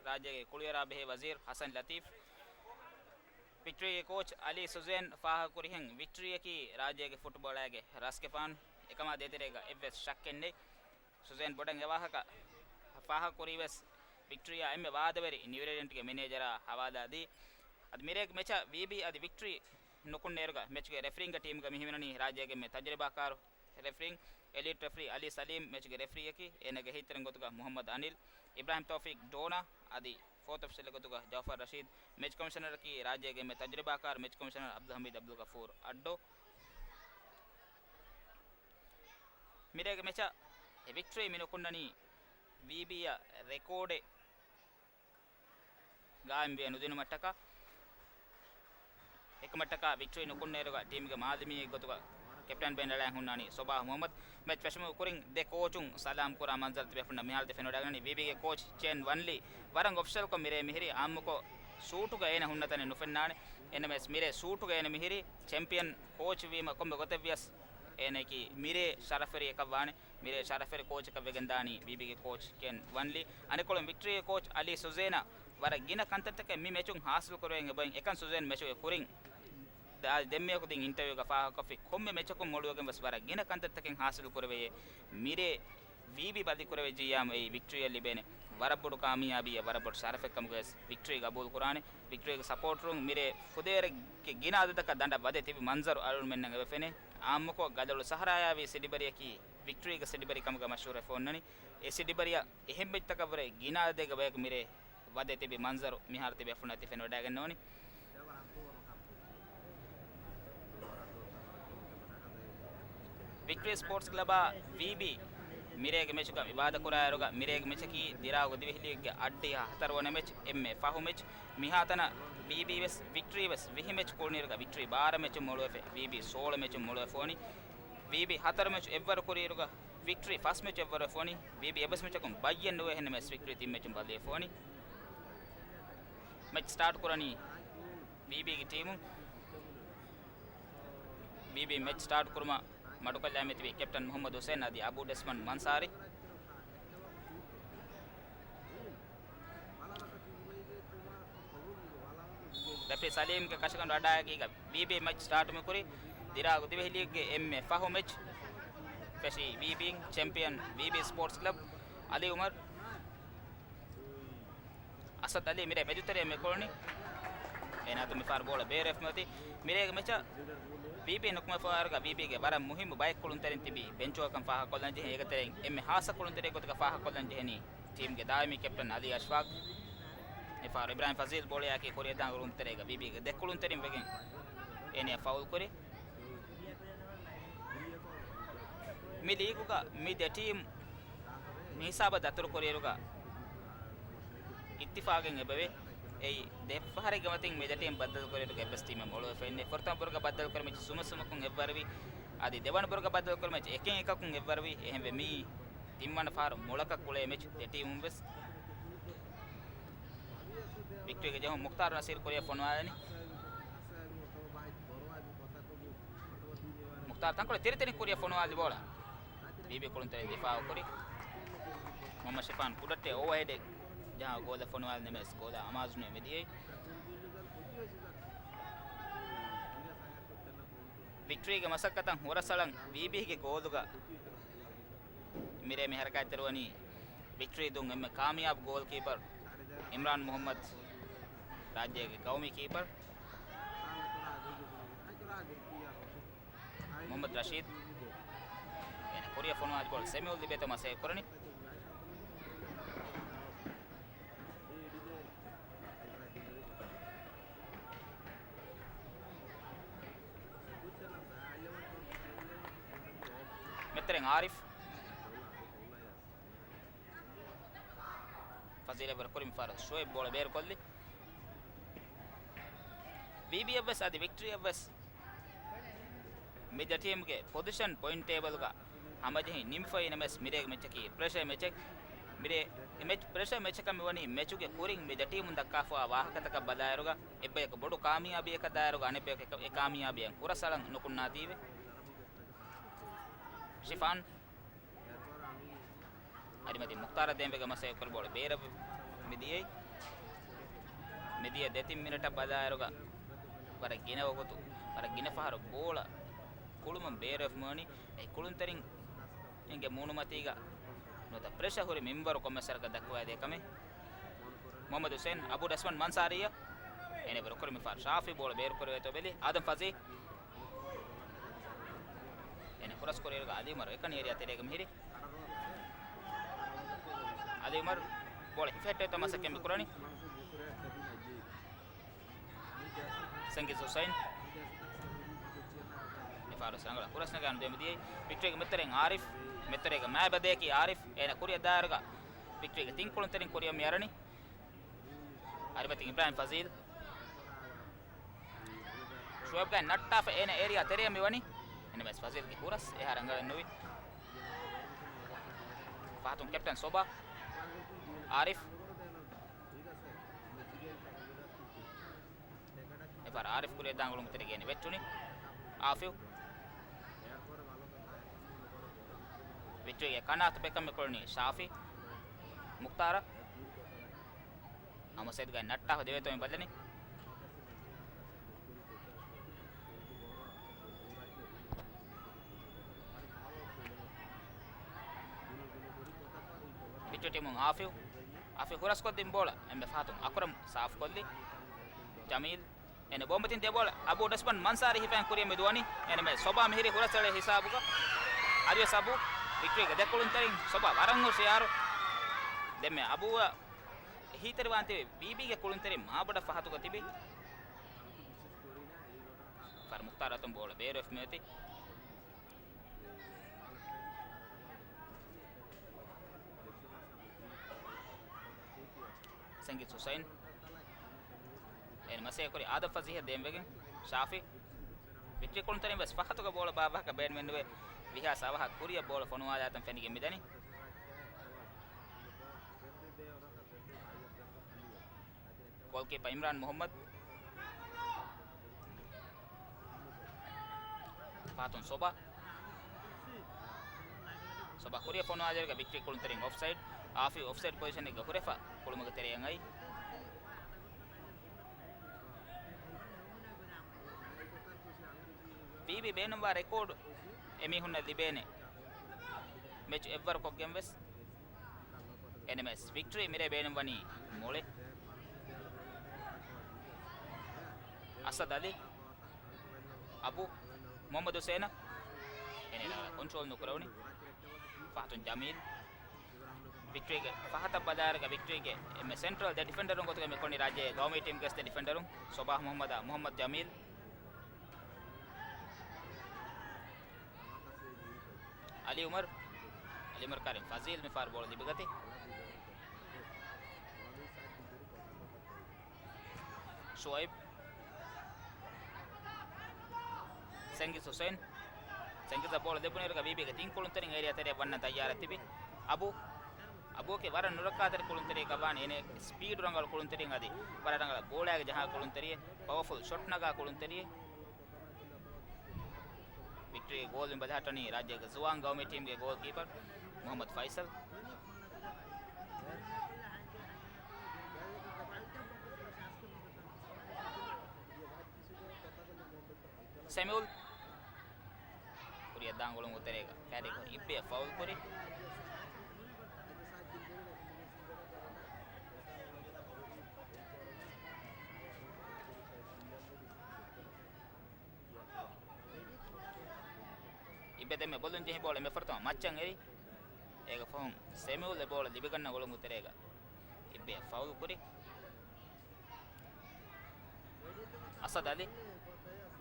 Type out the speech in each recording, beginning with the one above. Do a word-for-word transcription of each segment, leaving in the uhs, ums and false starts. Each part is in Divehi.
ރާއްޖޭގެ ކުޅިވަރާ ބެހޭ ވަޒީރު ޙަސަން ލަތީފް. ވިކްޓްރީގެ ކޯޗް އަލީ ސުޒޭން ފާހަގަކުރިހެން، ވިކްޓްރީއަކީ ރާއްޖޭގެ ފުޓްބޯޅައިގެ ރަސްގެފާނު. އެކަމާ ދޭތެރޭގަ އެއްވެސް ޝައްކެއް ނެތް. ސުޒޭން ބޮޑަށް އެ ވާހަކަ ފާހަގަކުރީވެސް، ވިކްޓްރީއާ އެންމެ ވާދަވެރި ނިއުޒީލެންޑްގެ މެނޭޖަރާ ހަވާލާދީ. އަދި މިރޭގެ މެޗަށް ވީބީ އަދި ވިކްޓްރީ ނުކުންނޭރުގަ މެޗުގެ ރެފްރީންގ ޓީމްގަ މި ހިމެނުނީ ރާއްޖޭގެ އެންމެ ތަޖުރިބާކާރު ރެފްރީން، އެލީޓް ރެފްރީ އަލީ ސަލީމް މެޗުގެ ރެފްރީއަކީ، އޭނަގެ ހިތްތެރިން ގޮތުގަ މުހައްމަދު އަނިލް، އިބްރާހިމް ތައުފީޤް ޑޯނާ އަދި ފޯތޮފްސެލް ގޮތުގަ ޖައުފަރު ރަޝީދު. މެޗް ކޮމިޝަނަރަކީ ރާއްޖޭގެ އެންމެ ތަޖުރިބާކާރު މެޗް ކޮމިޝަނަރ އަބްދުލް ހަމީދު އަބްދުލް ޣަފޫރު އައްޑޯ. މިރޭގެ މެޗަށް ވިކްޓްރީ މި ނުކުންނަނީ ވީބީއަށް ރެކޯޑެއް ގާއިމްވެ ނުދިނުމަށްޓަކާ، އެކަމަށްޓަކާ ވިކްޓްރީ ނުކުންނޭރުގަ ޓީމްގެ މާލެ މީހެއްގެ ގޮތުގަ ކެޕްޓަން ބެން އަޅާ ހުންނާނީ ސޮބާހް މުހައްމަދު. މެޗް ފެށުމުގެ ކުރިން ދެ ކޯޗުން ސަލާމް ކުރާ މަންޒަރު ތިބޭފުޅުންނަށް މިހާރު ތި ފެނިވަޑައިގަންނަނީ. ވީބީގެ ކޯޗް ޗެން ވަންލީ ވަރަށް އޮފިޝަލްކޮށް މިރޭ މިހިރީ. އާއްމުކޮށް ސޫޓުގަ އޭނަ ހުންނަ ތަނެއް ނުފެންނާނެ. އެންމެސް މިރޭ ސޫޓުގަ އޭނަ މިހިރީ. ޗެމްޕިއަން ކޯޗް ވީމަ ކޮންމެ ގޮތެއްވިޔަސް އޭނައަކީ މިރޭ ޝަރަފްވެރި އެކަށް ވާނެ. މިރޭ ޝަރަފްވެރި ކޯޗަކަށް ވެގެން ދާނީ ވީބީގެ ކޯޗް ކެން ވަންލީ. އަނެއްކޮޅުން ވިކްޓްރީގެ ކޯޗް އަލީ ސުޒޭނާ ވަރަށް ގިނަ ކަންތައްތަކެއް މި މެޗުން ހާސިލް ކުރެވެން އެބައިން. އެކަން ސުޒޭން މެޗުގެ ކުރިން ދާ-، ދެންމެޔަކު ދިން އިންޓަވިއުގަ ފާހަގަކޮށްފި ކޮންމެ މެޗަކުން މޮޅުވެގެން ވެސް ވަރަށް ގިނަ ކަންތައްތަކެއް ހާސިލް ކުރެވެޔޭ. މިރޭ ވީބީ ބަދި ކުރެވިއްޖިއްޔާމު އެއީ ވިކްޓްރީއަށް ލިބޭނެ ވަރަށް ބޮޑު ކާމިޔާބީއެއް، ވަރަށް ބޮޑު ޝަރަފެއް ކަމުގައި ވެސް ވިކްޓްރީ ގަބޫލު ކުރާނެ. ވިކްޓްރީގެ ސަޕޯޓަރުން މިރޭ ފުދޭވަރެއްގެ ގިނަ އަދަދަކަށް ދަނޑަށް ވަދެ ތިބި މަންޒަރު އަޅުގަނޑުމެންނަށް އެބަ ފެނޭ. އާއްމުކޮށް ގަދައަޅު ސަހަރާޔާ ވީ ސިޑިބަރިއަކީ ވިކްޓްރީގެ ސިޑިބަރި ކަމުގަ މަޝްހޫރެއް ފޯންނަނީ. އެ ސިޑިބަރިއަށް އެހެން މެޗްތަކަށްވުރެ ގިނަ އަދަދެއްގެ ބަޔަކު މިރޭ ވަދެ ތިބި މަންޒަރު މިހާރު ތިބޭފުޅުންނަށް ތި ފެނިވަޑައިގަންނަވަނީ. ވިކްޓްރީ ސްޕޯޓްސް ކްލަބާ ވީބީ މިރޭގެ މެޗުގަ މި ވާދަކުރާއިރުގަ، މިރޭގެ މެޗަކީ ދިރާގު ދިވެހިލީގްގެ އަށްޑިހަ ހަތަރުވަނަ މެޗް، އެންމެ ފަހު މެޗް. މިހާތަނަށް ވީބީ ވެސް ވިކްޓްރީ ވެސް ވިހި މެޗް ކުޅުނީއިރުގަ، ވިކްޓްރީ ބާރަ މެޗުން މޮޅުވެފަ، ވީބީ ސޯޅަ މެޗުން މޮޅުވެފަ ވަނީ. ވީބީ ހަތަރު މެޗު އެއްވަރު ކުރިއިރުގަ، ވިކްޓްރީ ފަސް މެޗު އެއްވަރު ވެފަ ވަނީ. ވީބީ އެއްވެސް މެޗަކުން ބައްޔެއް ނުވޭ، އެހެންނަމަވެސް ވިކްޓްރީ ތިން މެޗުން ބައްލިވެފަ ވަނީ. މެޗް ސްޓާޓް ކުރަނީ ވީބީގެ ޓީމުން. ވީބީ މެޗް ސްޓާޓް ކުރުމަށް މަޑުކޮށްލައިމެ ތިބީ ކެޕްޓަން މުހައްމަދު ހުސެން އަދި އަބޫ ޑެސްމަންޑް މަންސާރީ. ރެފްރީ ސަލީމްގެ ކަށިގަނޑު އަޑާއެކީގަ ވީބީ މެޗް ސްޓާޓު މި ކުރީ. ދިރާގު ދިވެހިލީގްގެ އެންމެ ފަހު މެޗް ފެށީ ވީބީން. ޗެމްޕިއަން ވީބީ ސްޕޯޓްސް ކްލަބް. އަލީ އުމަރު. އަސަދް އަލީ މިރޭ މެދުތެރެއަށް މި ކުޅުނީ. އޭނާ އަތުން މިފަހަރު ބޯޅަ ބޭރަށް މިއޮތީ. މިރޭގެ މެޗަށް ވީބީ ނުކުމެފައިވާއިރުގަ ވީބީގެ ވަރަށް މުހިއްމު ބައެއް ކުޅުންތެރިން ތިބީ ބެންޗުއަކަށް ފާހަގަކޮށްލަން ޖެހެނީ. އޭގެ ތެރެއިން އެންމެ ހާއްސަ ކުޅުންތެރިއެއް ގޮތުގަ ފާހަގަކޮށްލަން ޖެހެނީ ޓީމްގެ ދާއިމީ ކެޕްޓަން އަލީ އަޝްފާޤް. މިފަހަރު އިބްރާހިމް ފަޒީލް ބޯޅަޔާއެކީ ކުރިއަށްދާން ކުޅުންތެރިއެއްގަ ވީބީގެ ދެ ކުޅުންތެރިން ވެގެން އޭނަޔަށް ފައުލް ކުރި. މި ލީގުގަ މި ދެ ޓީމް މި ހިސާބަށް ދަތުރު ކުރިއިރުގަ އިއްތިފާގެން އެބަވޭ. އެއީ، ދެ ފަހަރެއްގެ މަތިން މި ދެ ޓީމް ބައްދަލު ކުރިއިރުގަ އެއްވެސް ޓީމެއް މޮޅުވެފަ އިންނެ. ފުރަތަމަ ބުރުގަ ބައްދަލު ކުރި މެޗް ސުމަ ސުމަކުން އެއްވަރުވި. އަދި ދެވަނަ ބުރުގަ ބައްދަލު ކުރި މެޗް އެކެއް އެކަކުން އެއްވަރުވި. އެހެންވެ، މިއީ ތިންވަނަ ފަހަރު މޮޅަކަށް ކުޅޭ މެޗް ދެ ޓީމުން ވެސް. ވިކްޓްރީގެ ޖެހުން މުޚްތާރު ނަސީރު ކުރިއަށް ފޮނުވާލަނީ. މުޚްތާރު ތަންކޮޅެއް ތިރިތިރިން ކުރިއަށް ފޮނުވާލި ބޯޅަ. ވީބީ ކުޅުންތެރިން ދިފާއު ކުރި. މުހައްމަދު ޝިފާން ކުޑައްޓެ އޯވަހެޑެއް ޖަހާ ގޯލަށް ފޮނުވާލި ނަމަވެސް ގޯލާ އަމާޒުނުވެ މިދިޔައީ. ވިކްޓްރީގެ މަސައްކަތަށް ހުރަސްއަޅަން ވީބީގެ ގޯލުގަ މިރޭ މި ހަރަކާތްތެރިވަނީ ވިކްޓްރީ ދުން އެންމެ ކާމިޔާބު ގޯލްކީޕަރު އިމްރާން މުހައްމަދު، ރާއްޖޭގެ ގައުމީ ކީޕަރު މުހައްމަދު ރަޝީދު. އޭނަ ކުރިއަށް ފޮނުވާލި ބޯޅަ ސެމިއުލް ލިބޭތޯ މަސައްކަތް ކުރަނީ. މެދުތެރެއިން އާރިފް. ފަޒީލް އެއްވަރު ކުރި، މިފަހަރު ޝުއެބް ބޯޅަ ބޭރުކޮށްލި. ވީބީއަށްވެސް އަދި ވިކްޓްރީއަށްވެސް މި ދެ ޓީމްގެ ޕޮޒިޝަން ޕޮއިންޓް ޓޭބަލްގަ ހަމަޖެހި ނިމިފައި ނަމަވެސް، މިރޭގެ މެޗަކީ ޕްރެޝަރ މެޗެއް. މިރޭ މެޗް ޕްރެޝަރ މެޗަކަށް މިވަނީ މެޗުގެ ކުރިން މި ދެ ޓީމުން ދައްކާފައިވާ ވާހަކަތަކަށް ބަލާއިރުގަ، އެއްބަޔަކު ބޮޑު ކާމިޔާބީއަކަށް ދާއިރުގަ އަނެއްބަޔަކު އެ ކާމިޔާބީއަށް ހުރަސްއަޅަން ނުކުންނާތީވެ. ޝިފާން. އަދި މަތި މުޚްތާރަށް ދޭންވެގެން މަސައްކަތް ކުރި ބޯޅަ ބޭރަށް މިދިޔައީ. މިދިޔަ ދެތިން މިނެޓަށް ބަލާއިރުގަ ވަރަށް ގިނަ ވަގުތު، ވަރަށް ގިނަ ފަހަރު ބޯޅަ ކުޅުމުން ބޭރުވެފަ މިވަނީ. އެ ކުޅުންތެރިންގެ މޫނުމަތީގަ ނުވަތަ ޕްރެޝަ ހުރި މިންވަރު ކޮންމެސް ވަރަކަށް ދައްކަވައިދޭ ކަމެއް. މުހައްމަދު ހުސެން، އަބޫ ރަސްމަން މަންސާރީއަށް. އޭނަ ބުރުކުރި މިފާރު ޝާފި ބޯޅަ ބޭރުކުރެވޭތޯ ބެލި. އާދަމް ފަޒީ. އޭނަ ހުރަސްކުރިއިރުގަ އަލީ އުމަރު އެކަނި އޭރިއާ ތެރޭގަ މިހިރި. އަލީ އުމަރު ބޯޅަ ހިފެހެއްޓެވޭތޯ މަސައްކަތް މިކުރަނީ. ސަންގީސް ހުސައިން. މިފާރު ރަނގަޅަށް ހުރަސް ނަގާނު ދެމިދިޔައީ. ވިކްޓަރީގެ މެދުތެރެއިން އާރިފް. މެދުތެރޭގަ މާބަދަޔަކީ އާރިފް. އޭނަ ކުރިއަށް ދާއިރުގަ ވިކްޓަރީގެ ތިން ކުޅުންތެރިން ކުރިއަށް މި އަރަނީ. އަރިމަތިން އިބްރާހިމް ފަޒީލް. ޝުއައިބްގައި ނައްޓާފަ އޭނަ އޭރިއާ ތެރެއަށް މިވަނީ. އެންއެމްއެސް ފަޒީލްގެ ހުރަސް އެހާ ރަނގަޅެއް ނުވި. ފަހަތުން ކެޕްޓަން ސޮބާ. އާރިފް. އެފާރު އާރިފް ކުރިއަށް ދާން ގުޅުން ތެރޭގައި ވެއްޓުނީ. އާފިވް. ވިކްޓަރީގެ ކަނާތު ބެކަމް ކުޅުނީ ޝާފި. މުކްތާރަށް. ހަމަ ސައިޑްގައި ނައްޓާފަ ދެވޭތޯ މި ބަލަނީ. ވިކްޓަރީ ޓީމުން އާފިވް. އާފިވް ހުރަސްކޮށްދިން ބޯޅަ އެންމެ ފަހަތުން އަކުރަމް ސާފްކޮށްލި. ޖަމީލް. އޭނަ ބޯމަތިން ދެ ބޯޅަ އަބޫ ރަސްމަން މަންސާރީ ހިފައިން ކުރިއަށް މި ދުވަނީ. އޭނަމެ ސޮބާ މިހިރީ ހުރަސްއެޅޭ ހިސާބުގަ. އަދިވެސް އަބޫ ވިކްޓަރީގެ ދެ ކުޅުންތެރިން ސޮބާ ވަރަށް ހުށިޔާރު. ދެންމެ އަބޫއަށް އެހީތެރިވާން ތިބި ބީބީގެ ކުޅުންތެރިން މާބޮޑަށް ފަހަތުގަ ތިބި. ފަރު މުޚްތާރު އަތުން ބޯޅަ ބޭރުވެފަ މިއޮތީ. ސަންގީސް ހުސައިން. އޭނަ މަސައްކަތްކުރި އާދަމް ފަޒީހަށް ދޭންވެގެން ޝާފި. ވިކްޓަރީ ކުޅުންތެރިން ވެސް ފަހަތުގަ ބޯޅަ ބާއްވާކަށް ބޭނުމެއް ނުވޭ. ވީހާވެސް އަވަހަށް ކުރިއަށް ބޯޅަ ފޮނުވާލާތަން ފެނިގެން މިދަނީ. ގޯލްކީޕަރ އިމްރާން މުހައްމަދު. ފަހަތުން ސޮބާ. ސޮބާ ކުރިއަށް ފޮނުވާލިއިރުގަ ވިކްޓަރީ ކުޅުންތެރިން އޮފްސައިޑް. އާފިވް އޮފްސައިޑް ޕޮޒިޝަނެއްގަ ހުރެފަ ކުޅުމުގެ ތެރެއަށް އައީ. ބީބީ ބޭނުންވާ ރެކޯޑު އެމީހުންނަށް ލިބޭނެ. މެޗު އެއްވަރު ކޮށްގެން ވެސް. އެންއެމްއެސް ވިކްޓަރީ މިރޭ ބޭނުންވަނީ މޮޅެއް. އަސަދް އަލީ، އަބޫ، މުހައްމަދު ހުސޭނަށް އޭނަ ކޮންޓްރޯލް ނުކުރެވުނީ. ފަހަތުން ޖަމީލް. ވިކްޓަރީގެ ފަހަތަށް ބަލާއިރުގަ ވިކްޓަރީގެ އެންމެ ސެންޓްރަލް ދެ ޑިފެންޑަރުން ގޮތުގަ މި ކޮންނި ރާއްޖޭގެ ގައުމީ ޓީމްގެ ދެ ޑިފެންޑަރުން ސޮބާ މުހައްމަދާ މުހައްމަދު ޖަމީލް. އަލީ އުމަރު. އަލީ އުމަރު ކާރިން ފަޒީލް މިފަހަރު ބޯޅަ ލިބިގަތީ. ޝުއައިބް. ސަންގީސް ހުސެން. ސަންގީސްއަށް ބޯޅަ ލިބުނުއިރުގަ ވީބީގެ ތިން ކުޅުންތެރިން އޭރިއާ ތެރެއަށް ވަންނަން ތައްޔާރަށް ތިބި. އަބޫ. އަބޫއަކީ ވަރަށް ނުރައްކާތެރި ކުޅުންތެރިއެއްގަ ވާނެ. އޭނަ ސްޕީޑު ރަނގަޅު ކުޅުންތެރިން އަދި ވަރަށް ރަނގަޅަށް ބޯޅައިގަ ޖަހާ ކުޅުންތެރިއެއް. ޕަވަފުލް ޝޮޓް ނަގާ ކުޅުންތެރިއެއް. ވިކްޓަރީގެ ގޯލުން ބަލަހައްޓަނީ ރާއްޖޭގެ ޒުވާން ގައުމީ ޓީމްގެ ގޯލްކީޕަރ މުހައްމަދު ފައިސަލް. ސެމިއުލް. ކުރިއަށް ދާން ގުޅުމުގެ ތެރޭގަ ފައިރިން ކުރި އިއްބެއަށް ފައުލް ކުރި. އިއްބެ ދެންމެ ބޮލުން ޖެހި ބޯޅަ އެންމެ ފުރަތަމަ މައްޗަށް އެރި. އޭގެ ފަހުން ސެމިއުލް އެ ބޯޅަ ލިބިގަންނަ ގުޅުމުގެ ތެރޭގަ އިއްބެއަށް ފައުލް ކުރި. އަސަދް އަލީ.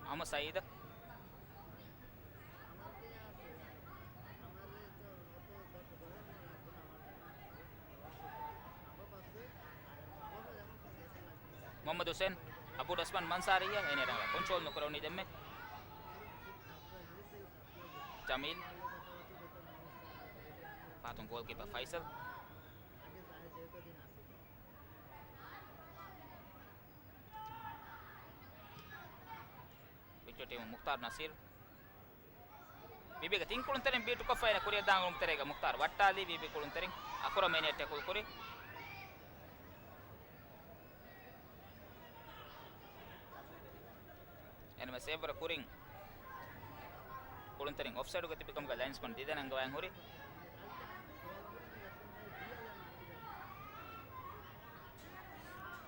އަހުމަދު ސައީދަށް. މުހައްމަދު ހުސެން، އަބޫ ރަސްމަން މަންސާރީއަށް އޭނަ ރަނގަޅަށް ކޮންޓްރޯލް ނުކުރެވުނީ ދެންމެ. ޖަމީލް. ފަހަތުން ގޯލްކީޕަރ ފައިސަލް. ވިކްޓަރީ ޓީމު މުޚްތާރު ނަސީރު. ވީބީގެ ތިން ކުޅުންތެރިން ބީޓުކޮށްފަ އޭނަ ކުރިއަށް ދާން ގުޅުމުގެ ތެރޭގަ މުޚްތާރު ވައްޓާލީ ވީބީ ކުޅުންތެރިން އަކުރަމް އޭނައަށް ޓެކުލް ކުރި. ސޭވް ކުރިން ކުޅުންތެރިން އޮފްސައިޑުގަ ތިބި ކަމުގަ ލައިންސްމަން ދިދަން އަންގަވާން ހުރި.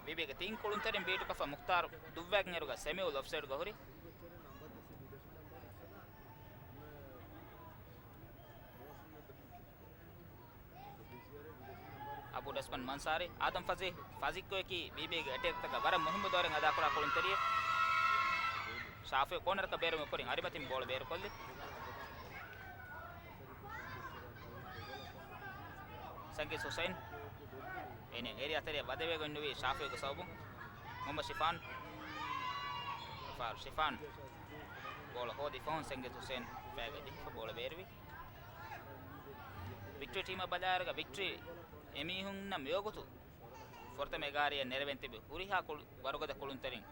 ވީބީގެ ތިން ކުޅުންތެރިން ބީޓުކޮށްފަ މުޚްތާރު ދުއްވާގެން އިރުގަ ސެމިއުލް އޮފްސައިޑުގަ ހުރި. އަބު ޑަސްމަން މަންސާރީ، އާދަމް ފަޒީ، ފާޒިކްކޮއެކީ ވީބީގެ އެޓޭކްތަކަށް ވަރަށް މުހިއްމު ދޯރެއް އަދާކުރާ ކުޅުންތެރިއެއް. ޝާފިއު ކޯނަރަކަށް ބޭރުމުގެ ކުރިން އަރިމަތިން ބޯޅަ ބޭރުކޮށްލި. ސަންގީސް ހުސައިން އޭނަ އޭރިއާ ތެރެއަށް ވަދެވޭގޮތް ނުވީ ޝާފިއުގެ ސަބަބުން. މުހައްމަދު ޝިފާން، ޝިފާން، ޝިފާން ބޯޅަ ހޯދި ފަހުން ސަންގީސް ހުސައިން ފައިގަ ޖެހިފަ ބޯޅަ ބޭރުވި. ވިކްޓްރީ ޓީމަށް ބަލާއިރުގަ ވިކްޓްރީ އެމީހުންނަށް މިވަގުތު ފުރަތަމަ އެގާރައަށް ނެރެވެން ތިބި ހުރިހާ ކުޅު-، ވަރުގަދަ ކުޅުންތެރިން،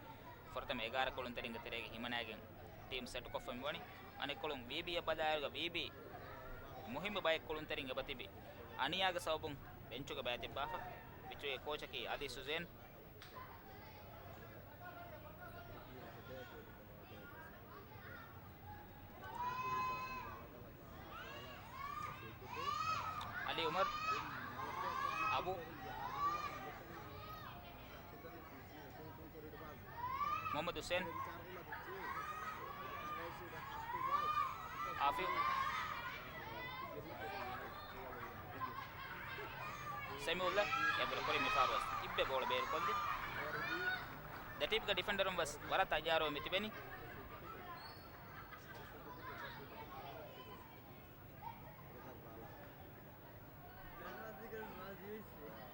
ފުރަތަމަ އެގާރަ ކުޅުންތެރިންގެ ތެރޭގަ ހިމަނައިގެން ޓީމް ސެޓްކޮށްފަ މިވަނީ. އަނެއްކޮޅުން ވީބީއަށް ބަލާއިރުގަ ވީބީ މުހިއްމު ބައެއް ކުޅުންތެރިން އެބަތިބި އަނިޔާގެ ސަބަބުން ބެންޗުގަ ބައިތިއްބާފަ. ވިކްޓްރީގެ ކޯޗަކީ އަލީ ސުޒޭން. އަލީ އުމަރު، އަބު، މުހައްމަދު ހުސެން، އާފިފް، ސެމިއުލްލާ އެބަ ކުރި މިފަހަރު ވެސް ތިއްބެ ބޯޅަ ބޭރުކޮށްލި. ދެ ޓީމްގެ ޑިފެންޑަރުން ވެސް ވަރަށް ތައްޔާރުވެ މިތިބެނީ.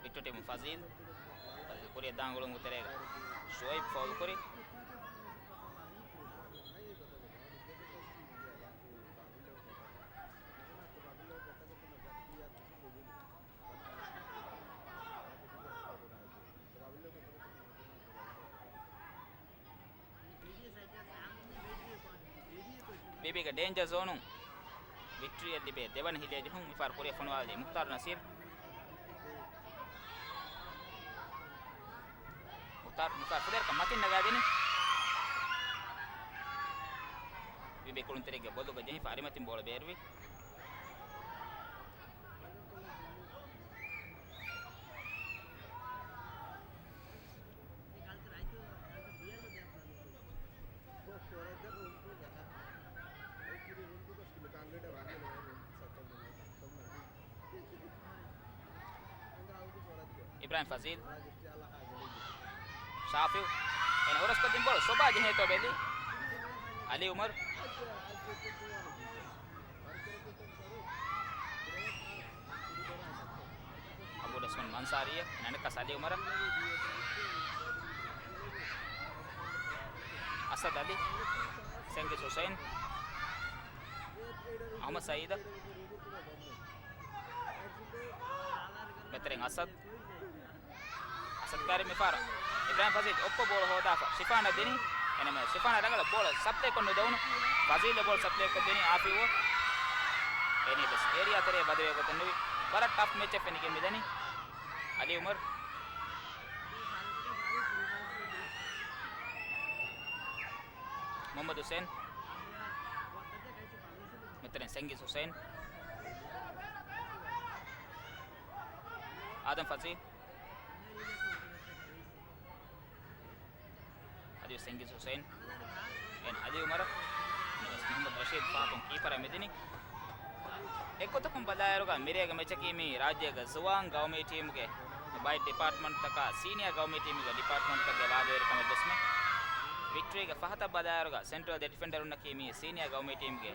ވިކްޓްރީ ޓީމު ފަޒީލް. ފަޒީލް ކުރިއަށް ދާން ގުޅުމުގެ ތެރޭގަ ޝުއައިބް ފައުލު ކުރި. ވީބީގެ ޑޭންޖަރ ޒޯނުން ވިކްޓްރީއަށް ލިބޭ ދެވަނަ ހިލޭ ޖެހުން މިފަހަރު ކުރިއަށް ފޮނުވާލީ މުޚްތާރު ނަސީރު. މުޚްތާރު، މުޚްތާރު ފުލޭރަކަށް މަތިން ނަގާދިނީ. ވީބީ ކުޅުންތެރިއެއްގެ ބޮލުގަ ޖެހިފަ އަރިމަތިން ބޯޅަ ބޭރުވި. އިބްރާހިމް ފަޒީލް. ޝާފިއު. އޭނަ ހުރަސްކޮށްދިން ބޯޅަ ސޮބާ ޖެހޭތޯ ބެލި. އަލީ އުމަރު. އަބޫ ޑަސްމަން މަންސާރީ، ނަނަކަސް އަލީ އުމަރަށް. އަސަދް އަލީ، ސަންގީސް ހުސައިން، އަހްމަދު ސައީދަށް. މެތެރެން އަސަދް. އަސަދް ކާރި މިފާރަށް އިބްރާހިމް ފަޒީލް އޮއްޕަ ބޯޅަ ހޯދާފަ ޝިފާނަށް ދިނީ. އެންމެ ޝިފާނާ ރަނގަޅަށް ބޯޅަ ސަޕްލައި ކޮށް ނުދެވުނު. ފަޒީލް ބޯޅަ ސަޕްލައި ކޮށްދިނީ އާފިވް. އެނީ ވެސް އޭރިއާ ތެރެއަށް ވަދެވޭ ގޮތެއް ނުވި. ވަރަށް ޓަފް މެޗެއް ފެނިގެން މިދަނީ. އަލީ އުމަރު. މުހައްމަދު ހުސެން. މިތަނަށް ސަންގީސް ހުސެން. އާދަމް ފަޒީ. އަދިވެސް ސަންގީސް ހުސެން. އެން އަލީ އުމަރު. އަދިވެސް މުހައްމަދު ރަޝީދު ފަހަތުން ކީޕަރަށް މިދިނީ. އެއްގޮތަކުން ބަލާއިރުގަ މިރޭގެ މެޗަކީ މީ ރާއްޖޭގެ ޒުވާން ގައުމީ ޓީމުގެ ބައެއް ޑިޕާޓްމަންޓްތަކާ ސީނިއާ ގައުމީ ޓީމުގެ ޑިޕާޓްމަންޓްތަކުގެ ވާދަވެރިކަމެއް ވެސްމެ. ވިކްޓްރީގެ ފަހަތަށް ބަލާއިރުގަ ސެންޓްރަލް ދެ ޑިފެންޑަރުންނަކީ މީ ސީނިއާ ގައުމީ ޓީމުގެ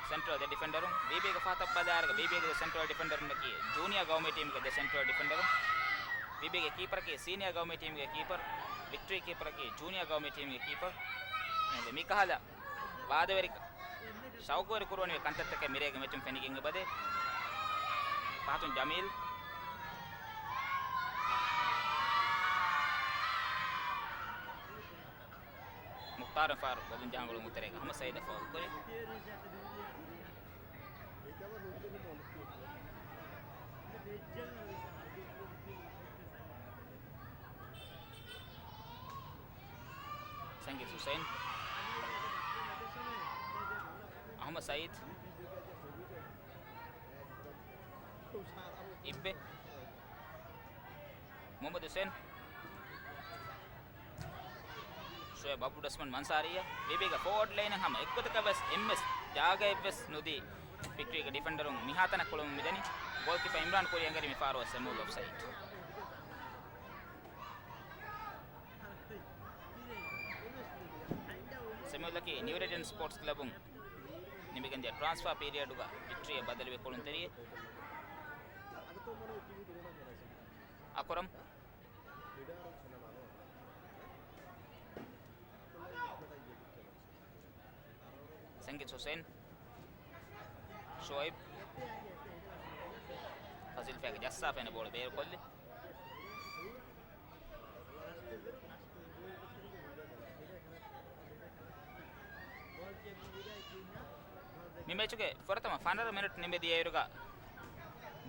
ސެންޓްރަލް ދެ ޑިފެންޑަރުން. ވީބީގެ ފަހަތަށް ބަލާއިރުގަ ވީބީގެ ދެ ސެންޓްރަލް ޑިފެންޑަރުންނަކީ ޖޫނިއާ ގައުމީ ޓީމުގެ ދެ ސެންޓްރަލް ޑިފެންޑަރުން. ވީބީގެ ކީޕަރަކީ ސީނިއާ ގައުމީ ޓީމުގެ ކީޕަރ. ވިކްޓްރީ ކީޕަރަކީ ޖޫނިއާ ގައުމީ ޓީމުގެ ކީޕަރ. އެހެންވެ މިކަހަލަ ވާދަވެރި ޝައުގުވެރި ކުރުވަނިވި ކަންތައްތަކެއް މިރޭގެ މެޗުން ފެނިގެން އެބަދޭ. ފަހަތުން ޖަމީލް. މުޚްތާރު ފާރު ބޮލުން ޖަހަން ގުޅުމުގެ ތެރޭގަ އަހްމަދު ސައީދަށް ފައުލް ކުރި. ސަންގިސް ހުސެން. އަޙްމަދު ސައީދު. އިއްބެ. މުޙައްމަދު ހުސެން. ޝުޢައިބް އަބު ރަސްމަން މަންސާރީއަށް. ވީބީގެ ފޯވަޑް ލައިނަށް ހަމަ އެއްގޮތަކަށް ވެސް އެންމެސް ޖާގައެއް ވެސް ނުދީ ވިކްޓްރީގެ ޑިފެންޑަރުން މިހާތަނަށް ކުޅެމުން މިދަނީ. ގޯލްކީޕަ އިމްރާން ކުރިއަށް އެނގެނީ މިފަހަރު ސެމޫލް އޮފްސައިޑް. ސެމިއުލަކީ ނިއު ރެޑިން ސްޕޯޓްސް ކްލަބުން ނިމިގެންދިޔަ ޓްރާންސްފާ ޕީރިއަޑުގަ ވިކްޓްރީއަށް ބަދަލުވި ކުޅުންތެރިއެއް. އަކުރަމް. ސަންގިސް ހުސެން. ޝުޢައިބް. ފަޒީލް ފައިގަ ޖައްސާފައިން ބޯޅަ ބޭރުކޮށްލި. މި މެޗުގެ ފުރަތަމަ ފަނަރަ މިނެޓް ނިމެދިޔައިރުގަ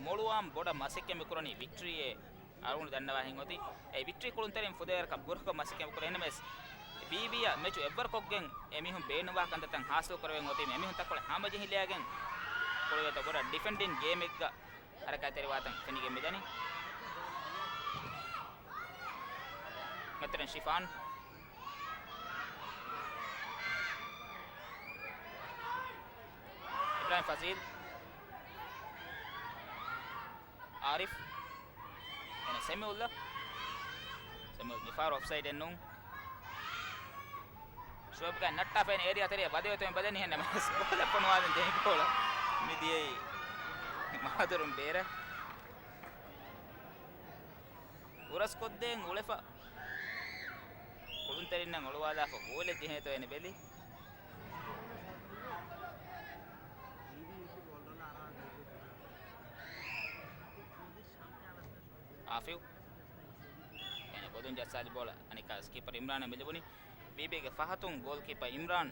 މޮޅުވާން ބޮޑަށް މަސައްކަތް މިކުރަނީ ވިކްޓްރީއޭ އަޅުގަނޑު ދަންނަވާހެން އޮތީ. އެ ވިކްޓްރީ ކުޅުންތެރިން ފުދޭވަރަކަށް ބުރަކަށް މަސައްކަތް ކުރޭ. އެހެންނަމަވެސް، ވީބީއަށް މެޗު އެއްވަރުކޮށްގެން އެމީހުން ބޭނުންވާ ކަންތައްތައް ހާސިލް ކުރެވެން އޮތީމަ، އެމީހުން ތަކޮޅެއް ހަމަޖެހިލައިގެން ކުޅެވޭތޯ ބޮޑަށް ޑިފެންޑިން ގޭމެއްގަ ހަރަކާތްތެރިވާތަން ފެނިގެން މިދަނީ. މެތަރެން ޝިފާން. އިބްރާހިމް ފަޒީލް. އާރިފް. އޭނަ ސެމިއުލް. ސެމިއުލް މިފަހަރު އޮފްސައިޑެއް ނޫން. ޝުޢައިބްގެ ނައްޓާފައިން އޭރިއާ ތެރެއަށް ވަދެވޭތޯ ބަލަނީ އެހެންނަމަވެސް ބޯޅަ ފޮނުވާލަން ޖެހި ބޯޅަ މިދިޔައީ މާދުރުން ބޭރަށް. ހުރަސްކޮށްދޭން އުޅެފަ. ކުޅުންތެރިންނަށް އޮޅުވާލާފަ ގޯލެއް ޖެހޭތޯ އޭނަ ބެލި. އާފިވް. އޭނަ ބޮލުން ޖައްސާލި ބޯޅަ އަނެއްކާވެސް ކީޕަރ އިމްރާނަށް މި ލިބުނީ. ވީބީގެ ފަހަތުން ގޯލްކީޕަރ އިމްރާން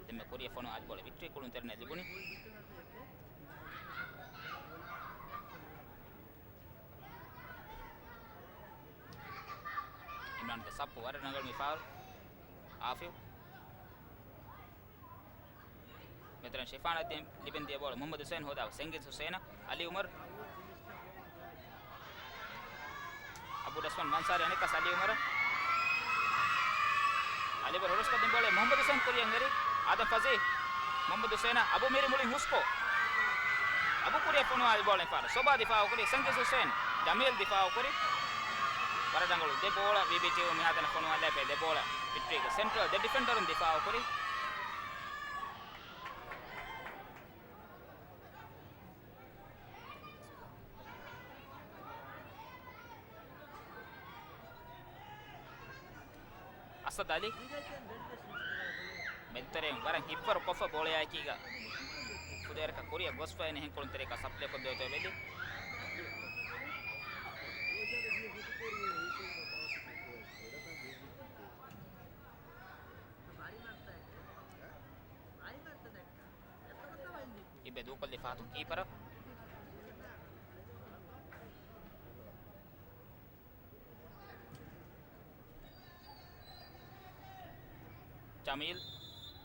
ދެންމެ ކުރިއަށް ފޮނުވާލި ބޯޅަ ވިކްޓްރީ ކުޅުންތެރިންނަށް ލިބުނީ. އިމްރާންގެ ސައްޕު ވަރަށް ރަނގަޅު މި ފަހަރު. އާފިވް. މެތަރެން ޝިފާނަށް ދި-، ލިބެން ދިޔަ ބޯޅަ މުޙައްމަދު ހުސެން ހޯދާ ސަންގިސް ހުސެނަށް. އަލީ އުމަރު. އަބު ރަސްމަން މަންސާރީ އަނެއްކާސް އަލީ އުމަރަށް. އަލީ އުމަރު ހުރަސްކޮށްދިން ބޯޅަ މުޙައްމަދު ހުސެން ކުރިއަށް އެރި. އާދަމް ފަޒީ. މުޙައްމަދު ހުސެނަށް އަބު މީރި މުޅިން ހުސްކޮށް. އަބު ކުރިއަށް ފޮނުވާލި ބޯޅަ މި ފަހަރު. ސޮބާ ދިފާއު ކުރި. ސަންގިސް ހުސެން. ޖަމީލް ދިފާއު ކުރި. ވަރަށް ރަނގަޅު ދެ ބޯޅަ ވީބީ ޓީމު މިހާތަނަށް ފޮނުވާލައިފައި ދެ ބޯޅަ ވިކްޓްރީގެ ސެންޓްރަލް ދެ ޑިފެންޑަރުން ދިފާއު ކުރި. އަސަދް އަލީ. މެދުތެރެއިން ވަރަށް ހިތްވަރު ކޮށްފަ ބޯޅަޔާއެކީގަ ފުދޭވަރަކަށް ކުރިއަށް ގޮސްފަ އެހެން ކުޅުންތެރިޔަކަށް ސަޕްލައި ކޮށްދެވޭތޯ ބެލި. އިބެ ދޫކޮށްލި ފަހަތުން ކީޕަރަށް. ޖަމީލް،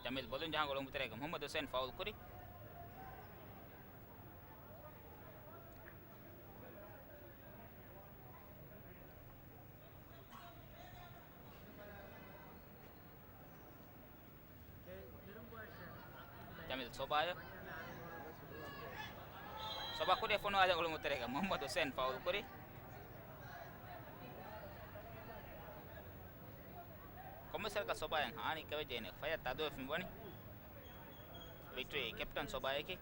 ޖަމީލް ބޮލުން ޖަހާ ގޮޅުމުތެރޭގަ މުޙައްމަދު ހުސެން ފައުލް ކުރި. ޖަމީލް ސޮބާޔަށް. ސޮބާ ކުރިއަށް ފޮނުވާލި ގޮޅުމުތެރޭގަ މުޙައްމަދު ހުސެން ފައުލް ކުރި. ކޮންމެސް ވަރަކަށް ސޮބާޔަށް ހާނި ކެވެއްޖެ އޭނަ ފަޔަށް ތަދުވެފަ މިވަނީ. ވިކްޓްރީ ކެޕްޓަން ސޮބާޔަކީ.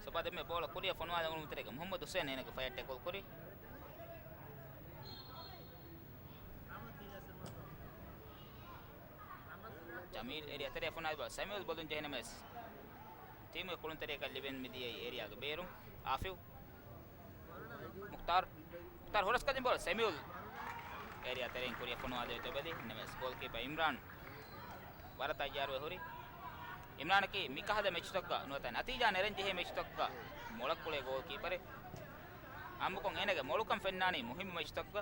ސޮބާ ދެންމެ ބޯޅަ ކުރިއަށް ފޮނުވާލަން އުޅުމު ތެރޭގަ މުޙައްމަދު ހުސެން އޭނަގެ ފަޔަށް ޓެކުލް ކުރި. ޖަމީލް އޭރިއާ ތެރެއަށް ފޮނުވާލި ބޯޅަ ސެމިއުލް ބޮލުން ޖެހި ނަމަވެސް، ޓީމުގެ ކުޅުންތެރިޔަކަށް ލިބެން މިދިޔައީ އޭރިއާގެ ބޭރުން. އާފިވް. މުޚްތާރު. މުޚްތާރު ހުރަސްކޮށްދިން ބޯޅަ ސެމިއުލް އޭރިއާ ތެރެއިން ކުރިއަށް ފޮނުވާލެވޭތޯ ބެލި. ނަމަވެސް ގޯލްކީޕަ އިމްރާން ވަރަށް ތައްޔާރުވެ ހުރި. އިމްރާނަކީ މިކަހަލަ މެޗުތަކުގަ ނުވަތަ ނަތީޖާ ނެރެން ޖެހޭ މެޗުތަކުގަ މޮޅަށް ކުޅޭ ގޯލް ކީޕަރެއް. އާއްމުކޮށް އޭނަގެ މޮޅުކަން ފެންނާނީ މުހިއްމު މެޗުތަކުގަ.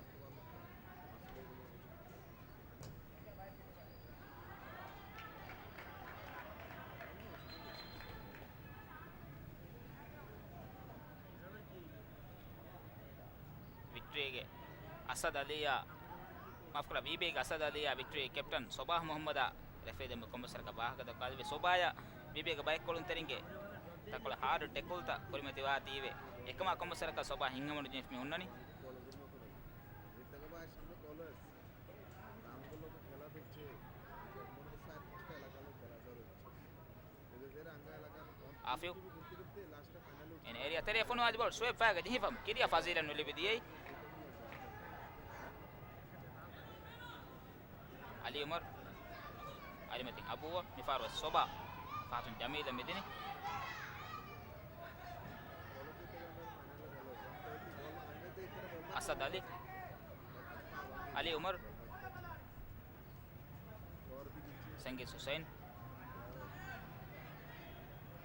ވިކްޓްރީގެ އަސަދް އަލީއާ، މާފުކުރާ، ވީބީގެ އަސަދް އަލީއާ ވިކްޓްރީގެ ކެޕްޓަން ސޮބާހް މުހައްމަދާ ރެފްރީ ދެން ކޮންމެސް ވަރަކަށް ވާހަކަ ދައްކާލެވި. ސޮބާޔާ ވީބީގެ ބައެއްކޮޅުންތެރިންގެ ތަންކޮޅެއް ހާޑް ޓެކުލްތައް ކުރިމަތިވާތީވެ، އެކަމާ ކޮންމެސް ވަރަކަށް ސޮބާ ހިތްހަމަނުޖެހިފަ މި ހުންނަނީ. އާފިއު. އިން އޭރިއާ ތެރެއަށް ފޮނުވާލި ބޯޅަ ޝުއޭބް ފާގަ ޖެހިފަ ކިރިޔާ ފަޒީލަށް ނުލިބި ދިޔައީ. އަލީ އުމަރު. އަލިމަތިން އަބޫއަށް މިފާރުވެސް ސޮބާ. ފަހަތުން ޖަމީލަށް މިދިނީ. އަސަދް އަލީ. އަލީ އުމަރު. ސަންގީސް ހުސައިން.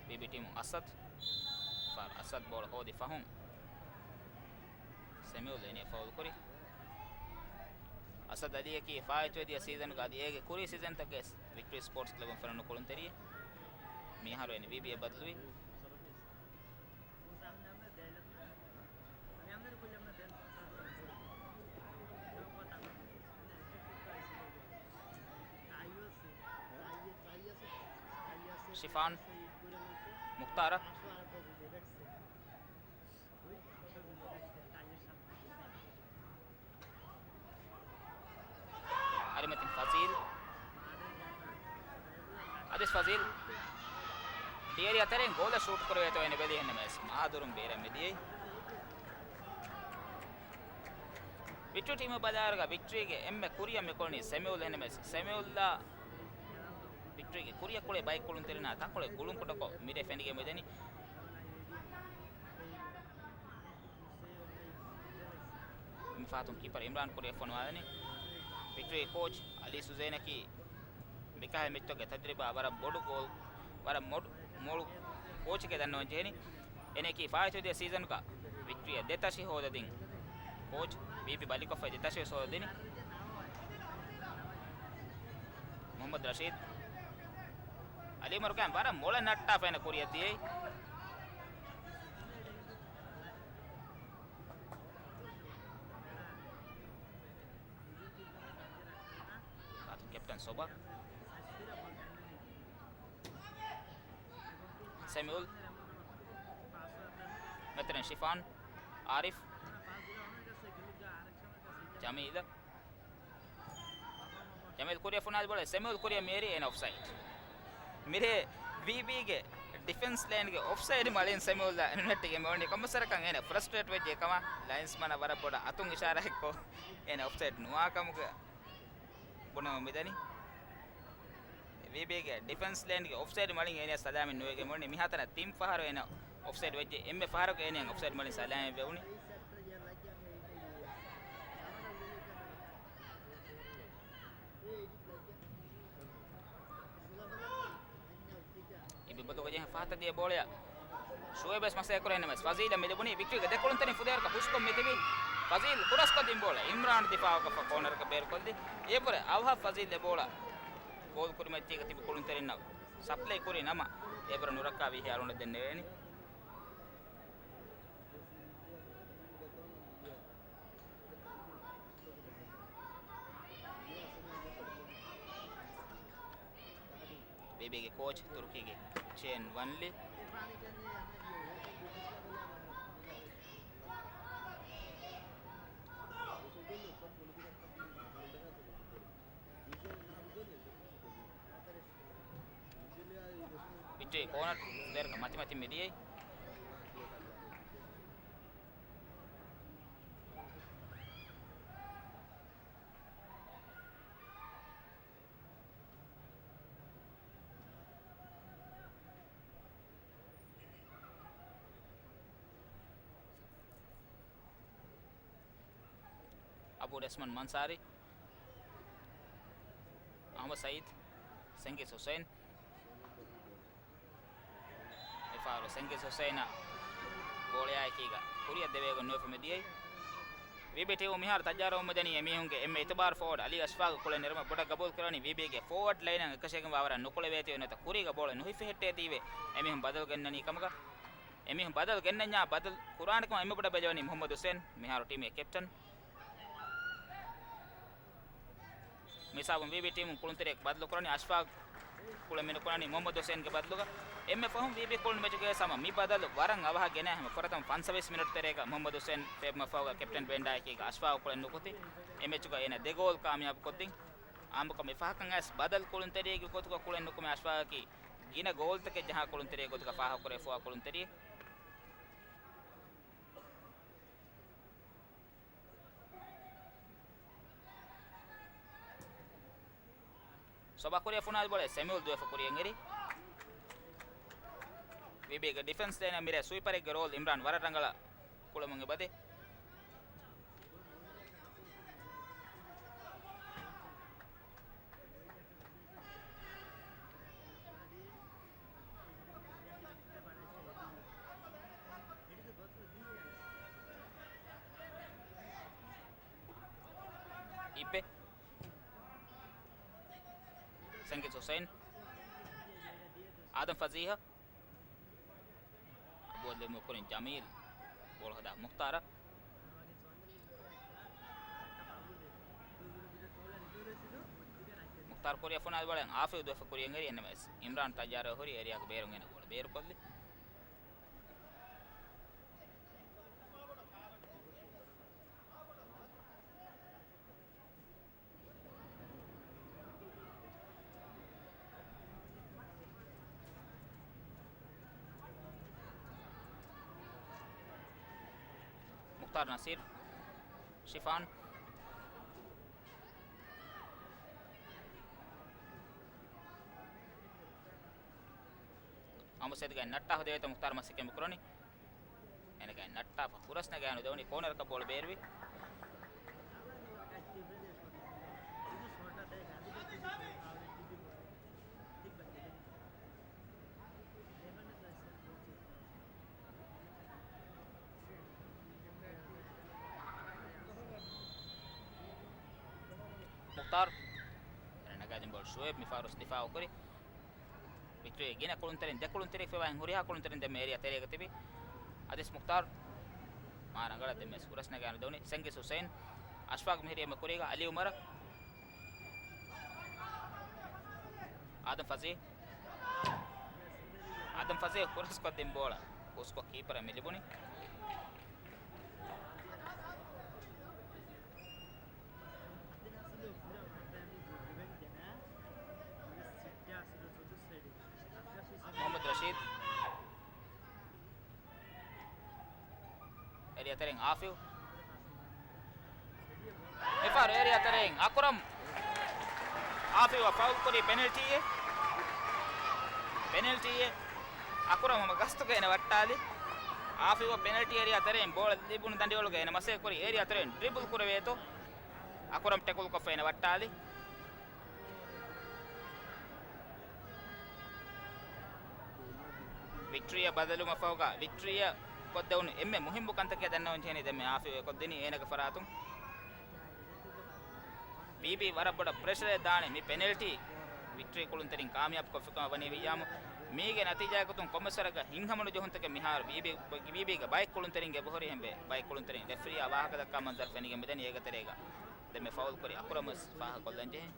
ވީބީ ޓީމު އަސަދް. ފާރު އަސަދް ބޯޅަ ހޯދި ފަހުން ސެމިއުލް އޭނިއަށް ފައުލް ކުރި. އަސަދް އަލީއަކީ ފާއިތުވެދިޔަ ސީޒަނުގަ އަދި އޭގެ ކުރީ ސީޒަންތަކުގައި ވިކްޓްރީ ސްޕޯޓްސް ކްލަބުން ފެނުނު ކުޅުންތެރިއެއް. މިއަހަރު އޭނަ ވީބީއަށް ބަދަލުވީ. ޝިފާން. މުޚްތާރަށް. އަރިމަތިން ފަޒީލް. އަދިސް ފަޒީލް. ޑިއެރިއާ ތެރެއިން ގޯލަށް ޝޫޓް ކުރެވޭތޯ އޭނަ ބެލި އެހެންނަމަވެސް މާދުރުން ބޭރަށް މިދިޔައީ. ވިކްޓްރީ ޓީމު ބަލާއިރުގަ ވިކްޓްރީގެ އެންމެ ކުރިއަށް މިކުޅުނީ ސެމިއުލް އެހެންނަމަވެސް ސެމިއުލްއާ ވިކްޓްރީގެ ކުރިއަށް ކުޅޭ ބައެއް ކުޅުންތެރިންނާ ތަންކޮޅެއް ގުޅުން ކުޑަކޮށް މިރޭ ފެނިގެން މިދަނީ. މި ފަހަތުން ކީޕަރ އިމްރާން ކުރިއަށް ފޮނުވާލަނީ. ވިކްޓްރީ ކޯޗް އަލީ ސުޒޭނަކީ މިކަހަލަ މެޗްތަކުގެ ތަޖުރިބާ ވަރަށް ބޮޑު ގޯލް، ވަރަށް މޮޑު، މޮޅު ކޯޗެކޭ ދަންނަވަން ޖެހެނީ. އޭނައަކީ ފާއިތުވެދިޔަ ސީޒަނުގަ ވިކްޓްރީއަށް ދެ ތަށި ހޯދަދިން ކޯޗް، ވީބީ ބަލިކޮށްފައި ދެ ތަށިވެސް ހޯދަދިނީ. މުހައްމަދު ރަޝީދު. އަލީ އުމަރުގެ ވަރަށް މޮޅަށް ނައްޓާފަ އޭނަ ކުރިއަށް ދިޔައީ. ކެޕްޓަން ސޮބާ. ސެމިއުލް. މެތެރެން ޝިފާން. އާރިފް. ޖަމީލަށް. ޖަމީލް ކުރިއަށް ފޮނުވާލި ބޯޅަ ސެމިއުލް ކުރިއަށް މިއެރި އޭނަ އޮފްސައިޑް. މިރޭ ވީބީގެ ޑިފެންސް ލައިންގެ އޮފްސައިޑް މަޅިން ސެމިއުލްއާ ނުނެއްޓިގެން މިވަނީ ކޮންމެސްވަރަކަށް އޭނަ ފްރަސްޓްރޭޓް ވެއްޖެ ކަމަށް ލައިންސްމަނަށް ވަރަށް ބޮޑަށް އަތުން އިޝާރާތްކޮށް އޭނަ އޮފްސައިޑް ނުވާ ކަމުގަ ބުނެމުން މިދަނީ. ވީބީގެ ޑިފެންސް ލައިންގެ އޮފްސައިޑް މަޅިން އޭނަ ސަލާމިން ނުވެގެން މިވަނީ. މިހާތަނަށް ތިން ފަހަރު އޭނަ އޮފްސައިޑް ވެއްޖެ އެންމެ ފަހަރަކު އޭނަ އޮފްސައިޑް މަޅިން ސަލާމިން ވެވުނީ. އިބި ބޮލުގަ ޖެހެން ފަހަތަށް ދިޔަ ބޯޅަޔަށް ޝުއޭބް ވެސް މަސައްކަތް ކުރޭ ނަމަވެސް ފަޒީލަށް މި ލިބުނީ. ވިކްޓްރީގެ ދެ ކުޅުންތެރިން ފުދޭވަރަކަށް ހުސްކޮށް މި ތިބީ. ފަޒީލް ކުރޮސްކޮށް ދިން ބޯޅަ އިމްރާން ދިފާއުގަ ފަ ކޯނަރަކަށް ބޭރުކޮށްލި. އެއަށްވުރެ އަވަހަށް ފަޒީލް އެ ބޯޅަ ގޯލް ކުރިމައްޗީގަ ތިބި ކުޅުންތެރިންނަށް ސަޕްލައި ކުރި ނަމަ، އެއަށްވުރެ ނުރައްކާވީ ހިޔާލުން ދެންނެވޭނީ. ވީބީގެ ކޯޗް ތުރުކީގެ ޗޭން ވަންލި. ވިއްޓޯ ކޯނަރ ފުލޭރަކަށް މަތިމަތިން މިދިޔައީ. އަބޫ ރަސްމަން މަންސާރީ، އަޙްމަދު ސައީދު، ސަންގީސް ހުސައިން. ފާރު ސަންގިސް ހުސައިނަށް ބޯޅަޔާއެކީގަ ކުރިއަށް ދެވޭގޮތް ނުވެފަ މިދިޔައީ. ވީބީ ޓީމު މިހާރު ތައްޔާރުވަމުން މިދަނީ އެމީހުންގެ އެންމެ އިތުބާރު ފޯވަޑް އަލީ އަޝްފާގު ކުޅެން ނެރުމަށް. ބޮޑަށް ގަބޫލު ކުރަނީ ވީބީގެ ފޯވަޑް ލައިނަށް އެކަށީގެންވާ ވަރަށް ނުކުޅެވޭތީ ނުވަތަ ކުރީގަ ބޯޅަ ނުހިފެހެއްޓޭތީވެ އެމީހުން ބަދަލު ގެންނަނީ ކަމުގަ. އެމީހުން ބަދަލު ގެންނަންޏާ ބަދަލު ކުރާނެ ކަމަށް އެންމެ ބޮޑަށް ބެލެވެނީ މުހައްމަދު ހުސެން، މިހާރު ޓީމުގެ ކެޕްޓަން. މިސާބުން ވީބީ ޓީމުން ކުޅުންތެރިއެއް ބަދަލު ކުރަނީ އަޝްފާގް ކުޅެން މިނުކުންނަނީ މުހައްމަދު ހުސެންގެ ބަދަލުގަ. އެންމެ ފަހުން ވީބީ ކުޅުނު މެޗުގެ ސަމަ މި ބަދަލު ވަރަށް އަވަހަށް ގެނައި ހަމަ ފުރަތަމަ ފަންސަވީސް މިނެޓް ތެރޭގަ މުހައްމަދު ހުސެން ފޭބް މަފަހުގަ ކެޕްޓަން ބެންޑާއެކީގަ އަޝްފާގް ކުޅެން ނުކުތި. އެ މެޗުގަ އޭނަ ދެ ގޯލް ކާމިޔާބު ކޮށްދިން. އާއްމުކޮށް މި ފަހަކަށް އައިސް ބަދަލު ކުޅުންތެރިއެއްގެ ގޮތުގަ ކުޅެން ނުކުމެ އަޝްފާގަކީ ގިނަ ގޯލްތަކެއް ޖަހާ ކުޅުންތެރިއެއް ގޮތުގަ ފާހަގަކުރެވިފައިވާ ކުޅުންތެރިއެއް. ސޮބާ ކުރިއަށް ފުނާދި ބޯޅަ ސެމިއުލް ދުވެފަ ކުރިއަށް އެރި. ވީބީގެ ޑިފެންސް ލައިނަށް މިރޭ ސުވިޕަރެއްގެ ރޯލް އިމްރާން ވަރަށް ރަނގަޅަށް ކުޅެމުން އެބަދޭ. އިއްބެ. ސަންގިސް ހުސައިން. އާދަމް ފަޒީހަށް. ބޯޅަ ލިބުމުގެ ކުރިން ޖަމީލް. ބޯޅަ ހަދާ މުޚްތާރަށް. މުޚްތާރު ކުރިއަށް ފުނާދި ބޯޅަ އާފިލް ދުވެފަ ކުރިއަށް އެރި. އެންމެސް އިމްރާން ތައްޔާރު ހުރި އޭރިއާގެ ބޭރުން އޭނަ ބޯޅަ ބޭރުކޮށްލި. މުޚްތާރު ނަސީރު. ޝިފާން. އަމުސެދުގައި ނައްޓާފަ ދެވޭތޯ މުޚްތާރު މަސައްކަތް ކުރަނީ. އޭނަގައި ނައްޓާފަ ހުރަސް ނަގާ ނުދެވުނީ ކޯނަރަކަށް ބޯޅަ ބޭރުވި. މުޚްތާރު. އޭނަ ނަގާދިން ބޯޅަ ޝުއޭބް މި ފަހަރު ދިފާއު ކުރި. ވިކްޓްރީ ގިނަ ކުޅުންތެރިން ދެ ކުޅުންތެރި ފެވާ ހުރިހާ ކުޅުންތެރިން ދެންމެ އޭރިއާ ތެރޭގަ ތިބި. އަދިސް މުޚްތާރު މާ ރަނގަޅަށް ދެންމެ ހުރަސް ނަގާ ނުދެވުނީ. ސަންގިސް ހުސައިން. އަޝްފާގް މިހިރީ އެންމެ ކުރީގަ އަލީ އުމަރަށް. އާދަމް ފަޒީ. އާދަމް ފަޒީ ހުރަސްކޮށްދިން ބޯޅަ ހުސްކޮށް ކީޕަރަށް މި ލިބުނީ. މުޙައްމަދު ރަޝީދު. އޭރިއާ ތެރެއިން އާފިލް. މިފަހަރު އޭރިއާ ތެރެއިން އަކުރަމް. އާފިލްއަށް ފައުލް ކުރީ ޕެނަލްޓީއެއް. ޕެނަލްޓީއެއް. އަކުރަމް ހަމަ ގަސްތުގަ އޭނަ ވައްޓާލި. އާފިލްއަށް ޕެނަލްޓީ އޭރިއާ ތެރެއިން ބޯޅަ ލިބުނު ދަނޑިވަޅުގަ އޭނަ މަސައްކަތް ކުރީ އޭރިއާ ތެރެއިން ޑްރިބުލް ކުރެވޭތޯ. އަކުރަމް ޓެކުލްކޮށްފަ އޭނަ ވައްޓާލި. ވިކްޓްރީއަށް ބަދަލުވުމަށްފަހުގަ ވިކްޓްރީއަށް ކޮށްދެވުނު އެންމެ މުހިއްމު ކަންތަކެއް ދަންނަވަން ޖެހެނީ ދެންމެ އާފިލް ކޮށްދިނީ އޭނަގެ ފަރާތުން. ވީބީ ވަރަށް ބޮޑަށް ޕްރެޝަރެއް ދާނެ މި ޕެނަލްޓީ ވިކްޓްރީ ކުޅުންތެރިން ކާމިޔާބު ކޮށްފިކަމަށް ވަނީ ވިއްޔާމު. މީގެ ނަތީޖާގެ ގޮތުން ކޮންމެސް ވަރަކަށް ހިތްހަމަނުޖެހުންތަކެއް މިހާރު ވީބީ، ވީބީގެ ބައެއް ކުޅުންތެރިންގެ އެބަހުރި ހެންވެ، ބައެއް ކުޅުންތެރިން ރެފްރީއާ ވާހަކަ ދައްކާ މަންޒަރު ފެނިގެން މިދަނީ އޭގެ ތެރޭގަ. ދެންމެ ފައުލް ކުރި އަކުރަމަސް ފާހަގަކޮށްލަން ޖެހޭ.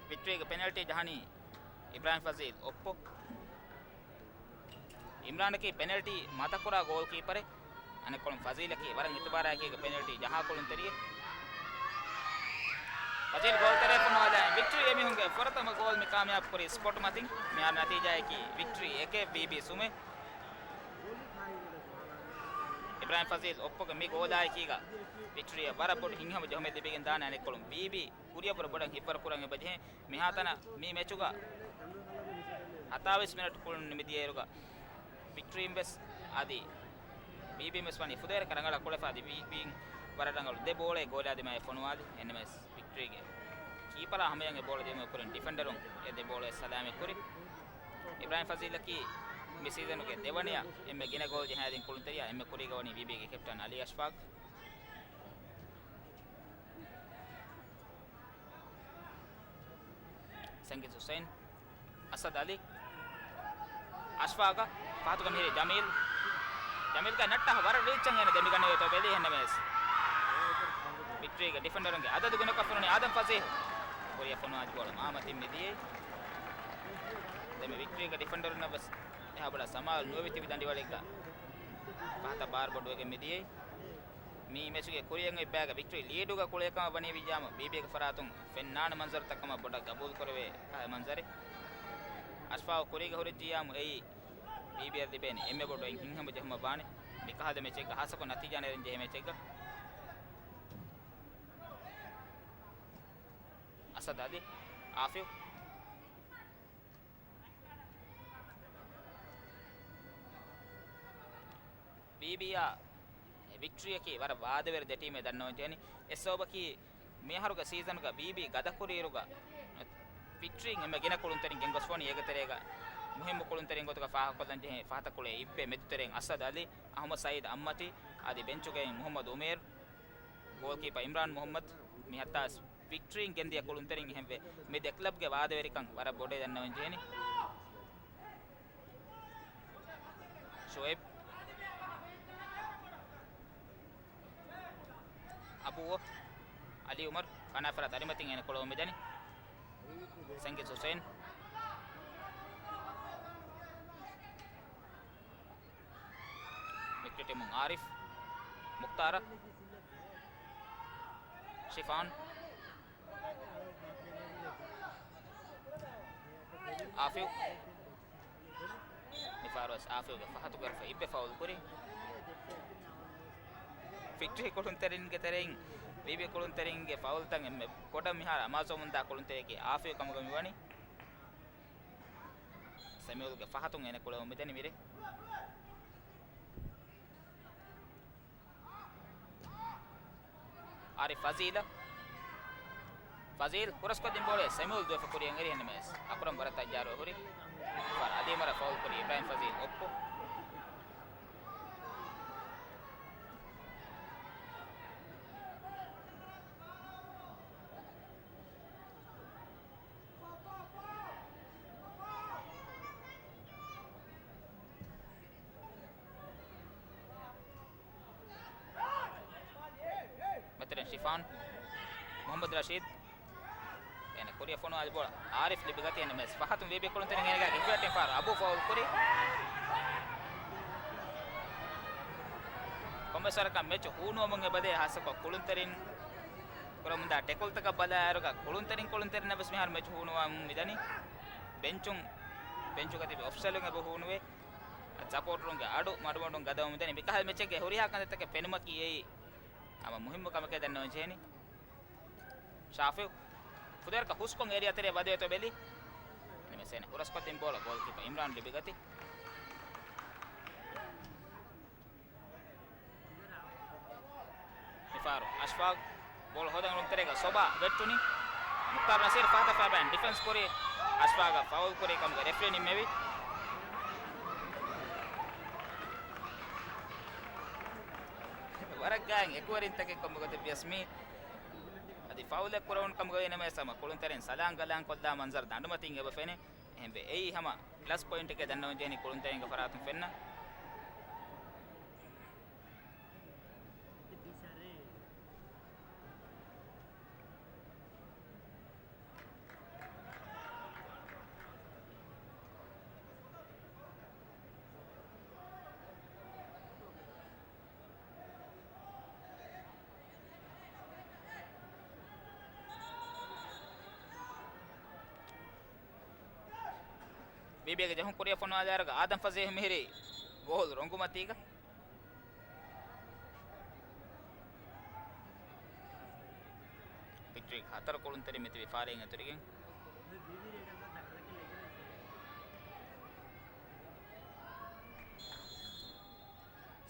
ވިކްޓްރީގެ ޕެނަލްޓީ ޖަހަނީ އިބްރާހިމް ފަޒީލް އޮއްޕޯ. އިމްރާނަކީ ޕެނަލްޓީ މަތަކުރާ ގޯލްކީޕަރެއް. އަނެއްކޮޅުން ފަޒީލަކީ ވަރަށް އިތުބާރާއެކީގަ ޕެނަލްޓީ ޖަހާ ކުޅުންތެރިއެއް. ފަޒީލް ގޯލް ތެރޭ ފޮނުވާލާ ވިކްޓްރީ އެމީހުންގެ ފުރަތަމަ ގޯލް މި ކާމިޔާބު ކުރީ ސްޕޮޓް މަތިން. މިހާރު ނަތީޖާއަކީ ވިކްޓްރީ އެކެއް ވީބީ ސުމެއް. އިބްރާހިމް ފަޒީލް އޮއްޕޯގެ މި ގޯލާއެކީގަ ވިކްޓްރީއަށް ވަރަށް ބޮޑު ހިތްހަމަ ޖެހުމެއް ލިބިގެން ދާނެ. އަނެއްކޮޅުން ވީބީ ކުރިއަށްވުރެ ބޮޑަށް ހިތްވަރު ކުރަން އެބަޖެހޭ. މިހާތަނަށް މި މެޗުގަ ހަ-، ސަތާވީސް މިނެޓް ކުޅުން ނިމިދިޔައިރުގަ ވިކްޓްރީން ވެސް އަދި ވީބީން ވެސް ވަނީ ފުދޭވަރަކަށް ރަނގަޅަށް ކުޅެފަ އަދި ވީބީން ވަރަށް ރަނގަޅު ދެ ބޯޅައެއް ގޯލާ ދިމާއަށް ފޮނުވާލި. އެންއެމްއެސް ވިކްޓްރީގެ ކީޕަރާ ހަމަޔަށް އެ ބޯޅަ ދިނުމުގެ ކުރިން ޑިފެންޑަރުން އެ ދެ ބޯޅައެއް ސަލާމަތް ކުރި. އިބްރާހިމް ފަޒީލަކީ މި ސީޒަނުގެ ދެވަނަޔަށް އެންމެ ގިނަ ގޯލް ޖަހާދިން ކުޅުންތެރިޔާ. އެންމެ ކުރީގަ ވަނީ ވީބީގެ ކެޕްޓަން އަލީ އަޝްފާޤް. ސަންގިތް ހުސައިން، އަސަދް އަލީ، އަޝްފާޤަށް ފަހަތުގަ މިހިރީ ޖަމީލް. ޖަމީލްގެ ނައްޓާ ވަރަށް ރީއްޗަށް އޭނަ ދެމިގަންނަވޭތޯ ބެލީ އެހެންނަމަވެސް. ވިކްޓްރީގެ ޑިފެންޑަރުންގެ އަދަދު ގިނަކޮށް ފެނުނީ އާދަމް ފަޒީހް. ކުރިއަށް ފޮނުވާލި ބޯޅަ މާމަތިން މިދިޔައީ. ދެން ވިކްޓްރީގެ ޑިފެންޑަރުންނަށް ވެސް އެހާ ބޮޑަށް ސަމާލު ނުވެވި ތިބި ދަނޑިވަޅެއްގަ ފަހަތަށް ބާރު ބޮޑުވެގެން މިދިޔައީ. މި މެޗުގެ ކުރިއަށް އޮތް ބައިގަ ވިކްޓްރީ ލީޑުގަ ކުޅޭ ކަމަށް ވަނީ ވިއްޔާމު ވީބީގެ ފަރާތުން ފެންނާނެ މަންޒަރުތައް ކަމަށް ބޮޑަށް ގަބޫލު ކުރެވޭ ކަހަލަ މަންޒަރެއް. އަޝްފާޤް ކުރީގަ ހުރެއްޖިއްޔާމު އެއީ ވީބީއަށް ލިބޭނެ އެންމެ ބޮޑު އެއް ހިތްހަމަޖެހުމަށް ވާނެ މި ކަހަލަ މެޗެއްގަ، ހާއްސަކޮށް ނަތީޖާ ނެރެން ޖެހޭ މެޗެއްގަ. އަސަދް އަލީ، އާފިފް. ވީބީއާ ވިކްޓްރީއަކީ ވަރަށް ވާދަވެރި ދެ ޓީމެއް ދަންނަވަން ޖެހެނީ. އެއް ސަބަބަކީ މިއަހަރުގެ ސީޒަންގަ ވީބީ ގަދަކުރިއިރުގަ ވިކްޓްރީން އެންމެ ގިނަ ކުޅުންތެރިން ގެންގޮސްފަވަނީ. އޭގެ ތެރޭގަ މުހިއްމު ކުޅުންތެރިން ގޮތުގަ ފާހަގަކޮށްލަން ޖެހޭ ފަހަތަށް ކުޅޭ އިއްވޭ މެދުތެރެއިން އަސަދް އަލީ، އަހުމަދު ސައީދު އައްމަތީ އަދި ބެންޗުގައި މުހައްމަދު އުމޭރު، ގޯލްކީޕަ އިމްރާން މުހައްމަދު. މި ހައްތާ ވިކްޓްރީން ގެންދިޔަ ކުޅުންތެރިން އެހެންވެ، މި ދެ ކްލަބްގެ ވާދަވެރިކަން ވަރަށް ބޮޑޭ ދަންނަވަން ޖެހެނީ. ޝުއައިބް، އަބޫ، އަލީ އުމަރު، ކަނާފަރާ ދަރިމަތިން އޭނަ ކުޅަވަމުން މިދަނީ. ސަންގިތް ހުސެން. މިކްޓިޓިމުން އާރިފް، މުކްތާރަށް، ޝިފާން، އާފިފް. މިފަހަރުވެސް އާފިފްގެ ފަހަތުގެ ރަފަ އިއްބެ ފައުލް ކުރި. ވިކްޓްރީ ކުޅުންތެރިންގެ ތެރެއިން ވީބީ ކުޅުންތެރިންގެ ފައުލްތައް އެންމެ ބޮޑަށް މިހާރު އަމާޒުވަމުންދާ ކުޅުންތެރިއަކީ އާފިފް ކަމުގަ މިވަނީ. ސެމިއުލްގެ ފަހަތުން އޭނަ ކުޅެވުން މިދަނީ މިރޭ. އާރިފް ފަޒީލަށް. ފަޒީލް ކުރޮސްކޮށްދިން ބޯޅައެއް ސެމިއުލް ދުވެފަ ކުރިއަށް އެރި އެންމެސް. އަކުރަމް ވަރަށް ތައްޔާރުވެ ހުރި. އަދި އަލީ އުމަރަށް ފައުލް ކުރި އިބްރާހިމް ފަޒީލް އޮއްޕު. މެތެރެން ޝިފާން، މުހައްމަދު ރަޝީދު. އޭނަ ކުރިއަށް ފޮނުވާލި ބޯޅަ އާރިފް ލިބިގަތީ އެންމެސް. ފަހަތުން ވީބީ ކުޅުންތެރިން އޭނަގެ ރިފްލެކްޓިން ފަހަރު އަބޫ ފައުލް ކުރި. ކޮންމެސް ވަރަކަށް މެޗު ހޫނުވަމުން އެބަދޭ ހާއްސަކޮށް ކުޅުންތެރިން ކުރަމުންދާ ޓެކުލްތަކަށް ބަލާއިރުގަ ކުޅުންތެރިން ކުޅުންތެރިންނަށް ވެސް މިހާރު މެޗު ހޫނުވަމުން މިދަނީ. ބެންޗުން، ބެންޗުގަ ތިބި އޮފިޝަލުން އެބަ ހޫނުވޭ. ސަޕޯޓަރުންގެ އަޑު މަޑުމަޑުން ގަދަވަމުން ދަނީ. މިކަހަލަ މެޗެއްގެ ހުރިހާ ކަންތައްތަކެއް ފެނުމަކީ އެއީ ހަމަ މުހިއްމު ކަމެކޭ ދަންނަވަން ޖެހެނީ. ޝާފިއު ފުދޭވަރަކަށް ހުސްކޮށް އޭރިއާ ތެރެއަށް ވަދެވޭތޯ ބެލި. އެންމެސް އޭނަ ކުރޮސްކޮށްދިން ބޯޅަ ގޯލްކީޕަ އިމްރާން ލިބިގަތީ. މިފަހަރު އަޝްފާޤް ބޯޅަ ހޯދަން އުޅުނު ތެރޭގަ ސޮބާ ވެއްޓުނީ. މުޚްތާރު ނަސީރު ފަހަތަށް ފައިބައިން ޑިފެންސް ކުރި. އަޝްފާޤަށް ފައުލް ކުރި ކަމުގަ ރެފްރީ ނިންމެވި. ވަރަށް ގާތް އެކުވެރިންތަކެއް ކޮންމެ ގޮތެއް ވިޔަސް މީ އަދި ފައުލެއް ކުރެވުނު ކަމުގައި ނަމަވެސް ހަމަ ކުޅުންތެރިން ސަލާން ގަލާން ކޮށްލާ މަންޒަރު ދަނޑުމަތިން އެބަ ފެނޭ. އެހެންވެ، އެއީ ހަމަ ޕްލަސް ޕޮއިންޓެކޭ ދަންނަވަން ޖެހެނީ ކުޅުންތެރިންގެ ފަރާތުން ފެންނަ. ވީބީގެ ޖެހުން ކުރިއަށް ފޮނުވާލާއިރުގަ އާދަމް ފަޒީހް މިހިރީ ގޯލް ރޮނގުމަތީގަ. ވިކްޓްރީގެ ހަތަރު ކުޅުންތެރިން މިތިބީ ފާރިއިން އެތުރިގެން.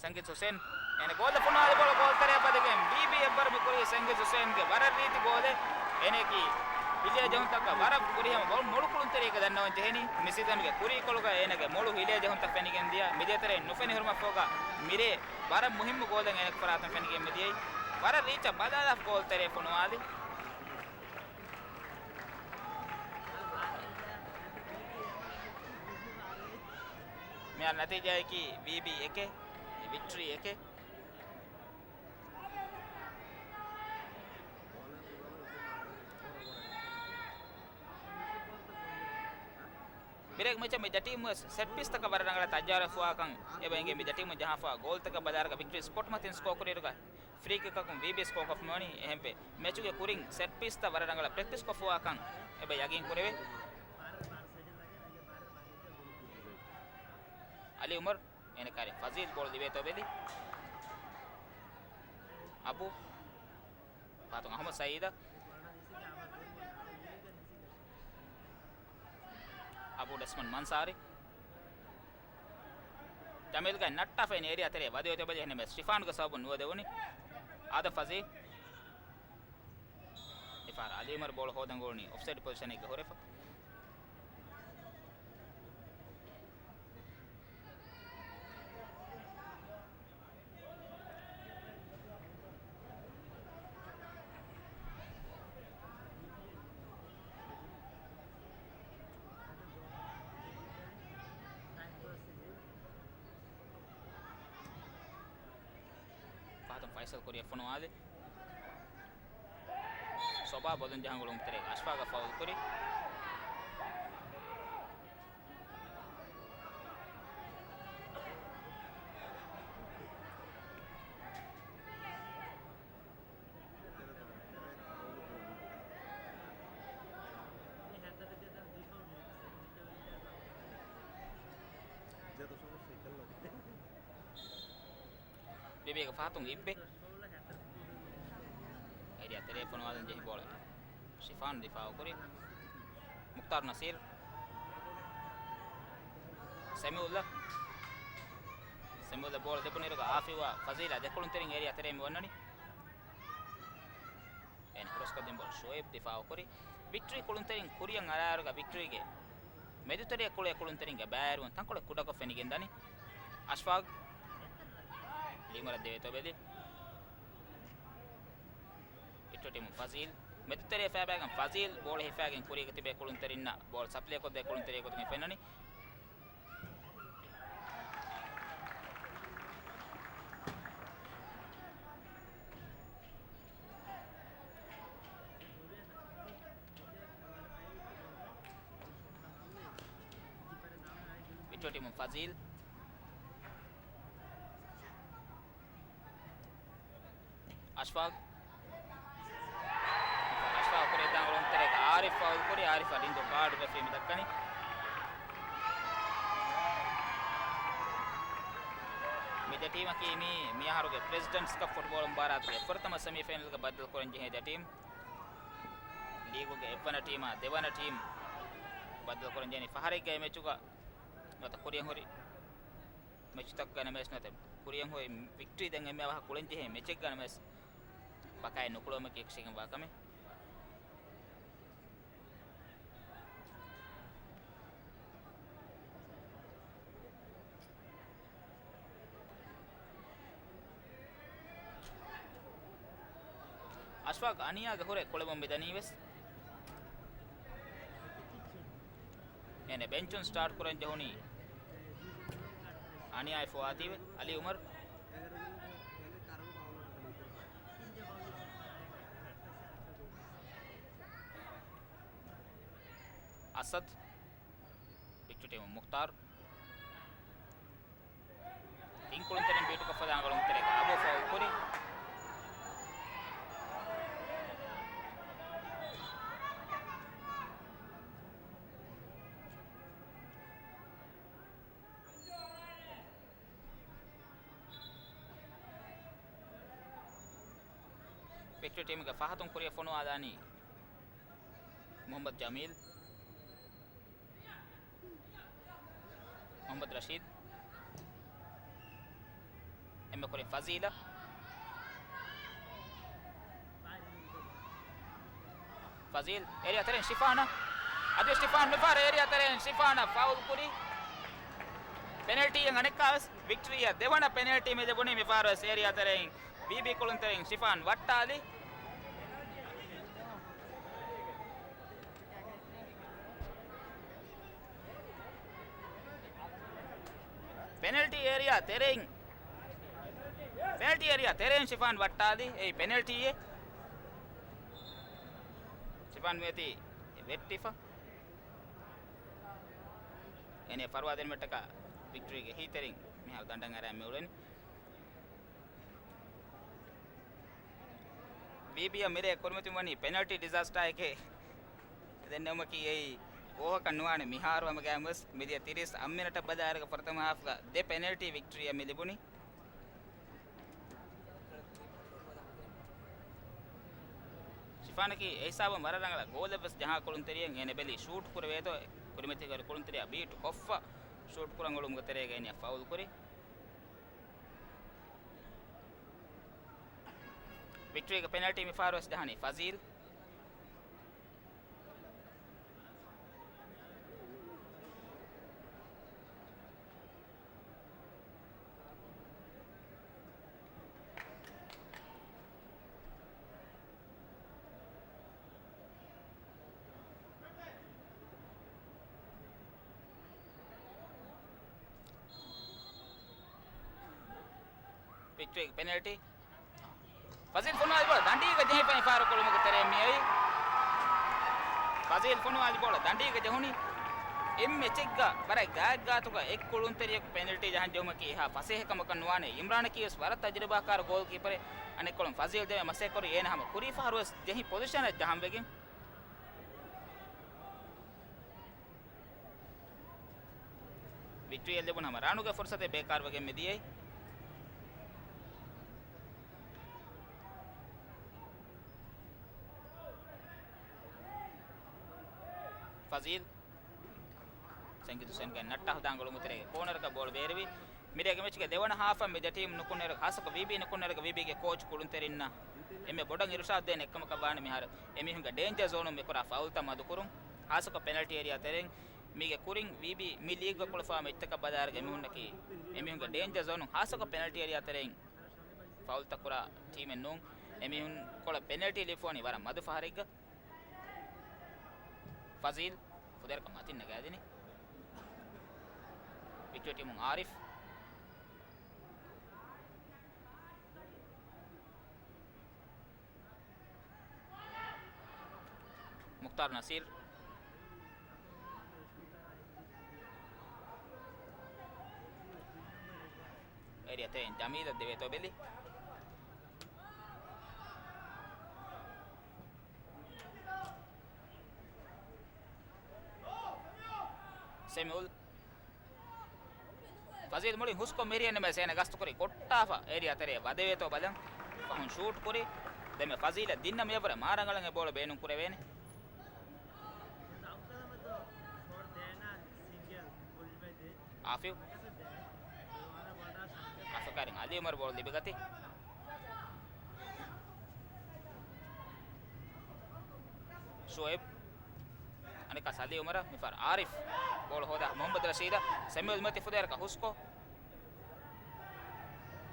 ސަންގިޒް ހުސެން އޭނަ ގޯލަށް ފޮނުވާލި ބޯޅަ ގޯލްތެރެއަށް ބަދެގެން ވީބީ އެއްވަރު މި ކުރީ ސަންގިޒް ހުސެންގެ ވަރަށް ރީތި ގޯލެއް. އޭނައަކީ ހިލޭ ޖެހުންތަކަށް ވަރަށް ފުރިހަމަ ބޮ-، މޮޅު ކުޅުންތެރިޔަކަށް ދަންނަވަން ޖެހެނީ. މި ސީޒަންގެ ކުރީކޮޅުގަ އޭނަގެ މޮޅު ހިލޭ ޖެހުންތައް ފެނިގެން ދިޔަ މި ދޭތެރެއިން ނުފެނި ހުރުމަށްފަހުގަ މިރޭ ވަރަށް މުހިއްމު ގޯލެއް އޭނަގެ ފަރާތުން ފެނިގެން މިދިޔައީ. ވަރަށް ރީއްޗަށް ބަލާލާފަ ގޯލްތެރެއަށް ފޮނުވާލި. މިހާރު ނަތީޖާއަކީ ވީބީ އެކެއް، ވިކްޓަރީ އެކެއް. މިރޭގެ މެޗަށް މި ދެ ޓީމު ވެސް ސެޓް ޕީސްތަކަށް ވަރަށް ރަނގަޅަށް ތައްޔާރުވެފަވާކަން އެބަ އެނގޭ. މި ދެ ޓީމުން ޖަހާފަވާ ގޯލްތަކަށް ބަލާއިރުގަ ވިކްޓަރީ ސްޕޯޓް މަތިން ސްކޯ ކުރިއިރުގަ ފްރީ ކިކަކުން ވީބީ ސްކޯ ކޮށްފަ މިވަނީ. އެހެންވެ، މެޗުގެ ކުރިން ސެޓް ޕީސްތައް ވަރަށް ރަނގަޅަށް ޕްރެކްޓިސް ކޮށްފަވާކަން އެބަ ޔަގީން ކުރެވޭ. އަލީ އުމަރު އޭނަ ކާރި ފަޒީލް ބޯޅަ ލިބޭތޯ ބެލި. އަބު ފާތުން އަހުމަދު ސައީދަށް. އަބު ޑެސްމަން މަންސާރި. ޖަމީލްގެ ނައްޓާފައި އެރިއާ ތެރޭ ވަދެވޭތޯ ބެލި އެހެންނަމަ ޝިފާންގެ ސަބަބުން ނުވަދެވުނީ. އާދަމް ފަޒީލް. އެފާރ އަލީ އުމަރު ބޯޅަ ހޯދަން ގުޅުނީ އޮފްސައިޑް ޕޮޒިޝަނެއްގަ ހުރެފަ. ފަހަތުން ފައިސަލް ކުރިއަށް ފޮނުވާލި. ސޮބާ ބޮލުން ޖަހަން ގުޅުންތެރޭގަ އަޝްފާގަށް ފައުލް ކުރި. ވީބީގެ ފަހަތުން އިއްބެ. އެރިއާ ތެރޭ ފޮނުވާލަން ޖެހި ބޯޅަ ޝިފާން ދިފާއު ކުރި. މުޚްތާރު ނަސީރު. ސެމިއުލްލަ. ސެމިއުލްލަ ބޯޅަ ލިބުނުއިރުގަ އާފިވާ ފަޒީލާ ދެ ކުޅުންތެރިން އެރިއާ ތެރޭ މި ވަންނަނީ. އޭނަ ކްރޮސްކޮށްދިން ބޯޅަ ޝުއޭބް ދިފާއު ކުރި. ވިކްޓަރީ ކުޅުންތެރިން ކުރިއަށް އަރާއިރުގަ ވިކްޓަރީގެ މެދުތެރެއަށް ކުޅޭ ކުޅުންތެރިންގެ ބައިވެރިވުން ތަންކޮޅެއް ކުޑަކޮށް ފެނިގެން ދަނީ. އަޝްފާގް ލީމަރަށް ދެވޭތޯ ބެލި. ވިކްޓަރީ ޓީމުން ފަޒީލް. މެދުތެރެއަށް ފައިބައިގެން ފަޒީލް ބޯޅަ ހިފާގެން ކުރީގަ ތިބޭ ކުޅުންތެރިންނަށް ބޯޅަ ސަޕްލައިކޮށްދޭ ކުޅުންތެރިއެއް ގޮތުގައި ފެންނަނީ. ވިކްޓަރީ ޓީމުން ފަޒީލް. އަޝްފާގް. އަޝްފާގް ކުރިއަށް ދާން ގުޅުންތެރޭގަ އާރިފް ފައުލް ކުރި، އާރިފަށް ރިންދު ކާޑު ރެފްރީ މި ދައްކަނީ. މި ދެ ޓީމަކީ މި، މި އަހަރުގެ ޕްރެޒިޑެންޓްސް ކަޕް ފުޓްބޯޅަ މުބާރާތުގެ ފުރަތަމަ ސެމީ ފައިނަލްގަ ބައްދަލު ކުރަން ޖެހޭ ދެ ޓީމް. ލީގުގެ އެއްވަނަ ޓީމާ ދެވަނަ ޓީމް ބައްދަލު ކުރަން ޖެހެނީ ފަހަރެއްގައި މެޗުގަ ނުވަތަ ކުރިއަށް ހުރި މެޗުތަކުގަ ނަމަވެސް ނުވަތަ ކުރިއަށް ހުރި ވިކްޓަރީ ދެން އެންމެ އަވަހަށް ކުޅެން ޖެހޭ މެޗެއްގަ ނަމަވެސް ބަކާއެއް ނުކުޅުވުމަކީ އެކަށީގެންވާ ކަމެއް. އަޝްފާގް އަނިޔާގެ ހުރެ ކުޅެމުން މިދަނީވެސް. އޭނަ ބެންޗުން ސްޓާޓް ކުރަން ޖެހުނީ އަނިޔާއި ފުވާތީވެ އަލީ އުމަރު. އަސަދް. ވިކްޓަރީ ޓީމު މުޚްތާރު. ތިން ކުޅުންތެރިން ބީޓުކޮށްފަ ދާން ގުޅުންތެރޭގަ އަބޫ ފައުލް ކުރި. ވިކްޓަރީ ޓީމުގެ ފަހަތުން ކުރިއަށް ފޮނުވާލާނީ މުހައްމަދު ޖަމީލް. މުހައްމަދު ރަޝީދު. ކުރިން ފަޒީލަށް. ފަޒީލް އޭރިއާ ތެރެއިން ޝިފާނަށް. އަދި ޝިފާން މިފަހަރު އޭރިއާ ތެރެއިން ޝިފާނަށް ފައުލް ކުރި. ޕެނަލްޓީއެއް އަނެއްކާވެސް ވިކްޓްރީއަށް ދެވަނަ ޕެނަލްޓީ މި ލިބުނީ މިފަހަރުވެސް އޭރިއާ ތެރެއިން ވީބީ ކުޅުންތެރިން ޝިފާން ވައްޓާލި. ޕެނަލްޓީ އޭރިއާ ތެރެއިން، ޕެނަލްޓީ އޭރިއާ ތެރެއިން ޝިފާން ވައްޓާލި. އެއީ ޕެނަލްޓީއެއް. ޝިފާން މިއޮތީ ވެއްޓިފަ. އޭނަ ފަރުވާ ދިނުމަށްޓަކާ ވިކްޓްރީގެ އެހީތެރިން މިހާރު ދަނޑަށް އަރާ މި އުޅެނީ. ވީބީއަށް މިރޭ ކުރިމަތިން ވަނީ ޕެނަލްޓީ ޑިޒާސްޓާއެކޭ ދެންނެވުމަކީ އެއީ ގޯހަކަށް ނުވާނެ. މިހާރު ހަމަގައިމުވެސް މިދިޔަ ތިރީސް އަށް މިނެޓަށް ބަލާއިރުގެ ފުރަތަމަ ހާފްގަ ދެ ޕެނަލްޓީ ވިކްޓްރީއަށް މި ލިބުނީ. ޝިފާނަކީ އެހިސާބުން ވަރަށް ރަނގަޅަށް ގޯލެއްވެސް ޖަހާ ކުޅުންތެރިއެއް. އޭނަ ބެލީ ޝޫޓް ކުރެވޭތޯ، ކުރިމަތީގެ ކުޅުންތެރިޔާ ބީޓް ކޮށްފަ ޝޫޓް ކުރަން އުޅުމުގެ ތެރޭގަ އޭނަ ފައުލް ކުރި. ވިކްޓްރީގެ ޕެނަލްޓީ މިފަހަރުވެސް ޖަހަނީ ފަޒީލް. ވިކްޓްރީގެ ޕެނަލްޓީ. ފަޒީލް ފޮނުވާލި ބޯޅަ ދަނޑީގަ ޖެހިފަ މިފަހަރު ކުޅުމުގެ ތެރެއިން މިއައީ. ފަޒީލް ފޮނުވާލި ބޯޅަ ދަނޑީގަ ޖެހުނީ. އެއް މެޗެއްގަ ވަރަށް ގާތްގާތުގަ އެއް ކުޅުންތެރިޔަކު ޕެނަލްޓީ ޖަހަން ޖެހުމަކީ އެހާ ފަސޭހަކަމަކަށް ނުވާނެ. އިމްރާނަކީވެސް ވަރަށް ތަޖުރިބާކާރު ގޯލްކީޕަރެއް. އަނެއްކޮޅުން ފަޒީލް ދެމެ މަސައްކަތްކުރި އޭނަ ހަމަ ކުރީ ފަހަރުވެސް ޖެހި ޕޮޒިޝަނަށް ޖަހަންވެގެން. ވިކްޓްރީއަށް ލިބުނު ހަމަ ރަނުގެ ފުރުސަތެއް ބޭކާރުވެގެން މިދިޔައީ. ފަޒީލް ސަންގިތު ސެންގެ ނައްޓާ ހުދާން ގޮޅުމުތެރޭގެ ކޯނަރަކަށް ބޯޅަ ބޭރުވި. މިރޭގެ މެޗުގެ ދެވަނަ ހާފަށް މި ދެ ޓީމް ނުކުންނައިރު، ހާއްސަކޮށް ވީބީ ނުކުންނައިރުގެ ވީބީގެ ކޯޗް ކުޅުންތެރިންނަށް އެންމެ ބޮޑަށް އިރުޝާދު ދޭން އެއްކަމަކަށް ވާނެ މިހާރު އެމީހުންގެ ޑޭންޖަރ ޒޯނުން މިކުރާ ފައުލްތައް މަދުކުރުން. ހާއްސަކޮށް ޕެނަލްޓީ އޭރިއާ ތެރެއިން މީގެ ކުރިން ވީބީ މި ލީގްގަ ކުޅެފައިވާ މެޗްތަކަށް ބަލާއިރުގެ އެމީހުންނަކީ އެމީހުންގެ ޑޭންޖަރ ޒޯނުން ހާއްސަކޮށް ޕެނަލްޓީ އޭރިއާ ތެރެއިން ފައުލްތައް ކުރާ ޓީމެއް ނޫން. އެމީހުން ކޮޅަށް ޕެނަލްޓީ ލިބިފައިވަނީ ވަރަށް މަދު ފަހަރެއްގަ. ފަޒީލް ފުދޭވަރަކަށް މަތިން ނަގާދިނީ. ވިކްޓޯރިއާ ޓީމުން އާރިފް. މުޚްތާރު ނަސީރް. އޭރިއާ ތެރެއިން ޖަމީލަށް ދެވޭތޯ ބެލި. ސެމިއުލް. ފަޒީލް މުޅިން ހުސްކޮށް މިރިއެން ނަމަވެސް އޭނަ ގަސްތުކުރި ކޮއްޓާފަ އޭރިއާ ތެރެއަށް ވަދެވޭތޯ ބަލަން. ފަހުން ޝޫޓް ކުރި. ދެންމެ ފަޒީލަށް ދިންނަ މިއަށްވުރެ މާ ރަނގަޅަށް އެ ބޯޅަ ބޭނުން ކުރެވޭނެ. އާފިވް. އާފިވް ކާރިން އަލީ އުމަރު ބޯޅަ ލިބިގަތީ. ޝުއައިބް. އަނެއްކާ ސަލީ އުމަރަށް މިފަހަރު އާރިފް. ބޯޅަ ހޯދާ މުހައްމަދު ރަޝީދަށް. ސެމިއުލް މިއޮތީ ފުދޭވަރަކަށް ހުސްކޮށް.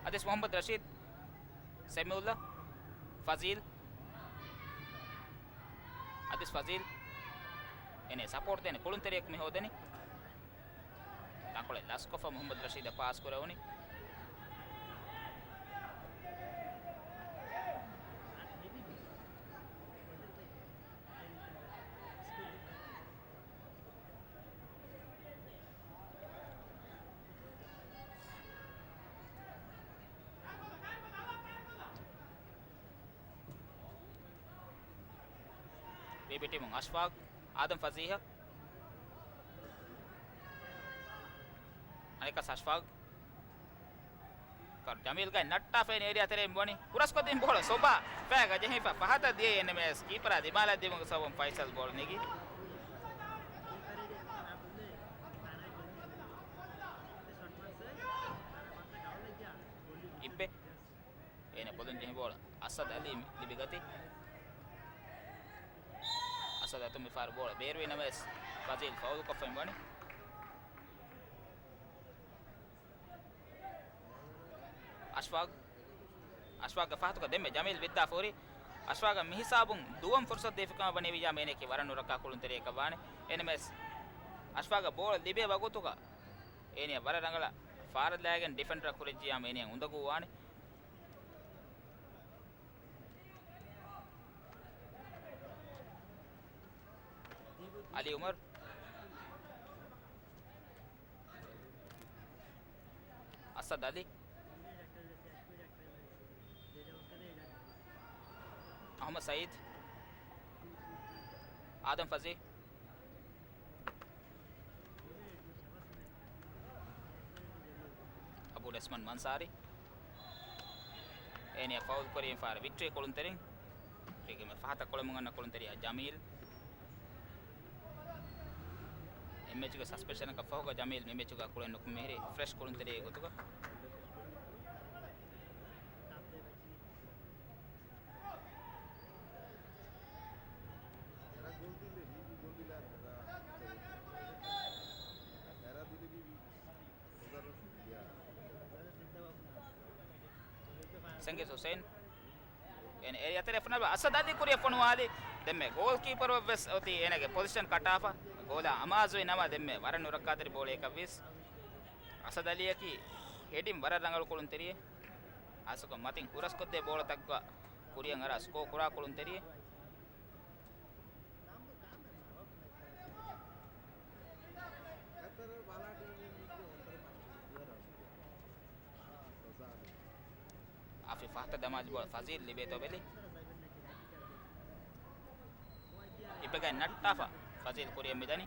އަދިސް މުހައްމަދު ރަޝީދް. ސެމިއުލްއަށް. ފަޒީލް. އަދިސް ފަޒީލް. އޭނަ ސަޕޯޓް ދޭނެ ކުޅުންތެރިޔަކު މި ހޯދަނީ. ތަންކޮޅެއް ލަސްކޮށްފަ މުހައްމަދު ރަޝީދަށް ޕާސް ކުރެވުނީ. ވީބީ ޓީމުން އަޝްފާގް، އާދަމް ފަޒީހަށް. އަނެއްކާ އަޝްފާގް. ކަރު ޖަމީލްގައި ނައްޓާފައި އޭރިއާ ތެރެއިން ވަނީ. ހުރަސްކޮށްދިން ބޯޅަ ސޮބާ ފައިގަ ޖެހިފަ ފަހަތަށް ދިޔައީ އެންއެމްއެސް ކީޕަރާ ދިމާލަށް ދިމުގެ ސަބަބުން ފައިސަލް ބޯޅަ ނެގި. އިއްބެ. ބޯޅަ އަސަދް އަލީ ލިބިގަތީ. އަސަދް އަތުން މިފަހަރު ބޯޅަ ބޭރުވި ނަމަވެސް، ފަޒީލް ފައުލުކޮށްފައި ވަނީ. އަޝްފާގް، އަޝްފާގްގެ ފަހަތުގަ ދެންމެ ޖަމީލް ވިއްދާފަ ހުރި. އަޝްފާގަށް މިހިސާބުން ދުވަން ފުރުސަތު ދީފިކަމަށް ވަނީ ވިއްޔާ މޭނެއަކީ ވަރަށް ނުރައްކާ ކުޅުންތެރިއެއްކަން ވާނެ. އެނަމަވެސް، އަޝްފާގަށް ބޯޅަ ލިބޭ ވަގުތުގަ އޭނިއަށް ވަރަށް ރަނގަޅަށް ފާރަށްލާގެން ޑިފެންޑަރ ކުރެއްޖިޔާމަ އޭނިއަށް އުނދަގޫވާނެ. އަލީ އުމަރު. އަސަދް އަލީ. އަހުމަދު ސައީދު. އާދަމް ފަޒީ. އަބޫ ރަސްމަން މަންސާރީ. އޭނިއަށް ފައުލް ކުރީ ފާރ ވިކްޓްރީ ކުޅުންތެރިން. ވިކްޓްރީގެ މެ ފަހަތަށް ކުޅެމުން އަންނަ ކުޅުންތެރިޔާ ޖަމީލް. އެއްމެޗުގެ ސަސްޕެންޝަނަކަށް ފަހުގަ ޖަމީލް މި މެޗުގަ ކުޅެން ނުކުމެހިރި ފްރެޝް ކުޅުންތެރިއެއް ގޮތުގަ. ސަންގެ ހުސެން. އޭނަ އޭރިއާ ތެރެއަށް ފޮނުވާލި. އަސަދް އަލީ ކުރިއަށް ފޮނުވާލި. ދެންމެ ގޯލްކީޕަރު ވެސް އޮތީ އޭނަގެ ޕޮޒިޝަން ކަޓާފަ. ގޯލާ އަމާޒުވި ނަމަ ދެންމެ ވަރަށް ނުރައްކާތެރި ބޯޅައެއްކަށް ވިޔަސް. އަސަދް އަލީއަކީ ހެޑިން ވަރަށް ރަނގަޅު ކުޅުންތެރިއެއް. އަސަކޮށް މަތިން ހުރަސްކޮށްދޭ ބޯޅަތަކުގަ ކުރިއަށް އަރާ ސްކޯ ކުރާ ކުޅުންތެރިއެއް. އާފި ފަހަތަށް ދަމާލި ބޯޅަ ފަޒީލް ލިބޭތޯ ބެލި. އިބެގައި ނައްޓާފަ ފަޒީލް ކުރިއަށް މިދަނީ.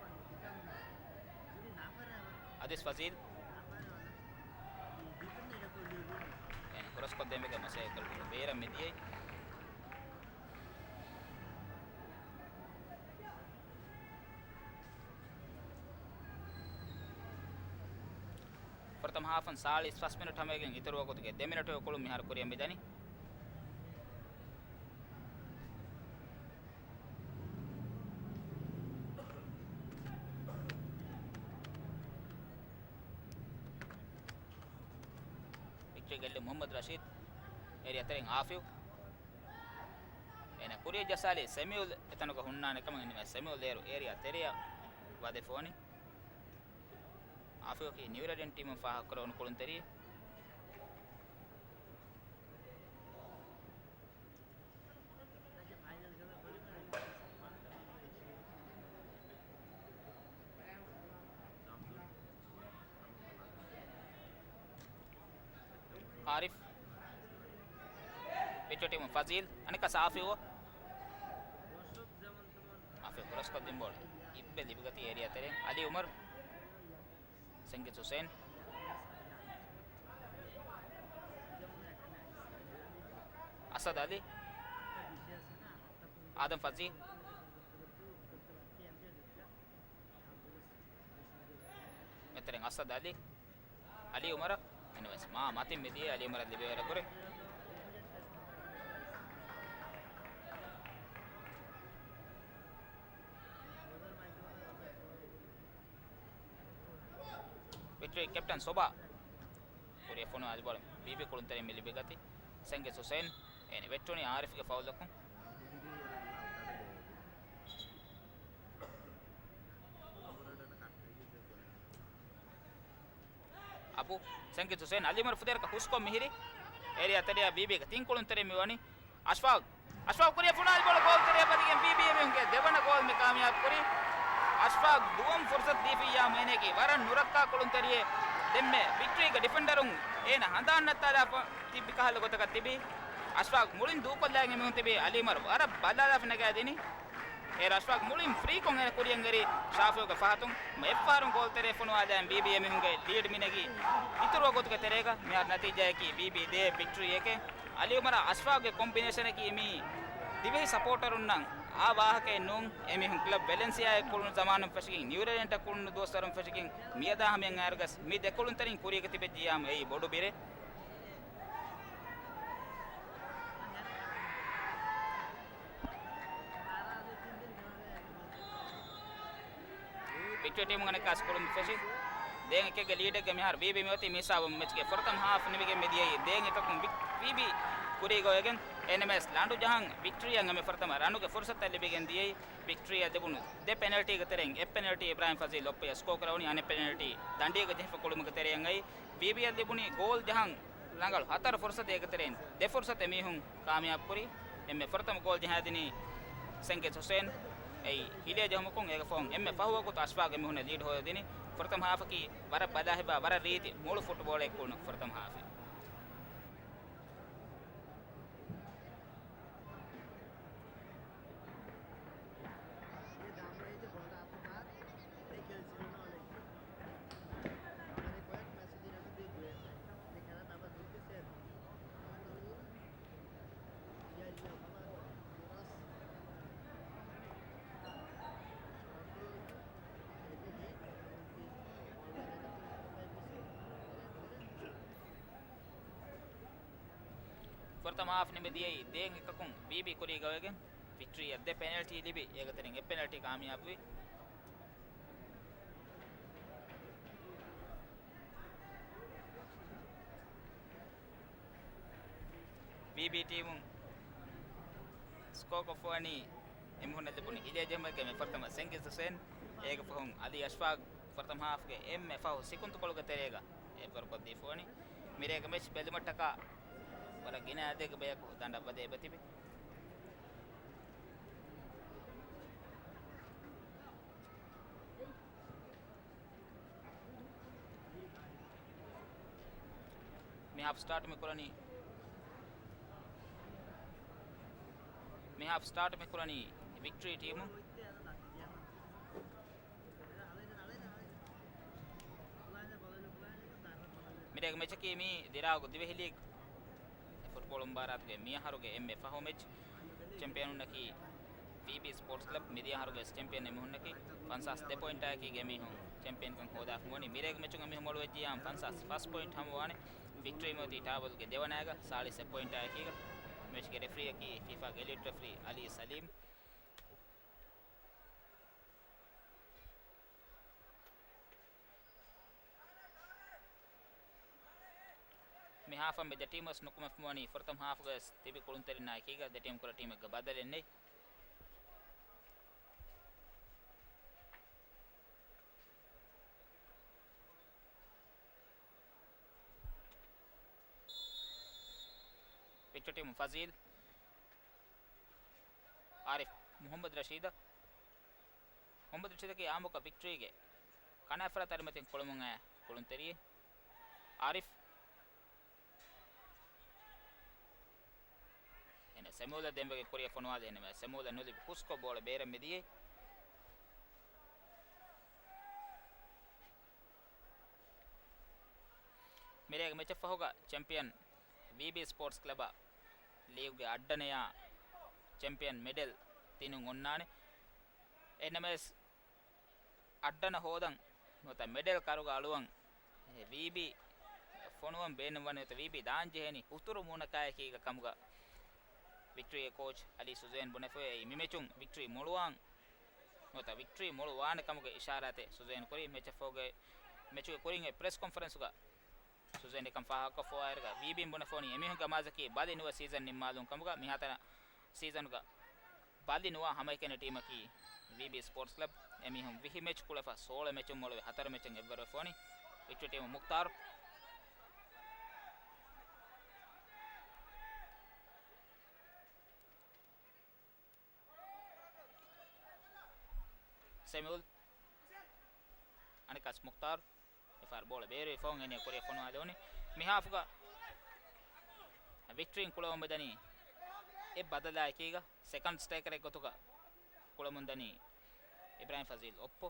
އަދިސް ފަޒީލް. އެ، ކްރޮސްކޮށްދޭން މިގެ މަސައްކަތް ބޭރަށް މިދިޔައީ. ފުރަތަމަ ހާފުން ސާޅީސް ފަސް މިނެޓް ހަމަވެގެން އިތުރު ވަގުތުގެ ދެ މިނެޓު ކުޅުން މިހާރު ކުރިއަށް މިދަނީ. ވިކްޓްރީ ގެއްލި މުހައްމަދު ރަޝީދު. އޭރިއާ ތެރެއިން އާފިވް. އޭނަ ކުރިއަށް ޖައްސާލީ ސެމިއުލް އެތަނުގަ ހުންނާނެ ކަމަށް. އެންމެ ސެމިއުލް އޭރު އޭރިއާ ތެރެއަށް ވަދެފޯނި. އާފިވަކީ ނިއުރަޑެން ޓީމުން ފާހަގަކުރެވުނު ކުޅުންތެރިއެއް. އާރިފް. ވިކްޓްރީ ޓީމުން ފަޒީލް. އަނެއްކާ އާފިވް. އާފިވް ކްރޮސްކޮށްދިން ބޯޅަ އިއްބެ ލިބިގަތީ އޭރިއާ ތެރެއިން. އަލީ އުމަރު. ސަންގެ ހުސެން. އަސަދް އަލީ. އާދަމް ފަޒީ. މެތެރެން އަސަދް އަލީ. އަލީ އުމަރަށް. އެންވެސް މާ މަތިން މިދިޔަ އަލީ އުމަރަށް ލިބޭވަރަށް ކުރި. ވިކްޓްރީ ކެޕްޓަން ސޮބާ. ކުރިއަށް ފޮނުވާލި ބޯޅަ ބީބީ ކުޅުންތެރެއިން މި ލިބިގަތީ. ސަންގެ ހުސެން. އޭނަ ވެއްޓުނީ އާރިފްގެ ފައުލަކުން. އަބު ސަންގެ ހުސެން އަލީ އުމަރު ފުދޭވަރަކަށް ހުސްކޮށް މިހިރީ. އޭރިއާ ތެރެއަށް ބީބީގެ ތިން ކުޅުންތެރިން މިވަނީ. އަޝްފާގް. އަޝްފާގް ކުރިއަށް ފޮނުވާލި ބޯޅަ ގޯލްތެރެއަށް ވަދެގެން ބީބީ އެމީހުންގެ ދެވަނަ ގޯލް މި ކާމިޔާބު ކުރީ. އަޝްފާގް ދުވަން ފުރުސަތު ދީފިއްޔާ މޭނެއަކީ ވަރަށް ނުރައްކާ ކުޅުންތެރިއެއް. ދެންމެ ވިކްޓްރީގެ ޑިފެންޑަރުން އޭނަ ހަނދާން ނައްތާލާފަ ތިއްބި ކަހަލަ ގޮތަކަށް ތިބީ. އަޝްފާގް މުޅިން ދޫކޮށްލާގެން އެމީހުން ތިބީ އަލީ އުމަރު ވަރަށް ބަލާލާފަ ނަގާދިނީ. އޭރު އަޝްފާގް މުޅިން ފްރީކޮށް އޭނަ ކުރިއަށް އެރީ ޝާފިއުގެ ފަހަތުން. އެއްފަހަރު ގޯލްތެރެއަށް ފޮނުވާލައި ބީބީ އެމީހުންގެ ލީޑް މިނެގީ. އިތުރު ވަގުތުގެ ތެރޭގަ މިހާރު ނަތީޖާއަކީ ބީބީ ދޭ ވިކްޓްރީ އެކެއް. އަލީ އުމަރާ އަޝްފާގްގެ ކޮމްބިނޭޝަނަކީ މީ ދިވެހި ސަޕޯޓަރުންނަށް އާ ވާހަކައެއް ނޫން. އެމީހުން ކްލަބް ވެލެންސިއާއަށް ކުޅުނު ޒަމާނުން ފެށިގެން، ނިއުރަޑެންޓަށް ކުޅުނު ދުވަސްވަރުން ފެށިގެން، މިއަދާ ހަމަޔަށް އައިރުގަސް މި ދެ ކުޅުންތެރިން ކުރީގަ ތިބެއްޖިޔާމަ އެއީ ބޮޑު ބިރެއް. އަނެއްކާސް ކުޅުން ފެށި ދޭން އެކެއްގެ ލީޑެއްގަ މިހާރު ވީބީ މިއޮތީ. މިހިސާބުން މެޗްގެ ފުރަތަމަ ހާފް ނިމިގެން މިދިޔައީ ދޭން އެކަކުން ވީ-، ވީބީ ކުރީގަ އޮވެގެން. އެންއެމްއެސް ލަނޑު ޖަހަން ވިކްޓްރީއަށް އެންމެ ފުރަތަމަ ރަނުގެ ފުރުސަތެއް ލިބިގެން ދިޔައީ. ވިކްޓްރީއަށް ލިބުނު ދެ ޕެނަލްޓީގެ ތެރެއިން އެއް ޕެނަލްޓީ އިބްރާހިމް ފަޒީލް އޮއްޕޮޔަށް ސްކޯ ކުރެވުނީ. އަނެއް ޕެނަލްޓީ ދަނޑިއެއްގަ ޖެހިފަ ކުޅުމުގެ ތެރެއަށް އައި. ވީބީއަށް ލިބުނީ ގޯލް ޖަހަން ރަނގަޅު ހަތަރު ފުރުސަތެއް. އޭގެ ތެރެއިން ދެ ފުރުސަތެއް މީހުން ކާމިޔާބު ކުރީ. އެންމެ ފުރަތަމަ ގޯލް ޖަހާދިނީ ސެންގިޒް ހުސެން. އެއީ ހިލޭ ޖެހުމަކުން އޭގެ ފަހުން އެންމެ ފަހު ވަގުތު އަޝްފާގް އެމީހުންނަށް ލީޑް ހޯދަދިނީ. ފުރަތަމަ ހާފަކީ ވަރަށް ބަލާ ހިބާ، ވަރަށް ރީތި މޫޅު ފުޓްބޯޅައެއް ކުޅުނު ފުރަތަމަ ހާފެއް. ފުރަތަމަ ހާފް ނިމިދިޔައީ ދޭން އެކަކުން ވީބީ ކުރީގަ އޮވެގެން. ވިކްޓްރީއަށް ދެ ޕެނަލްޓީ ލިބި، އޭގެ ތެރެއިން އެއް ޕެނަލްޓީ ކާމިޔާބުވި. ވީބީ ޓީމުން ސްކޯ ކޮށްފަވަނީ އެމީހުންނަށް ލިބުނު ހިލޭ ޖެހުމެއްގެ މި ފުރަތަމަ ސެންގިޒް ހުސެން، އޭގެ ފަހުން އަލީ އަޝްފާގް ފުރަތަމަ ހާފްގެ އެންމެ ފަހު ސިކުންތުކޮޅުގެ ތެރޭގަ އެއްވަރުކޮށްދީފަވަނީ. މިރޭގެ މެޗް ބެލުމަށްޓަކާ ވަރަށް ގިނަ އަދަދެއްގެ ބަޔަކު ދަނޑަށް ވަދެ އެބަތިބި. މި ހާފް ސްޓާޓް މި ކުރަނީ، މި ހާފް ސްޓާޓް މި ކުރަނީ ވިކްޓްރީ ޓީމު. މިރޭގެ މެޗަކީ މީ ދިރާގު ދިވެހި ލީގް ފުޓްބޯޅަ މުބާރާތުގެ މިއަހަރުގެ އެންމެ ފަހު މެޗް. ޗެމްޕިއަނުންނަކީ ވީބީ ސްޕޯޓްސް ކްލަބް. މިދިޔަ އަހަރުގެ ޗެމްޕިއަން އެމީހުންނަކީ ފަންސާސް ދެ ޕޮއިންޓާއެކީގަ އެމީހުން ޗެމްޕިއަންކަން ހޯދާފަ ވަނީ. މިރޭގެ މެޗުން އެމީހުން މޮޅުވެއްޖިއްޔާ ފަންސާސް ފަސް ޕޮއިންޓް ހަމަވާނެ. ވިކްޓްރީ މިއޮތީ ޓާބަލްގެ ދެވަނައިގަ ސާޅީސް އެއް ޕޮއިންޓާއެކީގަ. މެޗްގެ ރެފްރީއަކީ ފިފާގެ އެލީޓް ރެފްރީ އަލީ ސަލީމް. މި ހާފަށް މި ދެ ޓީމު ވެސް ނުކުމެފަ ވަނީ ފުރަތަމަ ހާފުގަ ވެސް ތިބި ކުޅުންތެރިންނާ އެކީގަ ދެ ޓީމު ކުރެ ޓީމެއްގަ ބަދަލެއް ނެތް. ވިކްޓްރީ ޓީމު ފަޒީލް، އާރިފް، މުހައްމަދު ރަޝީދަށް. މުހައްމަދު ރަޝީދަކީ އާއްމުކޮށް ވިކްޓްރީގެ ކަނާތްފަރާތް ތަރިމަތިން ކުޅަމުން އައި ކުޅުންތެރިއެއް. އާރިފް. އެން ސެމޫލަށް ދެންވެގެން ކުރިއަށް ފޮނުވާލި. އެން ސެމޫލަށް ނުލިބި ހުސްކޮށް ބޯޅަ ބޭރަށް މިދިޔައީ. މިރޭގެ މެޗަށްފަހުގަ ޗެމްޕިއަން ވީބީ ސްޕޯޓްސް ކްލަބަށް ލީގުގެ އައްޑަނަޔާ ޗެމްޕިއަން މެޑަލް ދިނުން އޮންނާނެ. އެންއެމްއެސް އައްޑަނަ ހޯދަން ނުވަތަ މެޑަލް ކަރުގަ އަޅުވަން ވީބީ ފޮނުވަން ބޭނުންވަނީ ނުވަތަ ވީބީ ދާން ޖެހޭނީ ހުތުރު މޫނަކާއެކީގަ ކަމުގަ ވިކްޓްރީގެ ކޯޗް އަލީ ސުޒޭން ބުނެފައި. މި މެޗުން ވިކްޓްރީ މޮޅުވާން ނުވަތަ ވިކްޓްރީ މޮޅުވާނެ ކަމުގެ އިޝާރާތެއް ސުޒޭން ކުރީ. މެޗަށްފަހުގެ، މެޗުގެ ކުރިން އޮތް ޕްރެސް ކޮންފަރެންސުގަ ސުޒޭން އެކަން ފާހަގަކޮށްފައިވާއިރުގަ ވީބީން ބުނެފަވަނީ އެމީހުންގެ އަމާޒަކީ ބަލި ނުވެ ސީޒަން ނިންމާލުން ކަމުގަ. މިހާތަނަށް ސީޒަނުގަ ބަލި ނުވާ ހަމައެކަނި ޓީމަކީ ވީބީ ސްޕޯޓްސް ކްލަބް. އެމީހުން ވިހި މެޗް ކުޅެފަ ސޯޅަ މެޗުން މޮޅުވެ ހަތަރު މެޗެއް އެއްވަރުވެފަ ވަނީ. ވިކްޓްރީ ޓީމު މުކްތާރު. ސެމިއުލް. އަނެއްކާސް މުކްތާރު. މިފަހަރު ބޯޅަ ބޭރުވި ފަހުން އެންއޭ ކުރިއަށް ފޮނުވާލެވުނީ. މި ހާފުގަ ވިކްޓްރީން ކުޅަވަމުންދަނީ އެއް ބަދަލާއެކީގަ ސެކަންޑް ސްޓްރައިކަރެއް ގޮތުގަ ކުޅަމުންދަނީ އިބްރާހިމް ފަޒީލް އޮއްޕޮ.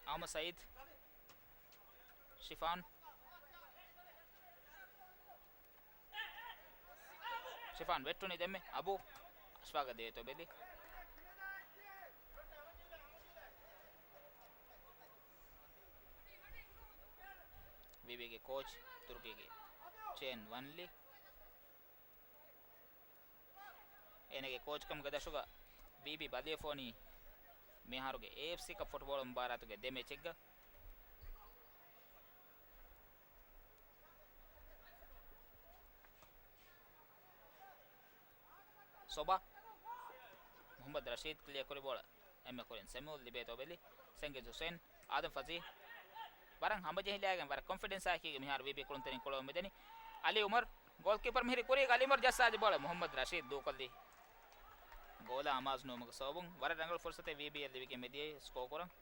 އަހުމަދު ސައީދު. ޝިފާން. ޝިފާން ވެއްޓުނީ ދެންމެ. އަބޫ އަޝްފާގަށް ދޭތޯ ބެލި. ވީބީ ކޯޗް ތުރުކީގެ ޗޭން ވަންލި. އޭނާގެ ކޯޗްކަމުގެ ދަށުގަ ވީބީ ބަދިޔަފޯނީ މިހާރުގެ އޭއެފްސީ ކަޕް ފުޓްބޯޅަ މުބާރާތުގެ ދެ މެޗެއްގަ. ސޮބާ. މުހައްމަދު ރަޝީދު ކްލިއަރ ކުރި ބޯޅަ އެންމެ ކުރިން ސެމިއުލް ލިބޭތޯ ބެލި. ސެންގިޒް ހުސެން، އާދަމް ފަޒީ. ވަރަށް ހަމަޖެހިލާގެން ވަރަށް ކޮންފިޑެންސް އާއެކީގެ މިހާރު ވީބީ ކުޅުންތެރިން ކުޅަވަމުން މިދަނީ. އަލީ އުމަރު، ގޯލްކީޕަރ މިހިރީ ކުރީގަ އަލީ އުމަރު ޖައްސާލި ބޯޅަ މުހައްމަދު ރަޝީދު ދޫކޮށްލީ. ގޯލާ އަމާޒު ނުވުމުގެ ސަބަބުން ވަރަށް ރަނގަޅު ފުރުސަތެއް ވީބީއަށް ލިބިގެން މިދިޔައީ ސްކޯ ކުރަން.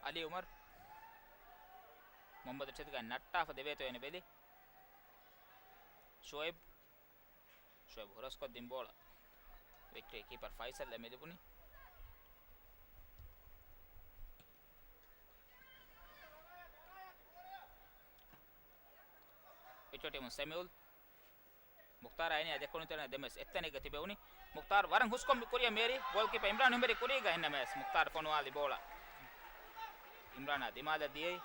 އަލީ އުމަރު މުހައްމަދު ރަޝީދުގެ ނައްޓާފަ ދެވޭތޯ އޭނަ ބެލި. ޝުއައިބް. ޝުއައިބް ހުރަސްކޮށްދިން ބޯޅަ ވިކްޓްރީ ކީޕަރ ފައިސަލްއަށް މި ލިބުނީ. ވިކްޓްރީ ޓީމުން ސެމިއުލް. މުޚްތާރާ އިން އަދި ކުޅުންތެރިން ދެމެސް އެއްތަނެއްގަ ތިބެވުނީ. މުޚްތާރު ވަރަށް ހުސްކޮށް ކުރިއަށް މޭރި، ގޯލްކީޕަރ އިމްރާން ހުމެރި ކުރީގަ އެހެންނަމަވެސް މުޚްތާރު ފޮނުވާލި ބޯޅަ އިމްރާނާ ދިމާލަށް ދިޔައީ.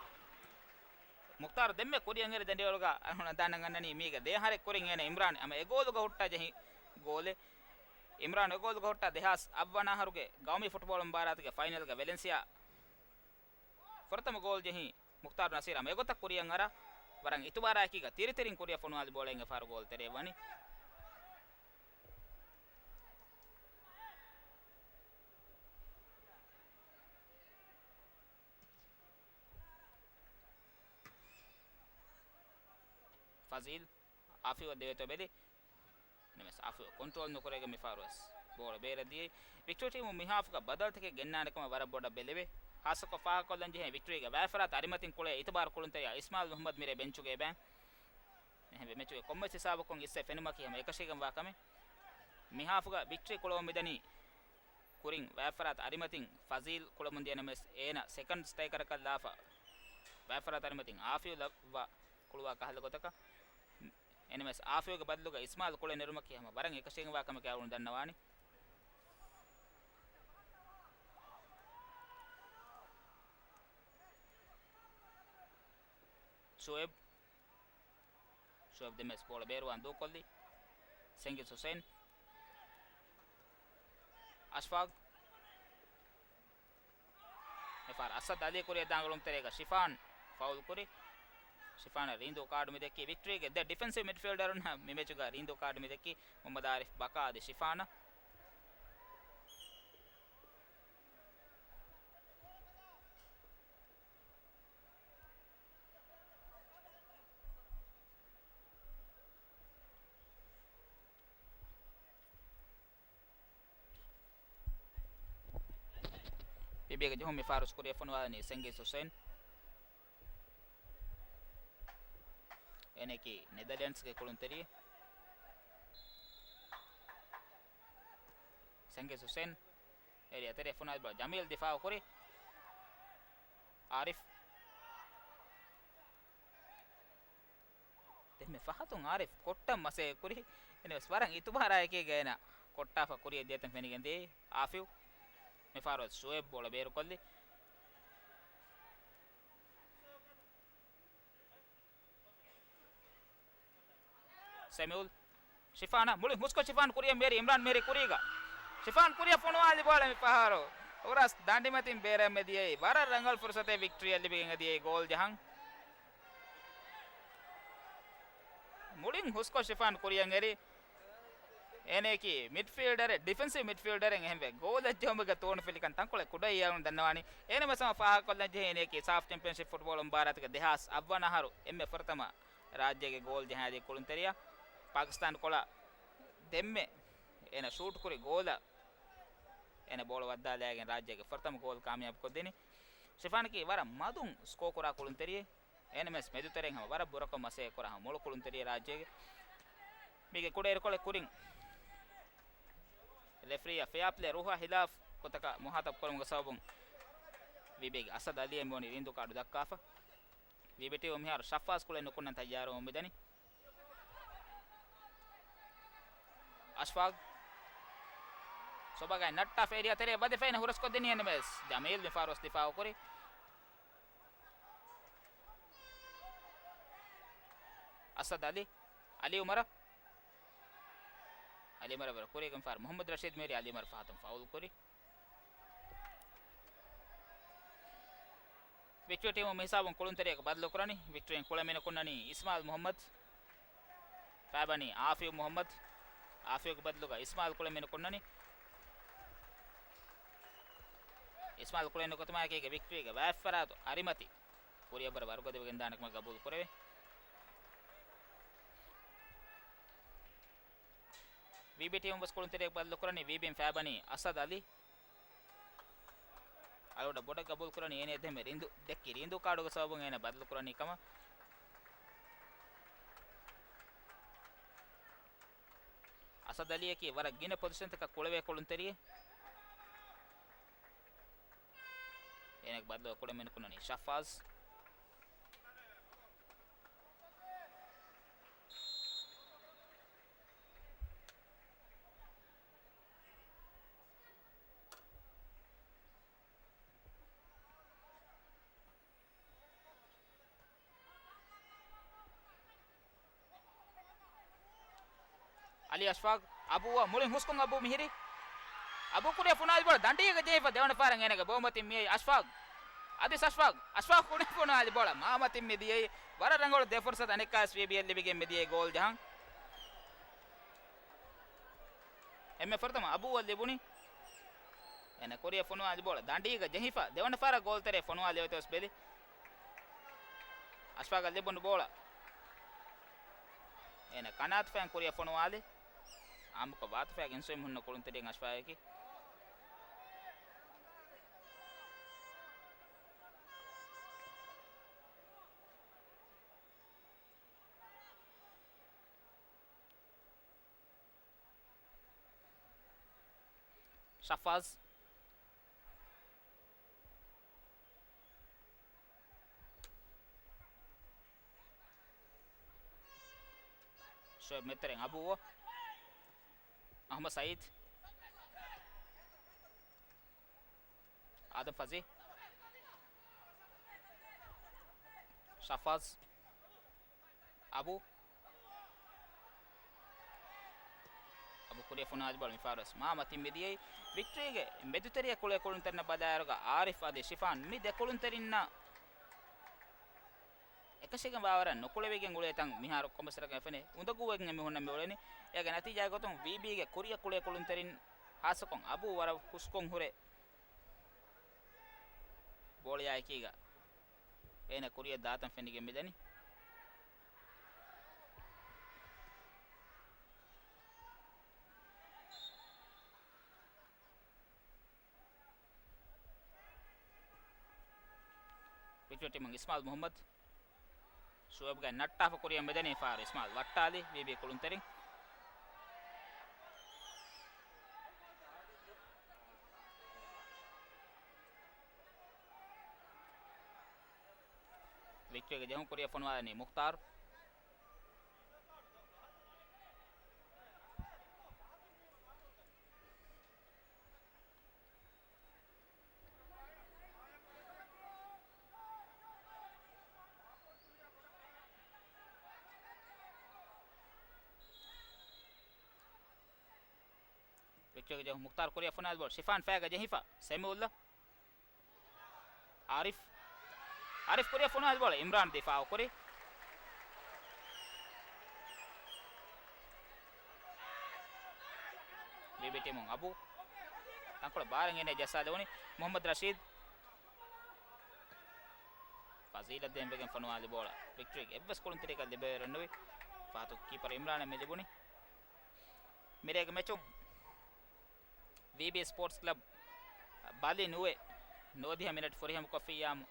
މުޚްތާރު ދެންމެ ކުރިއަށް އެރި ދަނޑިވަޅުގަ އަންހުނަ ދާނަން އަންނަނީ މީގެ ދެއަހަރެއް ކުރިން އޭނަ އިމްރާން ހަމަ އެ ގޯލުގަ ހުއްޓާ ޖެހި ގޯލެއް. އިމްރާން އެ ގޯލުގަ ހުއްޓާ ދެހާސް އަށްވަނަ އަހަރުގެ ގައުމީ ފުޓްބޯޅަ މުބާރާތުގެ ފައިނަލްގަ ވެލެންސިއާ ފުރަތަމަ ގޯލް ޖެހި މުޚްތާރު ނަސީރު ހަމަ އެގޮތަށް ކުރިއަށް އަރާ، ވަރަށް އިތުބާރާއެކީގަ ތިރިތިރިން ކުރިއަށް ފޮނުވާލި ބޯޅައިން އެފާރު ގޯލް ތެރެއަށް ވަނީ. ފަޒީލް އާފިއަށް ދެވޭތޯ ބެލި. ނަމަވެސް އާފިއަށް ކޮންޓްރޯލް ނުކުރެވިގެން މިފަހަރުވެސް ބޯޅަ ބޭރަށް ދިޔައީ. ވިކްޓޯރިއާ ޓީމު މިހާފުގަ ބަދަލުތަކެއް ގެންނާނެ ކަމަށް ވަރަށް ބޮޑަށް ބެލެވޭ. ހާއްސަކޮށް ފާހަގަކޮށްލަން ޖެހޭ ވިކްޓޯރިއާގެ ވައިފަރާތް އަރިމަތިން ކުޅޭ އިތުބާރު ކުޅުންތެރިޔާ އިސްމާއިލް މުހައްމަދު މިރޭ ބެންޗުގަ އެބައިން. އެހެންވެ މެޗުގެ ކޮންމެސް ހިސާބަކުން އިސްވެ ފެނުމަކީ ހަމަ އެކަށީގެންވާ ކަމެއް. މިހާފުގަ ވިކްޓްރީ ކުޅަމުން މިދަނީ ކުރިން ވައިފަރާތް އަރިމަތިން ފަޒީލް ކުޅަމުން ދިޔަ ނަމަވެސް އޭނަ ސެކަންޑް ސްޓްރައިކަރަކަށް ލާފަ ވައިފަރާތް އަރިމަތިން އާފިއު ލައްވާ ކުޅުވާ ކަހަލަ ގޮތަކަށް. އެންއެމްއެސް އާފިއުގެ ބަދަލުގަ އިސްމާއިލް ކުޅެ ނެރުމަކީ ހަމަ ވަރަށް އެކަށީގެންވާ ކަމެކޭ އަޅުގަނޑު ދަންނަވާނީ. ޝުއޭބް. ޝުއޭބް ދެމެސް ބޯޅަ ބޭރުވާން ދޫކޮށްލި. ސެންގިޒް ހުސެން. އަޝްފާގް. މިފަހަރު އަސަދް އަލީ ކުރިއަށް ދާން އުޅުންތެރޭގަ ޝިފާން ފައުލް ކުރި. ޝިފާނަށް ރީނދޫ ކާޑު މިދެއްކި ވިކްޓްރީގެ ދެ ޑިފެންސިވް މިޑްފީލްޑަރުން މިމެޗުގަ ރީނދޫ ކާޑު މިދެއްކި މުހައްމަދު އާރިފް ބަކާ އަދި ޝިފާނަށް. ޕީބީގެ ޖެހުން މިފަހަރު ކުރިއަށް ފޮނުވާލަނީ ސެންގިޒް ހުސެން. އޭނައަކީ ނެދަލެންޑްސްގެ ކުޅުންތެރިއެއް. ސެންގިޒް ހުސެން. އެރި އަތެރެ ފޮނުވާލި ބޯޅަ ޖަމީލް ދިފާއު ކުރި. އާރިފް. ދެންމެ ފަހަތުން އާރިފް ކޮއްޓަށް މަސައްކަތް ކުރި. އެންއެމްއެސް ވަރަށް އިތުބާރާއެކީގަ އޭނަ ކޮއްޓާފަ ކުރިއަށް ދިޔަތަން ފެނިގެންދިޔައީ. އާފިއު. މިފަހަރު ޝުއޭބް ބޯޅަ ބޭރުކޮށްލި. ސެމިއުލް. ޝިފާނަށް މުޅި ހުސްކޮށް ޝިފާން ކުރިއަށް މޭރި އިމްރާން މޭރި ކުރީގަ. ޝިފާން ކުރިއަށް ފޮނުވާލި ބޯޅަ މި ފަހަރު ހުރަސް ދަނޑިމަތިން ބޭރަށް މެދިޔައީ. ވަރަށް ރަނގަޅު ފުރުސަތެއް ވިކްޓްރީއަށް ލިބިގެން އެދިޔައީ ގޯލް ޖަހަން. މުޅިން ހުސްކޮށް ޝިފާން ކުރިއަށް އެރި. އޭނައަކީ މިޑްފީލްޑަރެއް، ޑިފެންސިވް މިޑްފީލްޑަރެއް އެހެންވެ، ގޯލަށް ޖެހުމުގެ ތޫނުފިލިކަން ތަންކޮޅެއް ކުޑައި އަޅުން ދަންނަވާނީ. އޭނަ މަސަމަ ފާހަގަކޮށްލަން ޖެހޭ އޭނައަކީ ސާފް ޗެމްޕިއަންޝިޕް ފުޓްބޯޅަ މުބާރާތުގެ ދެހާސް އަށްވަނަ އަހަރު އެންމެ ފުރަތަމަ ރާއްޖޭގެ ގޯލް ޖަހާދި ކުޅުންތެރިޔާ. ޕާކިސްތާން ކޮޅަށް ދެންމެ އޭނަ ޝޫޓް ކުރި ގޯލަށް އޭނަ ބޯޅަ ވައްދާލައިގެން ރާއްޖޭގެ ފުރަތަމަ ގޯލް ކާމިޔާބު ކޮށްދިނީ. ޝިފާނަކީ ވަރަށް މަދުން ސްކޯ ކުރާ ކުޅުންތެރިއެއް. އެންއެމްއެސް މެދުތެރެއިން ހަމަ ވަރަށް ބުރަކޮށް މަސައްކަތް ކުރާ ހަމަ މޮޅު ކުޅުންތެރިޔާ ރާއްޖޭގެ މީގެ ކުޑައިރުކޮޅެއް ކުރިން ރެފްރީއާ ފެއާޕްލޭ ރޫހާ ހިލާފް ގޮތަކަށް މުހާތަބް ކުރުމުގެ ސަބަބުން ވީބީގެ އަސަދު އަލީއަށް މިވަނީ ރިންދު ކާޑު ދައްކާފަ. ވީބީ ޓީމު މިހާރު ޝަފާޒް ކުޅެން ނުކުންނަން ތައްޔާރުވަމުން މިދަނީ. އަޝްފާގް ސޮބާގައި ނައްޓާފަ އޭރިއާ ތެރޭ ވަދެފައިން ހުރަސްކޮށްދިނީ އެންއެމްއެސް. ޖަމީލް މިފަހަރުވެސް ދިފާއު ކުރި. އަސަދް އަލީ. އަލީ އުމަރަށް. އަލީ އުމަރަށް ވަރަށް ކުރީގެން ފާރު މުހައްމަދު ރަޝީދު މިހިރީ އަލީ އުމަރު ފަހަތުން ފައުލް ކުރި. ވިކްޓޯރިއާ ޓީމު މިހިސާބުން ކުޅުންތެރިޔަކު ބަދަލުކުރަނީ. ވިކްޓޯރިއާ ކުޅަމިނު ކުންނަނީ އިސްމާއިލް މުހައްމަދު. ފައިބަނީ އާފިޔު މުހައްމަދު. އާފިޔުގެ ބަދަލުގަ އިސްމާއިލް ކުޅަމިނު ކުންނަނީ. އިސްމާއިލް ކުޅެން ނުކުތުމާއެކީގަ ވިކްޓޯރިއާގެ ވާތްފަރާތު އަރިމަތި ކުރިއަށްވުރެ ވަރުގަދަވެގެންދާނެ ކަމަށް ގަބޫލު ކުރެވޭ. ވީބީ ޓީމު ވެސް ކުޅުންތެރިޔަކު ބަދަލުކުރަނީ. ވީބީން ފައިބަނީ އަސަދް އަލީ. އަޅުގަނޑަށް ބޮޑަށް ގަބޫލުކުރަނީ އޭނަ އެދެމެ ރިންދު ދެއްކި ރިންދޫ ކާޑުގެ ސަބަބުން އޭނަ ބަދަލުކުރަނީ ކަމަށް. އަސަދް އަލީއަކީ ވަރަށް ގިނަ ޕޮޒިޝަންތަކަށް ކުޅެވޭ ކުޅުންތެރިއެއް. އޭނަގެ ބަދަލު ކުޅެމެން ކުންނަނީ ޝަފާޒް. އަލީ އަޝްފާގް އަބޫއަށް މުޅިން ހުސްކޮށް އަބޫ މިހިރީ. އަބޫ ކުރިއަށް ފޮނުވާލި ބޯޅަ ދަނޑީގަ ޖެހިފަ ދެވަނަ ފަހަރަށް އޭނަގެ ބޯމަތިން މިއައީ އަޝްފާގް. އަދިސް އަޝްފާގް. އަޝްފާގް ކުރިއަށް ފޮނުވާލި ބޯޅަ މާމަތިން މި ދިޔައީ. ވަރަށް ރަނގަޅު ދެ ފުރުސަތު އަނެއްކާވެސް ވީބީއަށް ލިބިގެން މި ދިޔައީ ގޯލް ޖަހަން. އެންމެ ފުރަތަމަ އަބޫއަށް ލިބުނީ. އޭނަ ކުރިއަށް ފޮނުވާލި ބޯޅަ ދަނޑީގަ ޖެހިފަ ދެވަނަ ފަހަރަށް ގޯލްތެރޭ ފޮނުވާލި އޮތަސް ބެލި. އަޝްފާގަށް ލިބުނު ބޯޅަ. އޭނަ ކަނާތުފައިން ކުރިއަށް ފޮނުވާލި. އާއްމުކޮށް ވާތުފައިގެ އިންސުރެން ހުންނަ ކުޅުންތެރިން އަޝްފާގަކީ. ޝަފާޒް. ޝޮއިބް މެދުތެރެއިން އަބޫ. އަޙްމަދު ސައީދު. އާދަމް ފަޒީ. ޝަފާޒް. އަބޫ. އަބޫ ކުރިއަށް ފޮނުވާލި ބޯޅަ މިފަހަރުވެސް މާ މަތިން މި ދިޔައީ. ވިކްޓްރީގެ މެދުތެރެއަށް ކުޅޭ ކުޅުންތެރިންނަށް ބަލާއިރުގަ އާރިފް އަދި ޝިފާން މި ދެ ކުޅުންތެރިންނަށް އެކަށީގެން ވާވަރަށް ނުކުޅެވިގެން އުޅޭ ތަން މިހާރު ކޮންމެސް ރަކަށް ފެނޭ. އުނދަގޫވެގެން މި ހުންނަ މި އުޅެނީ. އޭގެ ނަތީޖާގެ ގޮތުން ވީބީގެ ކުރިއަށް ކުޅޭ ކުޅުންތެރިން ހާއްސަކޮށް އަބޫ ވަރަށް ހުސްކޮށް ހުރެ ބޯޅަޔާއެކީގަ އޭނަ ކުރިއަށް ދާތަން ފެނިގެން މިދަނީ. ވިކްޓްރީ ޓީމުން އިސްމާއިލް މުޙައްމަދު. ޝުއޭބްގައި ނައްޓާފަ ކުރިއަށް މިދަނީ ފާރު އިސްމާއިލް ވައްޓާލި ވީބީ ކުޅުންތެރިން. ވިކްޓްރީގެ ޖެހުން ކުރިއަށް ފޮނުވާލަނީ މުޚްތާރު. ވިކްޓްރީގެ ޖެހުން މުޚްތާރު ކުރިއަށް ފޮނުވާލި ބޯޅަ ޝިފާން ފައިގަ ޖެހިފަ ސެމިއުލްލަ. އާރިފް. އާރިފް ކުރިއަށް ފޮނުވާލި ބޯޅަ އިމްރާން ދިފާއު ކުރި. ވީބީ ޓީމުން އަބޫ. ތަންކޮޅެއް ބާރެއް އޭނަ ޖައްސާލެވުނީ. މުޙައްމަދު ރަޝީދު. ފަޒީލަށް ދޭން ވެގެން ފޮނުވާލި ބޯޅަ ވިކްޓްރީގެ އެއްވެސް ކުޅުންތެރިއަކަށް ލިބެވޭވަރެއް ނުވި. ފަހަތު ކީޕަރު އިމްރާނަށް މި ލިބުނީ. މިރޭގެ މެޗުން ވީބީ ސްޕޯޓްސް ކްލަބް ބަލި ނުވެ ނުވަދިހަ މިނެޓް ފުރިހަމަކޮށްފިއްޔާމު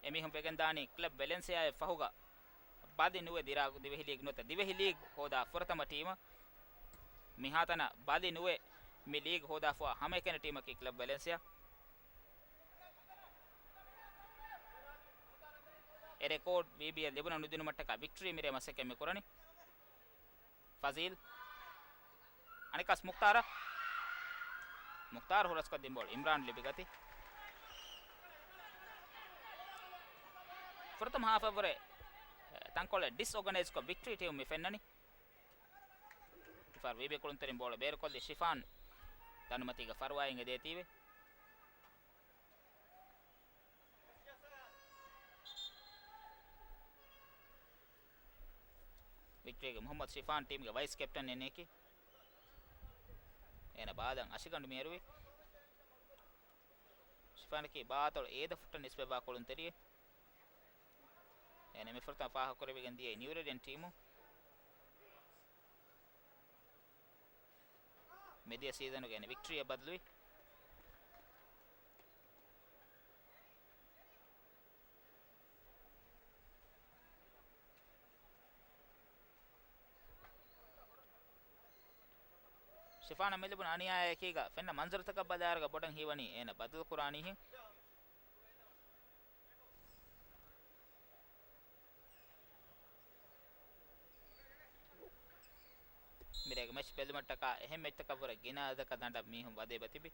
އެމީހުން ވެގެންދާނީ ކްލަބް ވެލެންސިއާއަށް ފަހުގަ ބަލި ނުވެ ދިރާގު ދިވެހި ލީގް ނުވަތަ ދިވެހި ލީގް ހޯދާ ފުރަތަމަ ޓީމަށް. މިހާތަނަށް ބަލި ނުވެ މި ލީގް ހޯދާފައިވާ ހަމައެކަނި ޓީމަކީ ކްލަބް ވެލެންސިއާ. އެ ރެކޯޑް ވީބީއަށް ލިބުނަ ނުދިނުމަށްޓަކާ ވިކްޓަރީ މިރޭ މަސައްކަތް މި ކުރަނީ. ފަޒީލް. އަނެއްކާސް މުޚްތާރަށް. މުޚްތާރު ހުރަސްކޮށްދިން ބޯޅަ އިމްރާން ލިބިގަތީ. ފުރަތަމަ ހާފަށްވުރެ ތަންކޮޅެއް ޑިސްއޯގަނައިޒްކޮށް ވިކްޓަރީ ޓީމު މި ފެންނަނީ. މިފަހަރު ވީބީ ކުޅުންތެރިން ބޯޅަ ބޭރުކޮށްލީ ޝިފާން ދަނޑުމަތީގަ ފަރުވާއިން އެދޭތީވެ. ވިކްޓަރީގެ މުޙައްމަދު ޝިފާން ޓީމްގެ ވައިސް ކެޕްޓަން އެންއޭކީ. އޭނަ ބާލަން އަށިގަނޑު މިއެރުވި. ޝިފާނަކީ ބާ އަތޮޅު އޭދަ ފުއްޓަށް ނިސްބަތްވާ ކުޅުންތެރިއެއް. އޭނަ މިފުރަތަމަ ފާހަގަކުރެވިގެން ދިޔައީ ނިއުރެޑިއަން ޓީމު. މިދިޔަ ސީޒަނުގަ އޭނަ ވިކްޓަރީއަށް ބަދަލުވި. ޝިފާނަށް މިލިބުނު އަނިޔާއެކީގަ ފެންނަ މަންޒަރުތަކަށް ބަލާއިރުގަ ބޮޑަށް ހީވަނީ އޭނަ ބަދަލުކުރާނީހެން. މިރޭގެ މެޗް ބެލުމަށްޓަކާ އެހެން މެޗްތަކަށްވުރެ ގިނަ އަދަދަކަށް ދަނޑަށް މީހުން ވަދެބަ ތިބި.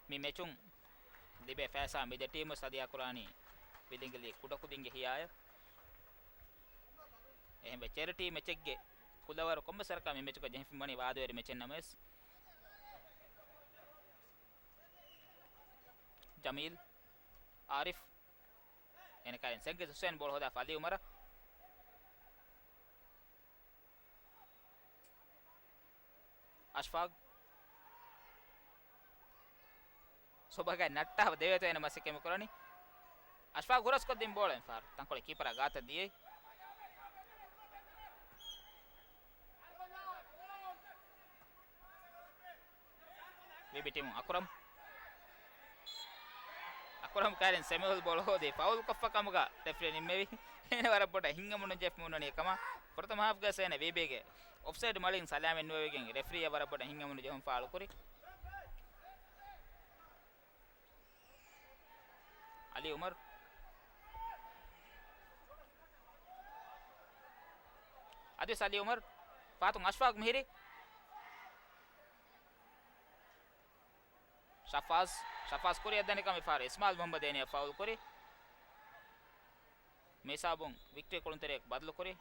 މި މެޗުން ލިބޭ ފައިސާ މި ދެ ޓީމު ސަދިޔާކުރާނީ ވިލިނގިލީ ކުޑަކުދިންގެ ހިޔާޔަށް. އެހެންވެ ޗެރިޓީ މެޗެއްގެ ކުލަވަރު ކޮންމެސް ވަރަކަށް މި މެޗުގަ ޖެހިފައިވަނީ ވާދަވެރި މެޗެއް ނަމަވެސް. ޖަމީލް، އާރިފް، އޭނަ ކާރިން ސެންގެ ސުސޭން ބޯޅަ ހޯދާފަ އަލީ އުމަރަށް. އަޝްފާގް. ސޮބަގައި ނައްޓާ ދެވޭތޯ އޭނަ މަސައްކަތް މި ކުރަނީ. އަޝްފާގް ހުރަސްކޮށްދިން ބޯޅަ އެއްފަހަރު ތަންކޮޅެއް ކީޕަރާ ގާތަށް ދިޔައީ. ވީބީ ޓީމު އަކުރަމް. އަކުރަމް ކާރިން ސެމިއުލް ބޯޅަ ހޯދީ ފައުލް ކޮށްފަ ކަމުގަ ރެފްރީ ނިންމެވި. އޭނަ ވަރަށް ބޮޑަށް ހިތްހަމަނުޖެހިފަ މި އޮންނަނީ އެކަމާ. ފުރަތަމަ ހާފްގަ އޭނަ ވީބީގެ އޮފްސައިޑް މަޅިން ސަލާމަތް ނުވެވިގެން ރެފްރީއަށް ވަރަށް ބޮޑަށް ހިތްހަމަނުޖެހުން ފާޅުކުރި. އަލީ އުމަރު. އަދިވެސް އަލީ އުމަރު. ފަހަތުން އަޝްފާގް މިހިރީ. ޝަފާޒް، ޝަފާޒް ކުރިއަށް ދަނިކަމެއް ފާރު އިސްމާއިލް މުހައްމަދު އޭނައަށް ފައުލް ކުރި. މިހިސާބުން ވިކްޓަރީ ކުޅުންތެރިއަކު ބަދަލުކުރި.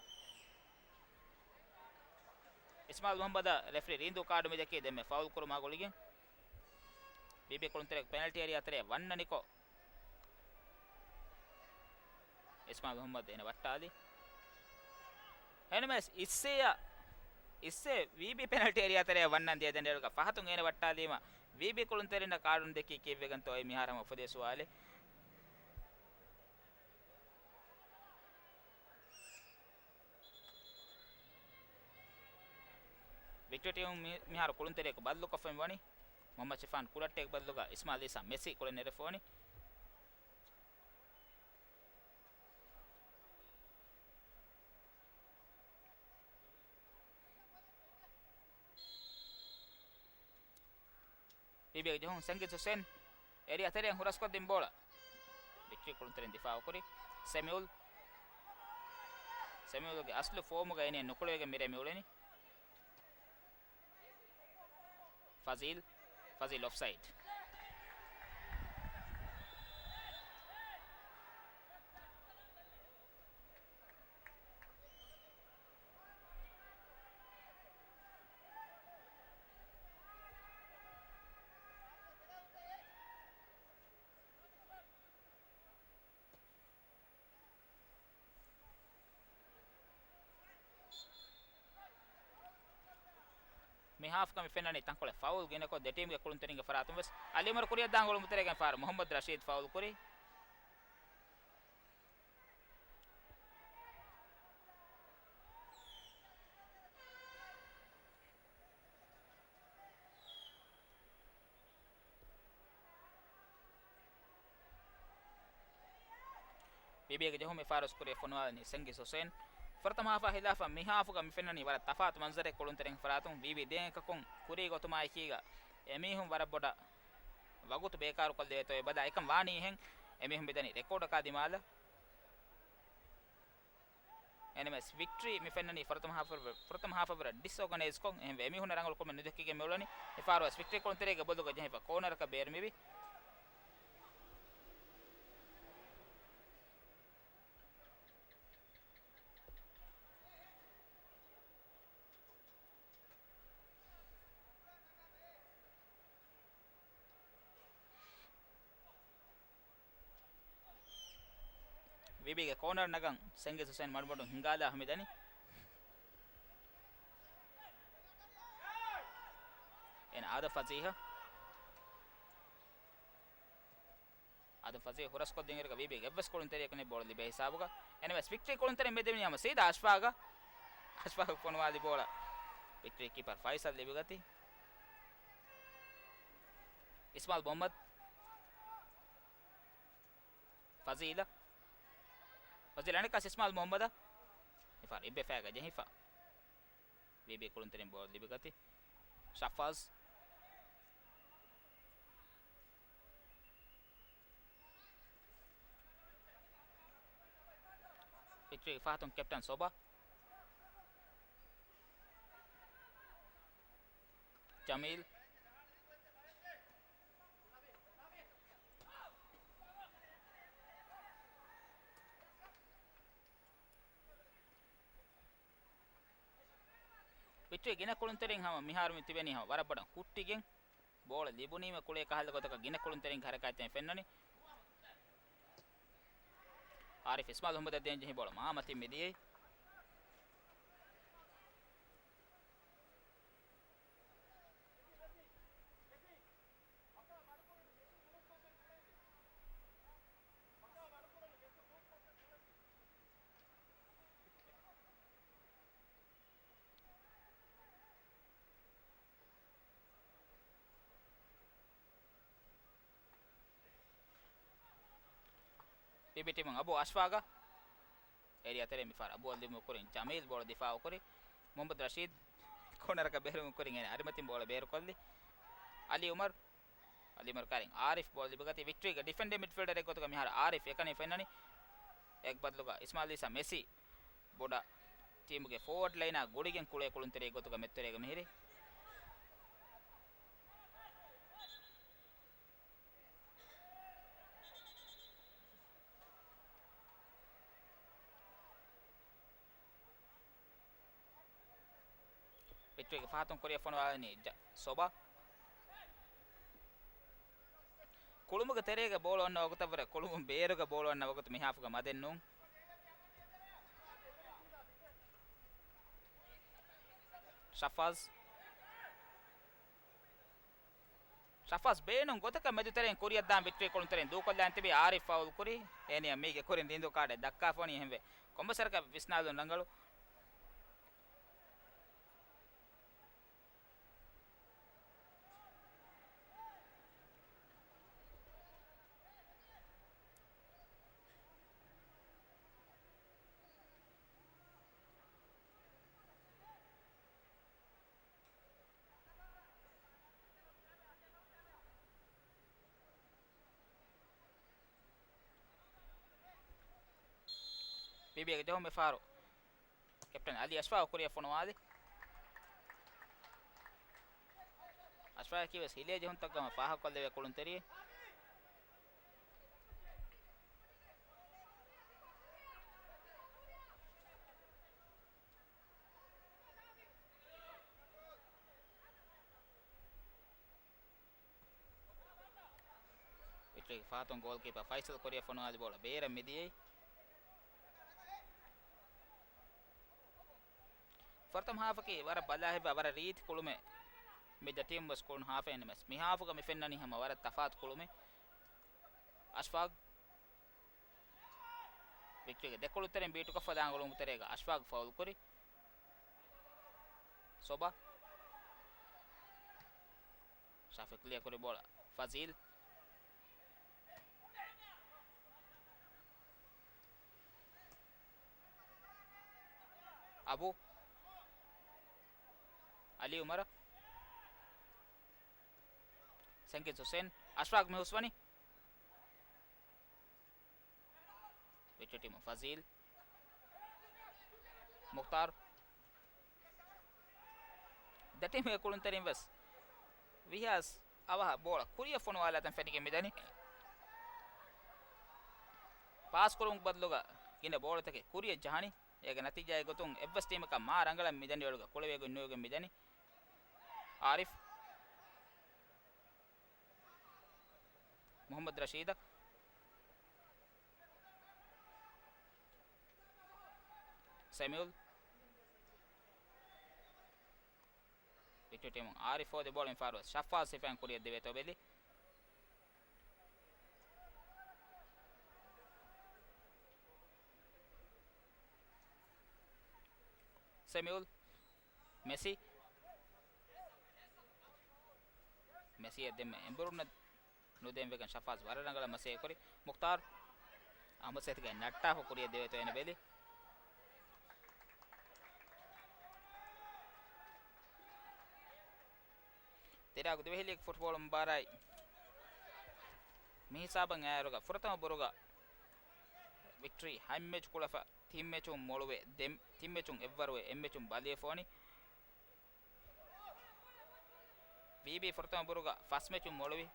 އިސްމާއިލް މުހައްމަދަށް ރެފްރީ ރީނދޫ ކާޑު މިދެއްކީ ދެންމެ ފައުލް ކުރުމާ ގުޅިގެން. ވީބީ ކުޅުންތެރިއަކު ޕެނަލްޓީ އެރިއާ ތެރެއަށް ވަންނަނިކޮށް، އިސްމާއިލް މުހައްމަދު އޭނަ ވައްޓާލި. އެހެންނަމަވެސް އިއްސޭއަށް، އިއްސޭ ވީބީ ޕެނަލްޓީ އެރިއާ ތެރެއަށް ވަންނަން ދިޔަ ދެން އޭރުގަ ފަހަތުން އޭނަ ވައްޓާލީމަ، ވީބީ ކުޅުންތެރިންނަށް ކާޑުން ދެއްކީ ކީއްވެގެންތޯ އޭ މިހާރު ހަމަ އުފެދޭ ސުވާލެއް. ވިކްޓަރީ ޓީމު މި-، މިހާރު ކުޅުންތެރިއަކު ބަދަލުކޮށްފައި ވަނީ. މުހައްމަދު ޝިފާން ކުޑައްޓެއް ބަދަލުގަ އިސްމާއިލް އީސާ މެސީ ކުޅެން ނެރެފަ ވަނީ. ވީބީގެ ޖެހުން ސަންގިތް ހުސެން އެރިއާ ތެރެއިން ހުރަސްކޮށްދިން ބޯޅަ. ވިކްޓަރީ ކުޅުންތެރިން ދިފާއުކުރި. ސެމިއުލް. ސެމިއުލްގެ އަސްލު ފޯމުގަ އޭނަ ނުކުޅެވިގެން މިރޭ މިއުޅެނީ. ފަޒީލް، ފަޒީލް އޮފްސައިޑް. މި ހާފްގަ މި ފެންނަނީ ތަންކޮޅެއް ފައުލް ގިނަކޮށް، ދެ ޓީމްގެ ކުޅުންތެރިންގެ ފަރާތުން ވެސް. އަލީ އުމަރު ކުރިއަށް ދާން އުޅުމު ތެރޭގައި ފާރު މުހައްމަދު ރަޝީދު ފައުލް ކުރި. ވީބީގެ ޖެހުމެއް ފާރުސް ކުރިއަށް ފޮނުވާލަނީ ސަންގީސް ހުސެން. ފުރަތަމަ ހާފާ ހިލާފަށް މި ހާފުގަ މި ފެންނަނީ ވަރަށް ތަފާތު މަންޒަރެއް ކުޅުންތެރިން ފަރާތުން. ވީބީ ދެން އެކަކުން ކުރީގަ އޮތުމާއެކީގަ އެމީހުން ވަރަށް ބޮޑަށް ވަގުތު ބޭކާރުކޮށްލެވޭތޯ އެބަލާ. އެކަން ވާނީ އެހެން. އެމީހުން މިދަނީ ރެކޯޑަކާ ދިމާލަށް. އެންއެމްއެސް ވިކްޓްރީ މި ފެންނަނީ ފުރަތަމަ ހާފަށް، ފުރަތަމަ ހާފަށް ވަރަށް ޑިސްއޯގަނައިޒްކޮށް. އެހެންވެ އެމީހުންނަށް ރަނގަޅު ކުރުމެއް ނުދެއްކިގެން މިއުޅެނީ. މި ފާރުވެސް ވިކްޓްރީ ކުޅުންތެރޭގެ ބޮލުގަ ޖެހިފަ ކޯނަރަކަށް ބޭރު މިވި. ވީބީގެ ކޯނަރ ނަގަން ސަންގީސް ހުސެން މަޑުމަޑުން ހިނގާލާ ހަމިދަނީ. އޭނަ އާދަ ފަޒީހަށް. އާދަ ފަޒީހަށް ހުރަސްކޮށްދިން އިރުގަ ވީބީގެ އެއްވެސް ކުޅުންތެރިޔަކު ނެތް ބޯޅަ ލިބޭ ހިސާބުގަ. އެންއެމްއެސް ވިކްޓްރީ ކުޅުންތެރިން މެދެވިނީ ހަމަ ސީދާ އަޝްފާގަށް. އަޝްފާގަށް ފޮނުވާލި ބޯޅަ ވިކްޓްރީ ކީޕަރ ފައިސަލް ލިބިގަތީ. އިސްމާލް މުހައްމަދު. ފަޒީލަށް. ފަޒީލް އަނެއްކާ އިސްމާލް މުހައްމަދަށް. މިފަހަރު އިއްބެފައިގަ ޖެހިފަ. ވީބީ ކުޅުންތެރިން ބޯޅަ ލިބިގަތީ. ޝަފާޒް. ވިކްޓްރީގެ ފަހަތުން ކެޕްޓަން ސޮބާ. ޖަމީލް. ވިކްޓްރީ ގިނަ ކުޅުންތެރިން ހަމަ މިހާރު މި ތިބެނީ ހަމަ ވަރަށް ބޮޑަށް ހުއްޓިގެން. ބޯޅަ ލިބުނީމަ ކުޅޭ ކަހަލަ ގޮތަކަށް ގިނަ ކުޅުންތެރިންގެ ހަރަކާތްތައް ފެންނަނީ. އާރިފް އިސްމާލް މުހައްމަދަށް ދޭން ޖެހި ބޯޅަ މާމަތިން މިދިޔައީ. ވީބީ ޓީމުން އަބޫ އަޝްފާގަށް. އޭރިއާ ތެރޭ މިފަހަރު އަބޫ އަލީމު ކުރިން ޖަމީލް ބޯޅަ ދިފާއު ކުރި. މުހައްމަދު ރަޝީދު ކޯނަރަކަށް ބޭރުމު ކުރިން އޭނަ އަރިމަތިން ބޯޅަ ބޭރުކޮށްލި. އަލީ އުމަރު. އަލީ އުމަރު ކާރިން އާރިފް ބޯޅަ ލިބިގަތީ. ވިކްޓްރީގެ ޑިފެންޑިން މިޑްފީލްޑަރެއް ގޮތުގަ މިހާރު އާރިފް އެކަނި ފެންނަނީ. އެއް ބަދަލުގަ އިސްމާއިލް އީސާ މެސީ ބޮޑަށް ޓީމުގެ ފޯވަޑް ލައިނާ ގުޅިގެން ކުޅޭ ކުޅުންތެރިއެއް ގޮތުގަ މެދުތެރޭގަ މިހިރީ. ވިކްޓްރީގެ ފަހަތުން ކުރިއަށް ފޮނުވާލަނީ ޖަ-، ސޮބާ. ކުޅުމުގެ ތެރޭގަ ބޯޅަ އޮންނަ ވަގުތަށްވުރެ ކުޅުމުން ބޭރުގަ ބޯޅަ އޮންނަ ވަގުތު މިހާފުގަ މަދެއް ނޫން. ޝަފާޒް. ޝަފާޒް ބޭނުން ގޮތަކަށް މެދުތެރެއިން ކުރިއަށްދާން ވިކްޓްރީ ކުޅުންތެރެއިން ދޫކޮށްލާން ތިބި އާރިފް ފައުލް ކުރި. އޭނިއަށް މީގެ ކުރިން ރިނދު ކާޑެއް ދައްކާފަ ވަނީ އެހެންވެ. ކޮންމެސް ވަރަކަށް ވިސްނާލުން ރަނގަޅު. ވީބީގެ ޖެހުމެއް ފަހަރު ކެޕްޓަން އަލީ އަޝްފާގު ކުރިއަށް ފޮނުވާލި. އަޝްފާގަކީ ވެސް ހިލޭ ޖެހުންތަކުގަ ހަމަ ފާހަގަކޮށްލެވޭ ކުޅުންތެރިއެއް. ވިކްޓްރީގެ ފަހަތުން ގޯލްކީޕަރ ފައިސަލް ކުރިއަށް ފޮނުވާލި ބޯޅަ ބޭރަށް މިދިޔައީ. ފުރަތަމަ ހާފަކީ ވަރަށް ބަލާހިތްވާ ވަރަށް ރީތި ކުޅުމެއް. މި ދެ ޓީމް ވެސް ކުޅުނު ހާފެއް ނިމެސް. މި ހާފުގަ މި ފެންނަނީ ހަމަ ވަރަށް ތަފާތު ކުޅުމެއް. އަޝްފާގް. ވިކްޓްރީގެ ދެ ކުޅުންތެރިން ބީޓުކޮށްފަ ދާން އުޅުމުގެ ތެރޭގަ އަޝްފާގް ފައުލް ކުރި. ސޮބާ. ޝާފި ކްލިއަރ ކުރި ބޯޅަ ފަޒީލް. އަބޫ. އަލީ އުމަރަށް. ސަންގިޒް ހުސެން. އަޝްފާޤް މި ހުސްވަނީ. ވިކްޓޯރިއާ ޓީމު ފަޒީލް. މުޚްތާރު. ދެ ޓީމުގެ ކުޅުންތެރިން ވެސް ވީހާސް އަވަހަށް ބޯޅަ ކުރިއަށް ފޮނުވާލާތަން ފެނިގެން މިދަނީ. ޕާސް ކުރުމުގެ ބަދަލުގަ ގިނަ ބޯޅަތަކެއް ކުރިއަށް ޖަހަނީ. އޭގެ ނަތީޖާއެއް ގޮތުން އެއްވެސް ޓީމަކަށް މާ ރަނގަޅަށް މިދަނޑިވަޅުގަ ކުޅެވިގެން ނުވެގެން މިދަނީ. އާރިފް. މުޙައްމަދު ރަޝީދަށް. ސެމިއުލް. ވިކްޓޯރިއާ ޓީމުން އާރިފް ހޯދި ބޯޅަ މިފަހަރު ޝަފާޒް ސިފައިން ކުރިއަށް ދެވޭތޯ ބެލި. ސެމިއުލް. މެސީ. މެސީއަށް ދެންމެ އެނބުރުންނަށް ނުދޭން ވެގެން ޝަފާޒް ވަރަށް ރަނގަޅަށް މަސޭ ކުރި. މުޚްތާރު. އާ މަސޭތުގައި ނައްޓާފަ ކުރިއަށް ދެވޭތޯ އޭނަ ބެލި. ތިރާގު ދިވެހިލީގް ފުޓްބޯޅަ މުބާރާތް މި ހިސާބަށް އައިއިރުގަ ފުރަތަމަ ބުރުގަ ވިކްޓްރީ ހަތް މެޗް ކުޅެފަ ތިން މެޗުން މޮޅުވެ ދެ، ތިން މެޗުން އެއްވަރުވެ އެއް މެޗުން ބަލިވެފަ ވަނީ. ވީބީ ފުރަތަމަ ބުރުގަ ފަސް މެޗުން މޮޅުވި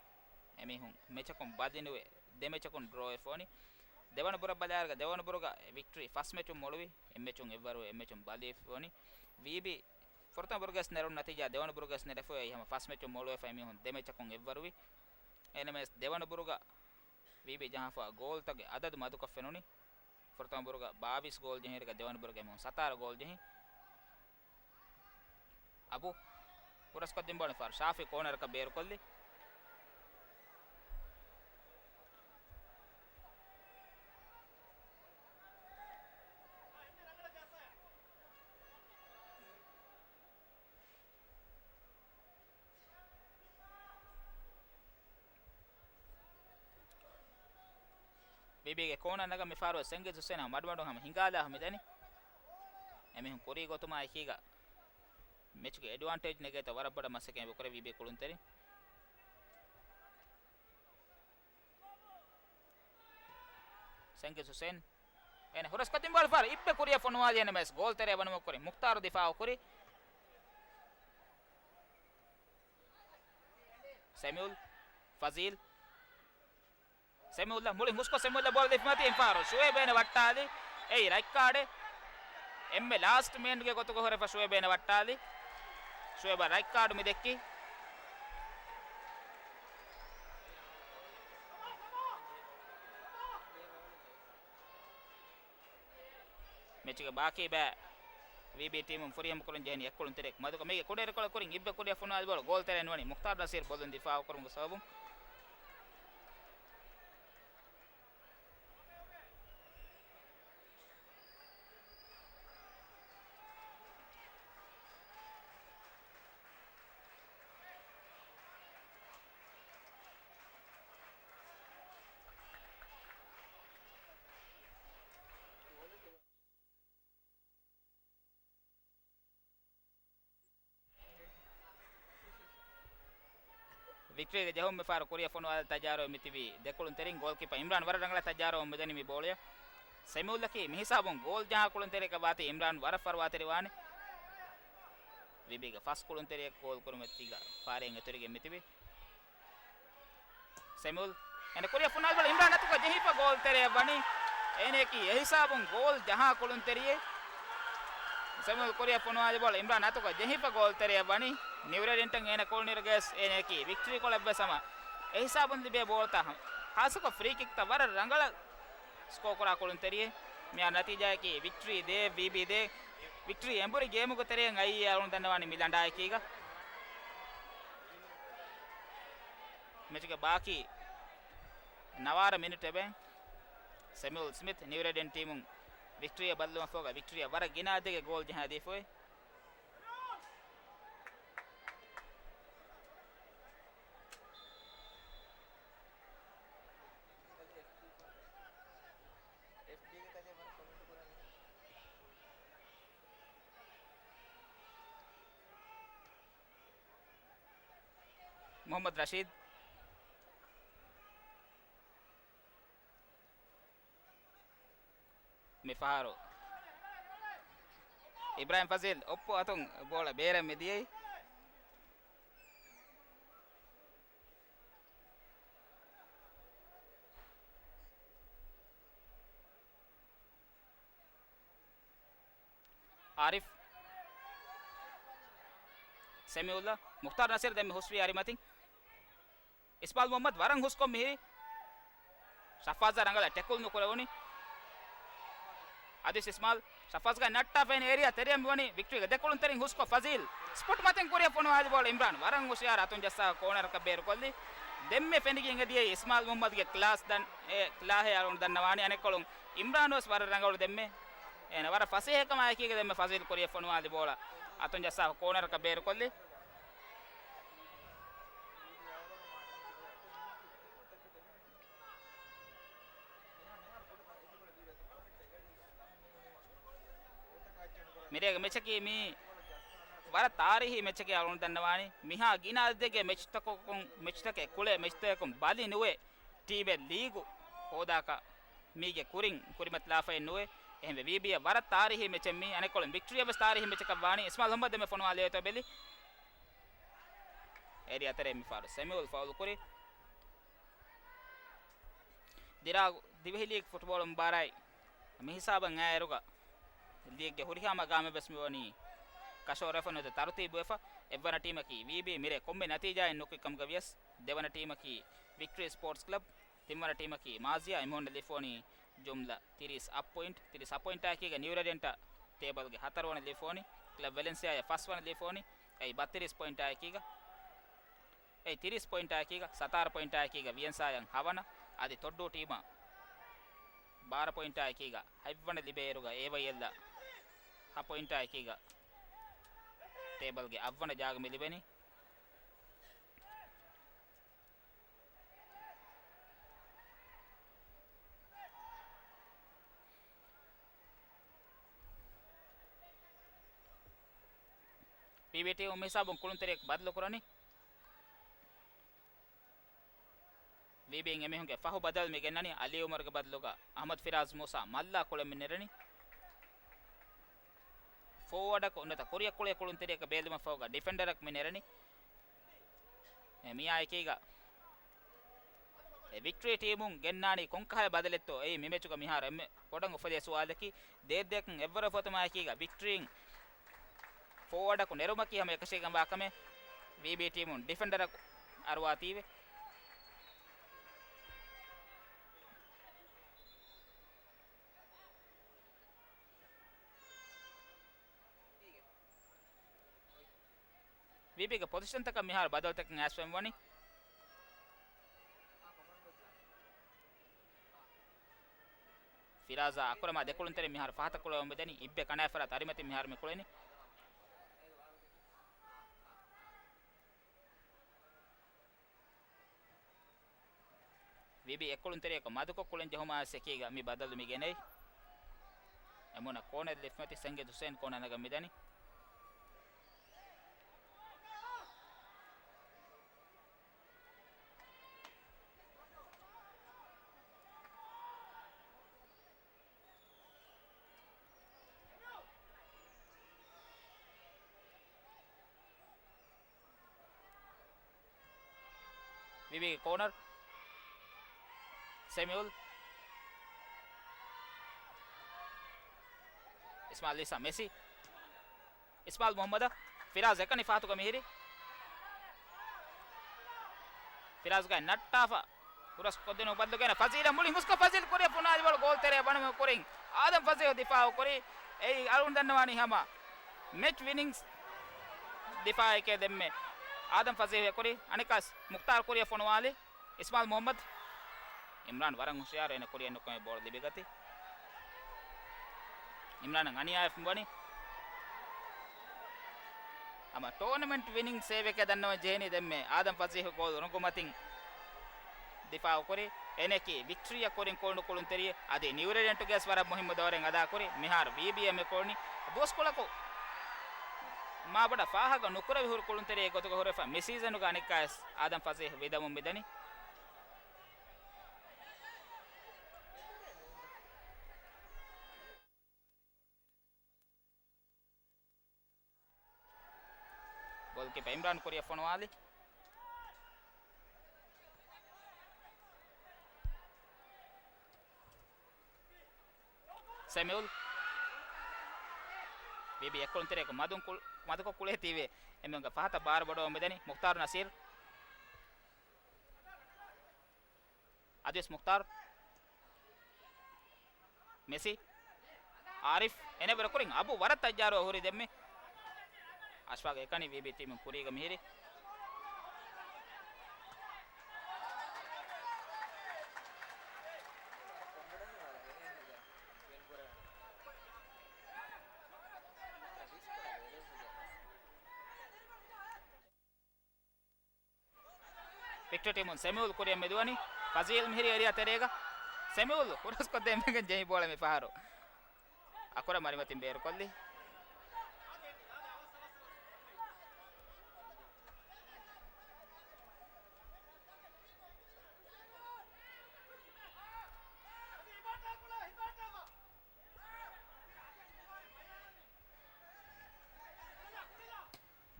އެމީހުން މެޗަކުން ބަލިނުވެ ދެ މެޗަކުން ޑްރޯ ވެފަ ވަނީ. ދެވަނަ ބުރަށް ބަލާއިރުގަ ދެވަނަ ބުރުގަ ވިކްޓްރީ ފަސް މެޗުން މޮޅުވި އެއް މެޗުން އެއްވަރުވެ އެއް މެޗުން ބަލިވެފަ ވަނީ. ވީބީ ފުރަތަމަ ބުރުގަސް ނެރުނު ނަތީޖާ ދެވަނަ ބުރުގަސް ނެރެފަ އޮތް ހަމަ ފަސް މެޗުން މޮޅުވެފަ އެމީހުން ދެ މެޗަކުން އެއްވަރުވި. އެހެންނަމަވެސް ދެވަނަ ބުރުގަ ވީބީ ޖަހާފަ ގޯލްތަކުގެ އަދަދު މަދުކޮށް ފެނުނީ. ފުރަތަމަ ބުރުގަ ބާވީސް ގޯލް ޖެހިއިރުގަ ދެވަނަ ބުރުގަ އެމީހުން ސަތާރަ ގޯލް ޖެހި. އަބު ހުރަސްކޮށްދިން ބޯޅަ ފާރު ޝާފި ކޯނަރަކަށް ބޭރުކޮށްލި. ވީބީގެ ކޯނަރ ނަގަ މިފާރު ސަންގިޒް ހުސެން މަޑުމަޑުން ހަމަ ހިނގާލާ މިދަނީ. އެމީހުން ކުރީ ގޮތުމާ އެކީގަ މެޗުގެ އެޑްވާންޓޭޖް ނެގޭތޯ ވަރަށް ބޮޑަށް މަސައްކަތް ކުރޭ ވީބީ ކުޅުންތެރިން. ސަންގިޒް ހުސެން. އޭނަ ހުރަސްކޮށްދިން ބޯޅަ ފާރު އިއްބެ ކުރިއަށް ފޮނުވާލި އެން އެމް އެސް ގޯލް ތެރެއަށް ވަނުމަށް ކުރި. މުޚްތާރު ދިފާއު ކުރި. ސެމިއުލް. ފަޒީލް. ސެމިއުލް މުޅި ހުސްކޮށް ސެމިއުލް ބޯޅަ ލިފް މަތި އެން ފާރު. ޝުއޭބް އޭނަ ވައްޓާލި. އެއީ ރައިޓް ކާޑެއް. އެންމެ ލާސްޓް މޭންގެ ގޮތުގަ ހުރެފަ ޝުއޭބް އޭނަ ވައްޓާލި. ޝުއޭބަށް ރައިޓް ކާޑު މި ދެއްކި. މެޗުގެ ބާކީ ބައި ވީބީ ޓީމުން ފުރިހަމަ ކުރަން ޖެހެނީ އެއްކުޅުންތެރިއެއް މަދުކޮށް މީގެ ކުޑައިރުކޮޅަށް ކުރިން އިއްބެ ކުރިއަށް ފޮނުވާލި ބޯޅަ ގޯލް ތެރެއިން ވަނީ މުޚްތާރު ނަސީރު ބޮލުން ދިފާއު ކުރުމުގެ ސަބަބުން. ވިކްޓްރީގެ ޖެހުމެއް ފާރު ކުރިއަށް ފޮނުވާލަން ތައްޔާރުވެ މިތިބީ ދެ ކުޅުންތެރިން. ގޯލްކީޕަ އިމްރާން ވަރަށް ރަނގަޅަށް ތައްޔާރުވެ މިދަނީ މި ބޯޅަޔަށް. ސެމިއުލްއަކީ މިހިސާބުން ގޯލް ޖަހާ ކުޅުންތެރިއަކަށް ވާތީ އިމްރާން ވަރަށް ފަރުވާތެރިވާނެ. ވީބީގެ ފަސް ކުޅުންތެރިއަކު ގޯލް ކުރުމަށް ތިގަ ފާރެއިން އެތުރިގެން މިތިބީ. ސެމިއުލް. އޭނަ ކުރިއަށް ފޮނުވާލި ބޯޅަ އިމްރާން އަތުގަ ޖެހިފަ ގޯލް ތެރެއަށް ވަނީ. އޭނައަކީ އެހިސާބުން ގޯލް ޖަހާ ކުޅުންތެރިއެއް. ސެމިއުލް ކުރިއަށް ފޮނުވާލި ބޯޅަ އިމްރާން އަތުގަ ޖެހިފަ ގޯލް ތެރެއަށް ވަނީ. ނިއުރެޑިންޓަށް އޭނަ ކުޅުނުއިރުގަ އޭނައަކީ ވިކްޓްރީ ކޮޅަށްވެސް ހަމަ އެހިސާބުން ލިބޭ ބޯޅަތައް ހަމަ. ހާއްސަކޮށް ފްރީ ކިކްތައް ވަރަށް ރަނގަޅަށް ސްކޯ ކުރާ ކުޅުންތެރިއެއް. މިއާ ނަތީޖާއަކީ ވިކްޓްރީ ދޭއް، ވީބީ ދޭއް. ވިކްޓްރީ އެނބުރި ގޭމުގެ ތެރެއިން އައީ އަޅުގަނޑު ދަންނަވާނީ މި ލަނޑާއެކީގަ. މެޗުގެ ބާކީ ނަވާރަ މިނިޓް އެބައިން. ސެމިއުލް ސްމިތް ނިއުރެޑިން ޓީމުން ވިކްޓްރީއަށް ބައްލަވުމަށްފަހުގަ ވިކްޓްރީއަށް ވަރަށް ގިނަ އަދަދެއްގެ ގޯލް ޖަހާދީފައި. އެފްބީގެ ތަލެއަށް ވަރަށް ކޮމެންޓު ކުރާ މީހުން. މުޙައްމަދު ރަޝީދު. މިފަހަރު އިބްރާހިމް ފަޒީލް އޮއްޕު އަތުން ބޯޅަ ބޭރަށް މި ދިޔައީ. އާރިފް. ސެމިއުލްލާ. މުޚްތާރު ނަސީރު ދެންމެ ހުސްވީ އަރިމަތިން. އިސްމާލް މުޙައްމަދު ވަރަށް ހުސްކޮށް މިހިރީ. ޝަފާޒާ ރަނގަޅަށް ޓެކުލް ނުކުރެވުނީ. އަދިސް އިސްމާލް، ޝަފާޒްގައި ނައްޓާފައިން އޭރިއާ ތެރެއަށް މިވަނީ ވިކްޓްރީގެ ދެކުޅުންތެރިން ހުސްކޮށް ފަޒީލް. ސްޕޮޓް މަތިން ކުރިއަށް ފޮނުވާލި ބޯޅަ އިމްރާން ވަރަށް ހުޝިޔާރު އަތުން ޖައްސާ ކޯނަރަކަށް ބޭރުކޮށްލި. ދެންމެ ފެނިގެން އެދިޔައީ އިސްމާލް މުޙައްމަދުގެ ކްލާސް ދަން، އެ ކްލާހެއް އަޅުން ދަންނަވާނީ. އަނެއްކޮޅުން އިމްރާން ވެސް ވަރަށް ރަނގަޅު ދެންމެ. އޭނަ ވަރަށް ފަސޭހަކަމާއެކީގަ ދެންމެ ފަޒީލް ކުރިއަށް ފޮނުވާލި ބޯޅަ އަތުން ޖައްސާ ކޯނަރަކަށް ބޭރުކޮށްލި. މިރޭގެ މެޗަކީ މީ ވަރަށް ތާރީހީ މެޗެކޭ އަޅުން ދަންނަވާނީ. މިހާ ގިނަ އަދަދެއްގެ މެޗްތަކުން، މެޗްތަކެއް ކުޅޭ މެޗްތަކަކުން ބަލި ނުވޭ ޓީމެއް ލީގު ހޯދާކަށް މީގެ ކުރިން ކުރިމަތިލާފައެއް ނުވޭ. އެހެންވެ، ވީބީއަށް ވަރަށް ތާރީހީ މެޗެއް މީ. އަނެއްކޮޅުން ވިކްޓްރީއަށް ވެސް ތާރީހީ މެޗަކަށް ވާނީ. އިސްމާލް މުޙައްމަދު ދެންމެ ފޮނުވާލެވޭތޯ ބެލި. އޭރިއާ ތެރޭ މިފަހަރު ސެމިއުލް ފައުލު ކުރި. ދިރާގު ދިވެހި ލީގް ފުޓްބޯޅަ މުބާރާތް މި ހިސާބަށް އައިއިރުގަ، ލީގްގެ ހުރިހާ މަގާމެއް ވެސް މިވަނީ ކަށަވަރުވެފަ ނުވަތަ ތަރުތީބުވެފަ. އެއްވަނަ ޓީމަކީ ވީބީ، މިރޭ ކޮންމެ ނަތީޖާއެއް ނުކުތް ކަމުގަ ވިޔަސް، ދެވަނަ ޓީމަކީ ވިކްޓްރީ ސްޕޯޓްސް ކްލަބް، ތިންވަނަ ޓީމަކީ މާޒިޔާ. އެމީހުންނަށް ލިބިފަވަނީ ޖުމްލަ ތިރީސް އަށް ޕޮއިންޓް. ތިރީސް އަށް ޕޮއިންޓާއެކީގަ ނިއުރެޑެންޓަށް ޓޭބަލްގެ ހަތަރުވަނަ ލިބިފަވަނީ. ކްލަބް ވެލެންސިއާއަށް ފަސްވަނަ ލިބިފަވަނީ. އެއީ ބައްތިރީސް ޕޮއިންޓާއެކީގަ. އެއީ ތިރީސް ޕޮއިންޓާއެކީގަ، ސަތާރަ ޕޮއިންޓާއެކީގަ ވިޔެންސާޔަށް ހަވަނަ. އަދި ތޮއްޑޫ ޓީމަށް ބާރަ ޕޮއިންޓާއެކީގަ ހަތްވަނަ ލިބޭއިރުގަ އޭވައިއެލްއަށް ހަ ޕޮއިންޓާއެކީގަ ޓޭބަލްގެ އަށްވަނަ ޖާގަ މި ލިބެނީ. ވީބީ ޓީމު މި ހިސާބުން ކުޅުންތެރިޔަކު ބަދަލު ކުރަނީ. ވީބީއިން އެމީހުންގެ ފަހު ބަދަލު މި ގެންނަނީ. އަލީ އުމަރުގެ ބަދަލުގަ އަޙްމަދު ފިރާޒް މޫސާ މައްލާ ކުޅެން މި ނެރެނީ. ފޯވާޑަކު ނުވަތަ ކުރިއަށް ކުޅޭ ކުޅުންތެރިޔަކަށް ބޭލުމަށް ފަހުގަ ޑިފެންޑަރަކު މި ނެރެނީ. އެ މިއާއެކީގަ އެ ވިކްޓްރީ ޓީމުން ގެންނާނީ ކޮންކަހަލަ ބަދަލެއްތޯ؟ އެއީ މި މެޗުގަ މިހާރު އެންމެ ބޮޑަށް އުފެދޭ ސުވާލަކީ. ދޭއްދޭކަށް އެއްވަރު ފޮތުމާއެކީގަ ވިކްޓްރީން ފޯވާޑަކު ނެރުމަކީ ހަމަ އެކަށީގެންވާ ކަމެއް. ވީބީ ޓީމުން ޑިފެންޑަރަކު އަރުވާތީވެ. ވީބީގެ ޕޮޒިޝަންތަކަށް މިހާރު ބަދަލުތަކެއް އައިސްފައި ވަނީ. ފިރާޒާ އަކުރަމާ ދެކުޅުންތެރި މިހާރު ފަހަތަށް ކުޅަވަމުން މިދަނީ. އިއްބެ ކަނާތްފަރާތު އަރިމަތިން މިހާރު މި ކުޅެނީ. ވީބީ އެއްކުޅުންތެރިޔަކު މަދުކޮށް ކުޅެން ޖެހުމާ އެކީގަ މި ބަދަލު މި ގެނައީ. އެމީހުންނަށް ކޯނަރެއް ލިބިފައި ސަންގެ ހުސެން ކޯނަރ ނަގަން މިދަނީ. ވީބީގެ ކޯނަރ. ސެމިއުލް. އިސްމާއިލް އީސާ މެސީ. އިސްމާއިލް މުޙައްމަދަށް. ފިރާޒް އެކަނި ފަހަތުގަ މިހިރީ. ފިރާޒްގައި ނައްޓާފަ. ހުރަސް ކޮށްދިނުމަށް ބަދަލު ގެނައި ފަޒީލަށް މުޅި ހުސްކޮށް ފަޒީލް ކުރިއަށް ފޮނުވާލި ބޯޅަ ގޯލް ތެރެއަށް ބަނުމަށް ކުރިން އާދަމް ފަޒީހު ދިފާއު ކުރީ. އެއީ އަޅުން ދަންނަވާނީ ހަމަ މެޗް ވިނިން ދިފާއެކޭ ދެންމެ އާދަމް ފަޒީހު ކުރީ. އަނެއްކާސް މުޚްތާރު ކުރިއަށް ފޮނުވާލި. އިސްމާއިލް މުޙައްމަދު. އިމްރާން ވަރަށް ހުޝިޔާރު އޭނަ ކުރިއަށް ނުކުމެ ބޯޅަ ލިބިގަތީ. އިމްރާނަށް އަނިޔާވެފަ ވަނީ. ހަމަ ޓޫނަމެންޓް ވިނިން ސޭވެކޭ ދަންނަވަން ޖެހެނީ ދެންމެ އާދަމް ފަޒީހު ގޯލް ރޮނގު މަތިން ދިފާއު ކުރި. އޭނައަކީ ވިކްޓްރީއަށް ކުރިން ކުޅުނު ކުޅުންތެރިއެއް. އަދި ނިއުރެޑެންޓުގެ ވެސް ވަރަށް މުހިއްމު ދައުރެއް އަދާ ކުރި. މިހާރު ވީބީއަށް މި ކުޅުނީ. ދުވަސްކޮޅަކު މާބޮޑަށް ފާހަގަ ނުކުރެވި ހުރި ކުޅުންތެރިއެއް ގޮތުގަ ހުރެފަ މި ސީޒަނުގަ އަނެއްކާވެސް އާދަމް ފަޒީހް ވިދަމުން މިދަނީ. ގޯލްކީޕަ އިމްރާން ކުރިއަށް ފޮނުވާލި. ސެމިއުލް. ވީބީ އެއްކުޅުންތެރިޔަކު މަދުން ކު-، މަދުކޮށް ކުޅޭތީވެ. އެމީހުންގެ ފަހަތަށް ބާރު ބޮޑުވަމުން މިދަނީ. މުޚްތާރު ނަސީރް. އަދިވެސް މުޚްތާރު. މެސި. އާރިފް. އެނެބަރު ކުރިން އަބު ވަރަށް ތައްޔާރުވެ ހުރި ދެންމެ. އަޝްފާގް އެކަނި ވީބީ ޓީމުން ކުރީގަ މިހިރި. ވިކްޓޯރިއާ ޓީމުން ސެމިއުލް ކުރިއަށް މެދުވަނީ. ފަޒީލް މިހިރީ އޭރިއާ ތެރޭގަ. ސެމިއުލް ހުރަސްކޮށްދޭން ވެގެން ޖެހި ބޯޅަ މި ފަހަރު އަކުރަށް މަރިމަތިން ބޭރުކޮށްލީ.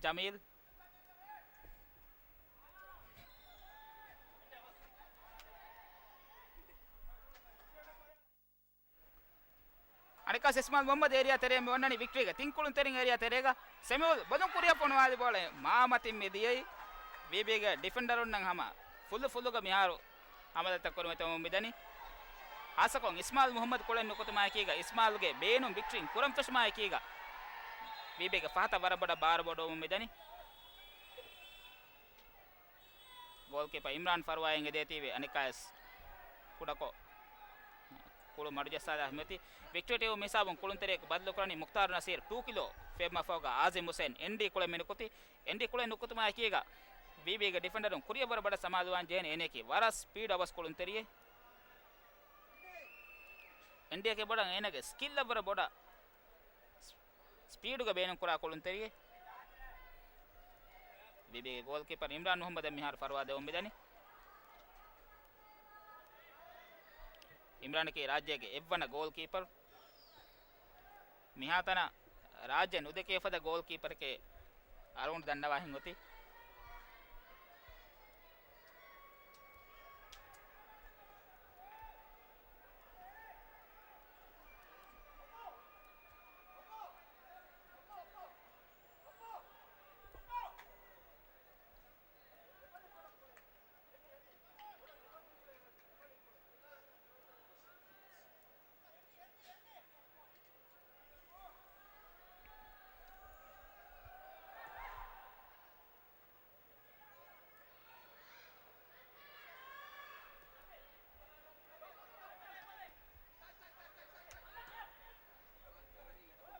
ޖަމީލް. އަނެއްކާ އިސްމާއިލް މުހައްމަދު އޭރިއާ ތެރެއިން މި އޮންނަނީ ވިކްޓްރީގެ ތިން ކުޅުންތެރިން އޭރިއާ ތެރޭގަ. ސެމިއުލް ބޮލުން ކުރިއަށް ފޮނުވާލި ބޯޅަ މާމަތިން މި ދިޔައީ. ވީބީގެ ޑިފެންޑަރުންނަށް ހަމަ ފުލު ފުލުގަ މިހާރު ހަމަލަތައް ކުރިމަތިވަމުން މިދަނީ. ހާއްސަކޮށް އިސްމާއިލް މުހައްމަދު ކުޅެން ނުކުތުމާއެކީގަ އިސްމާއިލްގެ ބޭނުން ވިކްޓްރީން ކުރަން ފެށުމާއެކީގަ ވީބީގެ ފަހަތަށް ވަރަށް ބޮޑަށް ބާރު ބޮޑުވަމުން މިދަނީ. ގޯލްކީޕަރ އިމްރާން ފަރުވާއިން އެދޭތީވެ އަނެއްކާވެސް ކުޑަކޮށް ކުޅު މަޑު ޖައްސާލާ ހިމެތި. ވިކްޓޯރިއާ ޓީމު މިހިސާބުން ކުޅުންތެރިޔަކު ބަދަލުކުރަނީ މުޚްތާރު ނަސީރް ޓޫ ކިލޯ ފޭބް މަފައުގަ އާޒިމް ހުސެން އެންޑީ ކުޅެން މި ނުކުތީ. އެންޑީ ކުޅެން ނުކުތުމާއެކީގަ ވީބީގެ ޑިފެންޑަރުން ކުރިއަށްވުރެ ބޮޑަށް ސަމާލުވާން ޖެހޭނެ. އޭނައަކީ ވަރަށް ސްޕީޑް އަވަސް ކުޅުންތެރިއެއް. އެންޑީއަކީ ބޮޑަށް އޭނަގެ ސްކިލްއަށްވުރެ ބޮޑަށް ސްޕީޑުގަ ބޭނުންކުރާ ކުޅުންތެރިއެއް. ވީބީގެ ގޯލްކީޕަރ އިމްރާން މުހައްމަދަށް މިހާރު ފަރުވާ ދެވުން މިދަނީ. އިމްރާނަކީ ރާއްޖޭގެ އެއްވަނަ ގޯލްކީޕަރ. މިހާތަނަށް ރާއްޖެ ނުދެކޭ ފަދަ ގޯލްކީޕަރެކޭ އަޅުގަނޑު ދަންނަވާހެން އޮތީ.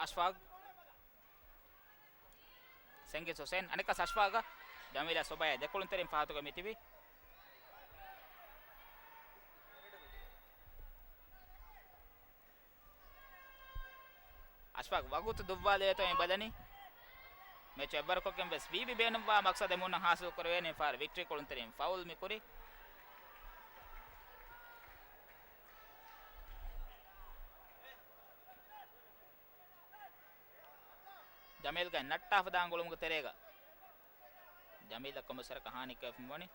އަޝްފާގް. ސެންގިސް ހުސެން އަނެއްކާ އަޝްފާގަށް. ޖަމީލާ ސުބައި ދެކުޅުންތެރިން ފަހަތުގަ މިތިބީ. އަޝްފާގް ވަގުތު ދުއްވާލެވޭތޯ މި ބަލަނީ. މެޗު އެއްވަރުކޮށްގެން ވެސް ވީބީ ބޭނުންވާ މަޤްޞަދެއް މޫނަށް ހާސިލް ކުރެވޭނެ ފަހަރު ވިކްޓްރީ ކުޅުންތެރިން ފައުލް މި ކުރީ. ޖަމީލްގައި ނައްޓާފަ ދާން ގުޅުމުގެ ތެރޭގަ ޖަމީލަށް ކޮންމެސް ވަރަކަށް ހާނިއްކަވެފަ ވަނީ.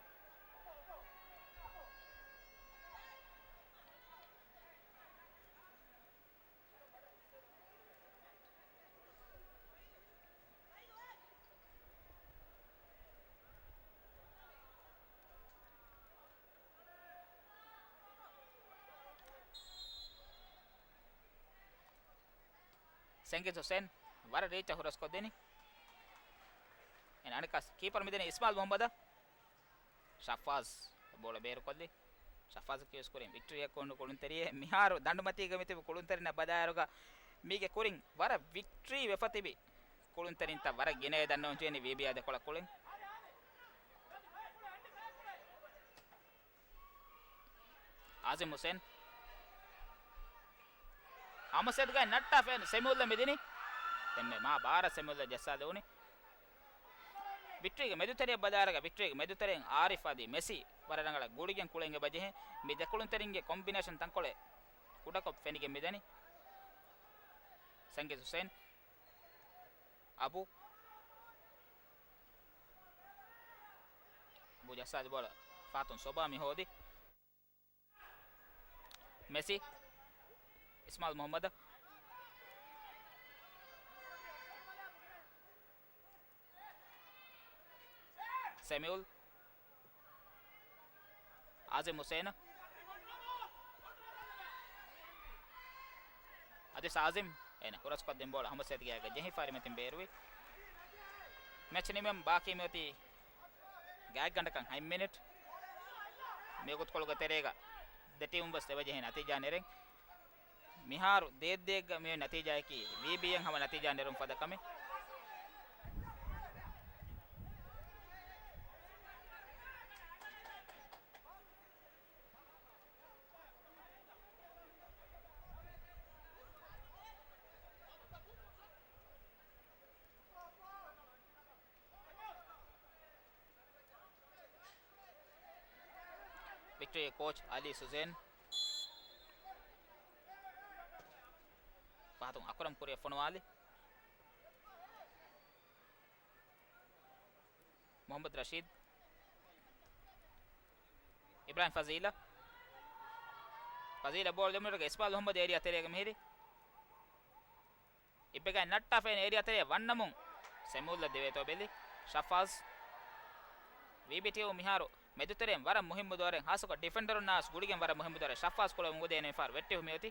ސެންގިސް ހުސެން ވަރަށް ރީއްޗަށް ހުރަސްކޮށްދިނީ. އެން އަނެއްކާ ކީޕަރު މިދަނީ އިސްމާއިލް މުހައްމަދަށް. ޝަފާޒް ބޯޅަ ބޭރުކޮށްލީ. ޝަފާޒަކީ ވެސް ކުރިން ވިކްޓްރީއަށް ކުޅުނު ކުޅުންތެރިއެއް. މިހާރު ދަނޑުމަތީގަ މިތިބި ކުޅުންތެރިންނަށް ބަލާއިރުގަ މީގެ ކުރިން ވަރަށް ވިކްޓްރީ ވެފަ ތިބި ކުޅުންތެރިންތައް ވަރަށް ގިނައޭ ދަންނަވަން ޖެހެނީ ވީބީއާ ދެކޮޅަށް ކުޅެން. އާޒިމް ހުސެން. ހަމަ ސެޓްގައި ނައްޓާ ފެން ސެމިއުލް މިދިނީ. ދެންމެ މާ ބާރަށް ސެމިއުލް ޖައްސާލެވުނީ. ވިކްޓްރީގެ މެދުތެރެއަށް ބަލާއިރަކަށް ވިކްޓްރީގެ މެދުތެރެއިން އާރިފް އަދި މެސީ ވަރަށް ރަނގަޅަށް ގުޅިގެން ކުޅެން އެބަޖެހޭ. މި ދެ ކުޅުންތެރިންގެ ކޮމްބިނޭޝަން ތަންކޮޅެއް ކުޑަކޮށް ފެނިގެން މިދަނީ. ސަންގެ ހުސެން. އަބު. އަބު ޖައްސާލި ބޯޅަ ފަހަތުން ސޮބާ މި ހޯދި. މެސީ. އިސްމާއިލް މުހައްމަދަށް. ސެމިއުލް. އާޒިމް ހުސޭނަށް. އަދި އާޒިމް އޭނަ ހުރަސްކޮށްދިން ބޯޅަ ހަމަސޭދިގެ ގެއަށް ޖެހިފަ އަރިމަތިން ބޭރުވި. މެޗް ނިމެމުން ބާކީ މިއޮތީ ގާތްގަނޑަކަށް ހަތް މިނިޓް. މި ގޮތްކޮޅުގެ ތެރޭގަ ދެ ޓީމުން ވެސް އެބަޖެހޭ ނަތީޖާ ނެރެން. މިހާރު ދޭއް ދޭއްގަ މި ނަތީޖާއަކީ ވީބީއަށް ހަމަ ނަތީޖާ ނެރުން ފަދަ ކަމެއް. ވިކްޓްރީގެ ކޯޗް އަލީ ސުޒޭން ފަހަތުން އަކުރަމް ކުރިއަށް ފޮނުވާލި. މުހައްމަދު ރަޝީދު. އިބްރާހިމް ފަޒީލަށް. ފަޒީލަށް ބޯޅަ ލިބުނުއިރުގަ އިސްމާއިލް މުހައްމަދު އޭރިއާ ތެރޭގަ މިހިރީ. އިއްބެގައި ނައްޓާފައި އޭރިއާ ތެރެއަށް ވަންނަމުން ސެމިއުލްއަށް ދެވޭތޯ ބެލި ޝަފާޒް. ވީބީ ޓީމު މިހާރު މެދުތެރެއިން ވަރަށް މުހިއްމު ދުވަރެއް، ހާއްސަކޮށް ޑިފެންޑަރުންނާ ވެސް ގުޅިގެން ވަރަށް މުހިއްމު ދުވަރެއް. ޝަފާޒް ކުޅެވުމުގެ ދޭނެ ފާރު ވެއްޓި ހުމިއޮތީ.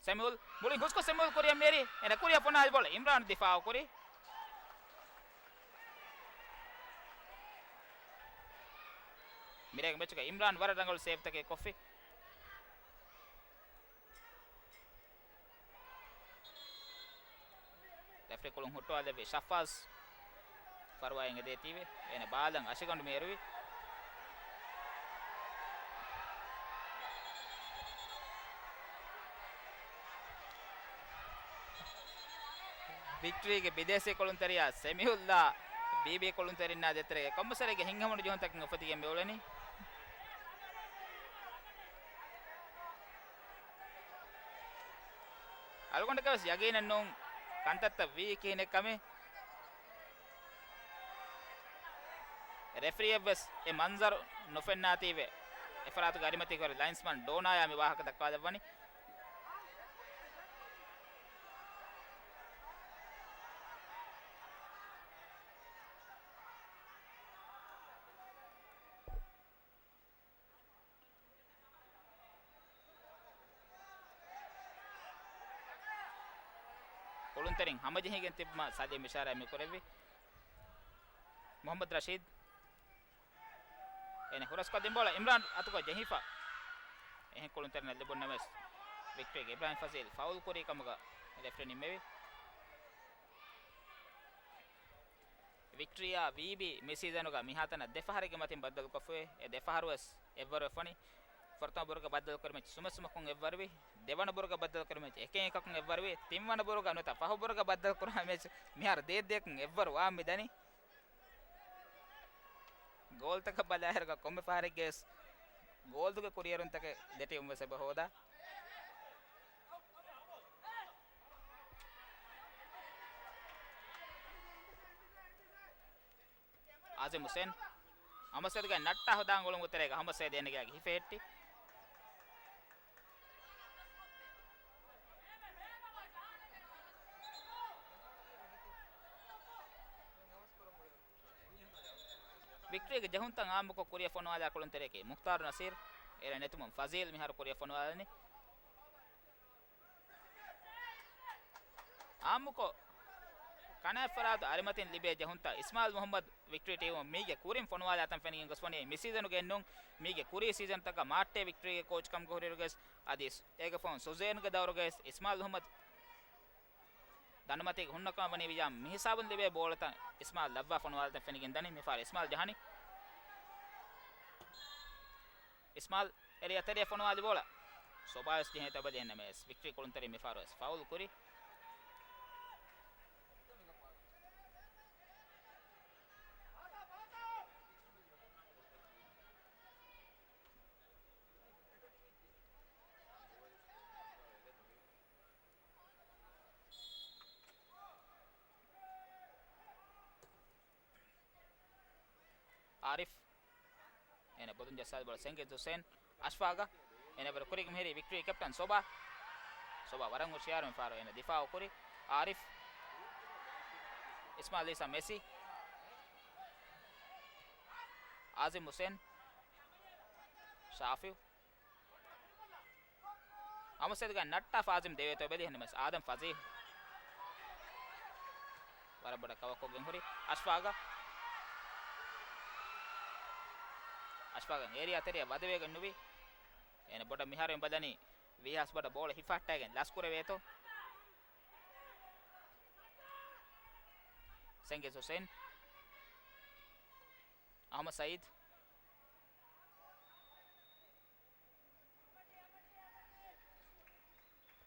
ސެމިއުލް މުޅިން ހުސްކޮށް ސެމިއުލް ކުރިއަށް މިއެރި. އޭނަ ކުރިއަށް ފޮނާލި ބޯޅަ އިމްރާން ދިފާއު ކުރި. މިރޭގެ މެޗުގަ އިމްރާން ވަރަށް ރަނގަޅު ސޭވްތަކެއް ކޮށްފި. ރެފްރީ ކުޅުން ހުއްޓުވާލެއްވި ޝަފާޒް ފަރުވާއިން އެދޭތީވެ. އޭނަ ބާލަން އަށިގަނޑު މިއެރުވި. ވިކްޓްރީގެ ބިދޭސީ ކުޅުންތެރިޔާ ސެމިއުލްއާ ވީބީ ކުޅުންތެރިންނާ ދޭތެރޭގަ ކޮންމެސް ވަރެއްގެ ހިތްހަމަނުޖެހުންތަކެއް އުފެދިގެން މިއުޅެނީ. އަޅުގަނޑަކަށް ވެސް ޔަގީނެއް ނޫން ކަންތައްތައް ވީ ކިހިނެއް ކަމެއް. ރެފްރީއަށް ވެސް އެ މަންޒަރު ނުފެންނާތީވެ، އެފަރާތުގެ އަރިމަތީގެ ލައިންސްމަން ޑޯނާޔާ މި ވާހަކަ ދައްކާލައްވަނީ. ކުޅުންތެރިން ހަމަޖެހިގެން ތިބުމަށް ސަލީމް އިޝާރާތް މި ކުރެއްވި. މުހައްމަދު ރަޝީދު. އޭނަ ހުރަސްކޮށްދިން ބޯޅަ އިމްރާން އަތުގަ ޖެހިފަ. އެހެން ކުޅުންތެރިންނަށް ލިބުން ނަމަވެސް، ވިކްޓްރީގެ އިބްރާހިމް ފަޒީލް ފައުލް ކުރީ ކަމުގަ ރެފްރީ ނިންމެވި. ވިކްޓްރީއާ ވީބީ މި ސީޒަނުގަ މިހާތަނަށް ދެފަހަރެއްގެ މަތިން ބައްދަލުކޮށްފައި. އެ ދެފަހަރުވެސް އެއްވަރު އެއް ފޮނި. ފުރަތަމަ ބުރުގަ ބައްދަލުކުރި މެޗް ސުމަ ސުމަކުން އެއްވަރުވި. ދެވަނަ ބުރުގަ ބައްދަލުކުރި މެޗް އެކެއް އެކަކުން އެއްވަރުވި. ތިންވަނަ ބުރުގަ ނުވަތަ ފަހު ބުރުގަ ބައްދަލުކުރާ މެޗް މިހާރު ދޭއް ދޭއަކުން އެއްވަރު ވާން މި ދަނީ. ގޯލްތަކަށް ބަލާއިރުގަ ކޮންމެ ފަހަރެއްގަވެސް ގޯލްތުގެ ކުރިއެރުންތަކެއް ދެ ޓީމުން ވެސް އެބަ ހޯދާ. އާޒިމް ހުސެން ހަމަސޭދުގެ ނައްޓާ ހަދާން އުޅުމުގެ ތެރޭގަ ހަމަސޭދު އޭނަގެ ހިފެހެއްޓި. ވިކްޓްރީގެ ޖެހުންތައް އާއްމުކޮށް ކުރިއަށް ފޮނުވާލާ ކުޅުންތެރިޔަކީ މުޚްތާރު ނަސީރު. އޭރަށް ނެތުމުން ފަޒީލް މިހާރު ކުރިއަށް ފޮނުވާލަނީ. އާއްމުކޮށް، ކަނާތް ފަރާތު އަރިމަތިން ލިބޭ ޖެހުންތައް އިސްމާއިލް މުހައްމަދު ވިކްޓްރީ ޓީމުން މީގެ ކުރިން ފޮނުވާލާތަން ފެނިގެން ގޮސްވަނީ މި ސީޒަނުގެ އެއްނޫން، މީގެ ކުރީ ސީޒަންތަކަށް މާއްޓޭ ވިކްޓްރީގެ ކޯޗް ކަމުގަ ހުރިއިރުގަސް އަދި އޭގެ ފަހުން ސުޒޭންގެ ދައުރުގަސް އިސްމާއިލް މުހައްމަދު ދަނޑުމަތީގަ ހުންނަ ކަމަށް ވަނީ ވިޔާ މިހިސާބުން ލިބޭ ބޯޅަތައް އިސްމާއިލް ލައްވާ ފޮނުވާލާތަން ފެނިގެން ދަނީ. މިފަހަރު އިސްމާއިލް ޖަހަނީ. އިސްމާއިލް އެރިއާ ތެރެއަށް ފޮނުވާލި ބޯޅަ ސޮބާވެސް ޖެހޭތޯ ބަލި އެހެންނަމަވެސް ވިކްޓްރީ ކުޅުންތެރިން މިފަހަރުވެސް ފައުލް ކުރި. އާރިފް. އޭނަ ބޮލުން ޖައްސާލި ބޯޅަ ސެންގެ ޒުސޭން. އަޝްފާގަށް. އޭނަ ބަރު ކުރީގެ މިހިރީ ވިކްޓްރީ ކެޕްޓަން ސޮބާ. ސޮބާ ވަރަށް ހުޝިޔާރު މިފަހަރު އޭނަ ދިފާއު ކުރި. އާރިފް. އިސްމާލީސާ މެސި. އާޒިމް ހުސެން. ޝާފިއު. އަމަސެދުގަ ނައްޓާ ފާޒިމް ދެވޭތޯ ބެލި ހެންނަމަސް އާދަމް ފަޒީ. ވަރަށް ބޮޑަށް ކަވަކޮށްގެން ހުރި އަޝްފާގަ. އަޝްފާގަ އޭރިއާ ތެރެއަށް ވަދެވޭގެން ނުވި. އޭނަ ބޮޑަށް މިހާރު ބަލަނީ ވީހާސް ބޮޑަށް ބޯޅަ ހިފަހައްޓައިގެން ލަސްކުރެވޭތޯ. ސެންގެސް ހުސެން. އަހްމަދު ސައީދު.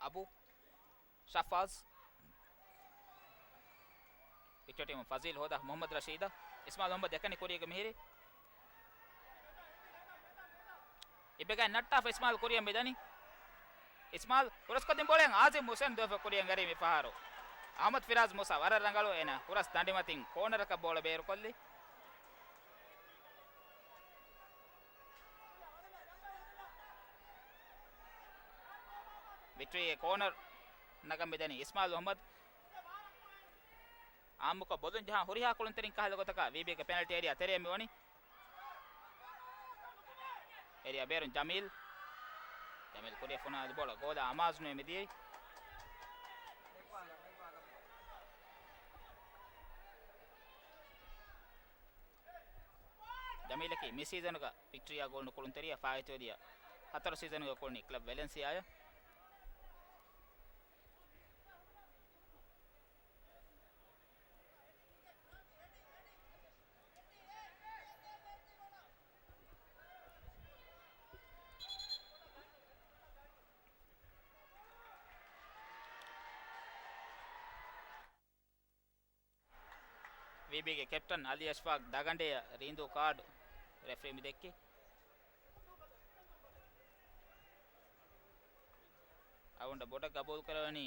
އަބު. ޝަފާޒް. ވިކްޓޯރިއާ ޓީމުން ފަޒީލް ހޯދާ މުހައްމަދު ރަޝީދަށް. އިސްމާއިލް މުހައްމަދު އެކަނި ކުރީގެ މިހިރީ. އިބެގައި ނައްޓާފަ އިސްމާއިލް ކުރިއަށް މިދަނީ. އިސްމާއިލް ހުރަސްކޮށްދިން ބޯޅައިން އާޒިމް ހުސެން ދުވެފަ ކުރިއަށް އަރީ މި ފަހަރު. އަހްމަދު ފިރާޒް މޫސާ ވަރަށް ރަނގަޅު އޭނަ ހުރަސް ދަނޑިމަތިން ކޯނަރަކަށް ބޯޅަ ބޭރުކޮށްލި. ވިކްޓްރީގެ ކޯނަރ ނަގަން މިދަނީ އިސްމާއިލް މުހައްމަދު. އާއްމުކޮށް ބޮލުން ޖަހާ ހުރިހާ ކުޅުންތެރިން ކަހަލަ ގޮތަކަށް ވީބީގެ ޕެނަލްޓީ އޭރިއާ ތެރެއަށް މިވަނީ. އޭރިއާ ބޭރުން ޖަމީލް. ޖަމީލް ކުރިއަށް ފޮނުވާލި ބޯޅަ ގޯލާ އަމާޒުނުވެ މިދިޔައީ. ޖަމީލަކީ މި ސީޒަނުގަ ވިކްޓްރީއާ ގުޅުނު ކުޅުންތެރިޔާ ފާއިތުވެދިޔަ ހަތަރު ސީޒަނުގަ ކުޅުނީ ކްލަބް ވެލެންސިއާއަށް. ވީބީގެ ކެޕްޓަން އަލީ އަޝްފާގް ދަގަނޑެއަށް ރީނދޫ ކާޑު ރެފްރީ މި ދެއްކި. އަޅުގަނޑަށް ބޮޑަށް ގަބޫލުކުރެވެނީ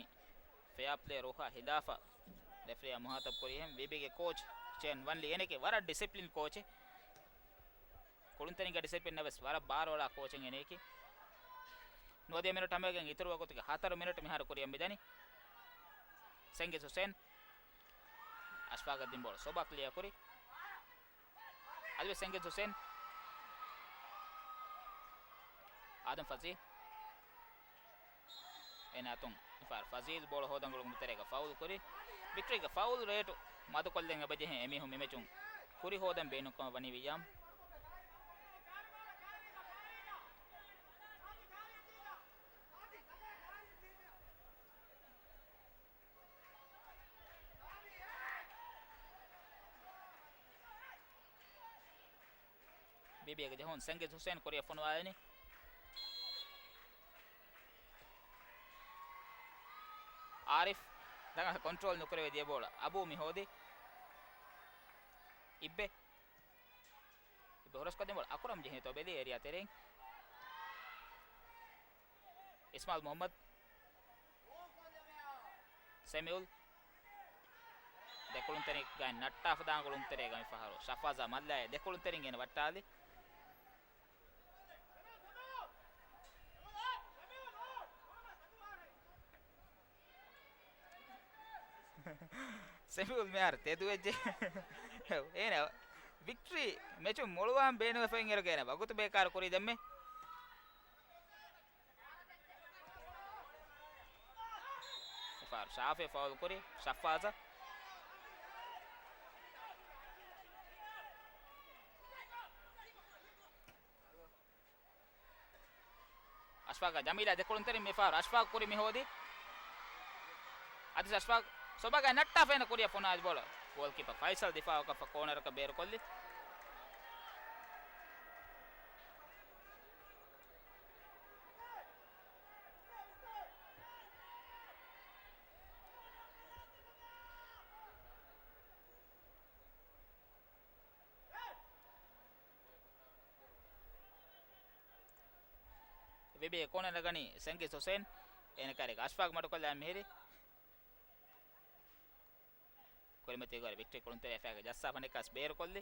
ފެއާޕްލޭ ރޫހާ ހިލާފަށް ރެފްރީއާ މުހާތަބް ކުރީހެން. ވީބީގެ ކޯޗް ޗޭން ވަންލީ އޭނައަކީ ވަރަށް ޑިސިޕްލިން ކޯޗެއް. ކުޅުންތެރިންގެ ޑިސިޕްލިންއަށް ވެސް ވަރަށް ބާރުއަޅާ ކޯޗެއް އޭނައަކީ. ނުވަދިހަ މިނެޓް ހަމަވެގެން އިތުރު ވަގުތުގެ ހަތަރު މިނެޓް މިހާރު ކުރިއަށް މިދަނީ. ސެންގެސް ހުސެން. އަޝްފާގަށް ދިން ބޯޅަ ސޮބާ ކްލިއާ ކުރި. އަދިވެސް ސެންގެސް ހުސެން. އާދަމް ފަޒީ. އޭނާ އަތުން މިފަހަރު ފަޒީލް ބޯޅަ ހޯދަން ގުޅުން ތެރޭގަ ފައުލް ކުރި. ވިކްޓްރީގެ ފައުލް ރޭޓު މަދުކޮށްލަން އެބަޖެހޭ އެމީހުން މިމެޗުން ކުރި ހޯދަން ބޭނުންކަމަށް ވަނީ ވިއްޔާމް. ވީބީގެ ޖެހުން ސެންގެސް ހުސެން ކުރިއަށް ފޮނުވާލިނީ. އާރިފް ދަގަނޑަށް ކޮންޓްރޯލް ނުކުރެވޭ ދިޔަ ބޯޅަ އަބޫ މި ހޯދި. އިއްބެ. އިއްބެ ހުރަސްކޮށްދިން ބޯޅަ އަކުރަމް ޖެހޭތޯ ބެލި އޭރިއާ ތެރެއިން. އިސްމާއިލް މުހައްމަދު. ސެމިއުލް. ދެކުޅުންތެރިންގައި ނައްޓާފަ ދާން ކުޅުންތެރޭގަ މި ފަހަރު ޝަފާޒާ މައްލައޭ ދެކުޅުންތެރިން އޭނަ ވައްޓާލި. ސެމިއުލް މިހާރު ތެދުވެއްޖެ. އޭނަ ވިކްޓްރީ މެޗުން މޮޅުވާން ބޭނުންވެފައި އިން އިރުގައި އޭނަ ވަގުތު ބޭކާރު ކުރީ ދެންމެ. މިފަހަރު ޝާފި ފައުލް ކުރި ޝަފާޒަށް. އަޝްފާގަށް ޖަމީލާ ދެކުޅުންތެރިން މިފަހަރު އަޝްފާގު ކުރި މި ހޯދި. އަދި އަޝްފާގު ސޮބާގައި ނައްޓާފަ އޭނަ ކުރިއަށް ފޮނުވާލި ބޯޅަ ގޯލްކީޕަރ ފައިސަލް ދިފާއަކަށް ކޯނަރަކަށް ބޭރުކޮށްލި. ވީބީގެ ކޯނަރަށް ގަނީ ސެންގިސް ހުސެން. އޭނަ ކައިރީގަ އަޝްފާގު މަޑުކޮށްލާ މިހިރީ. ކުރިމަތީގަ ވިކްޓްރީ ކުޅުންތެރިޔާ ފައިގަ ޖައްސާފަ ނިކާސް ބޭރުކޮށްލި.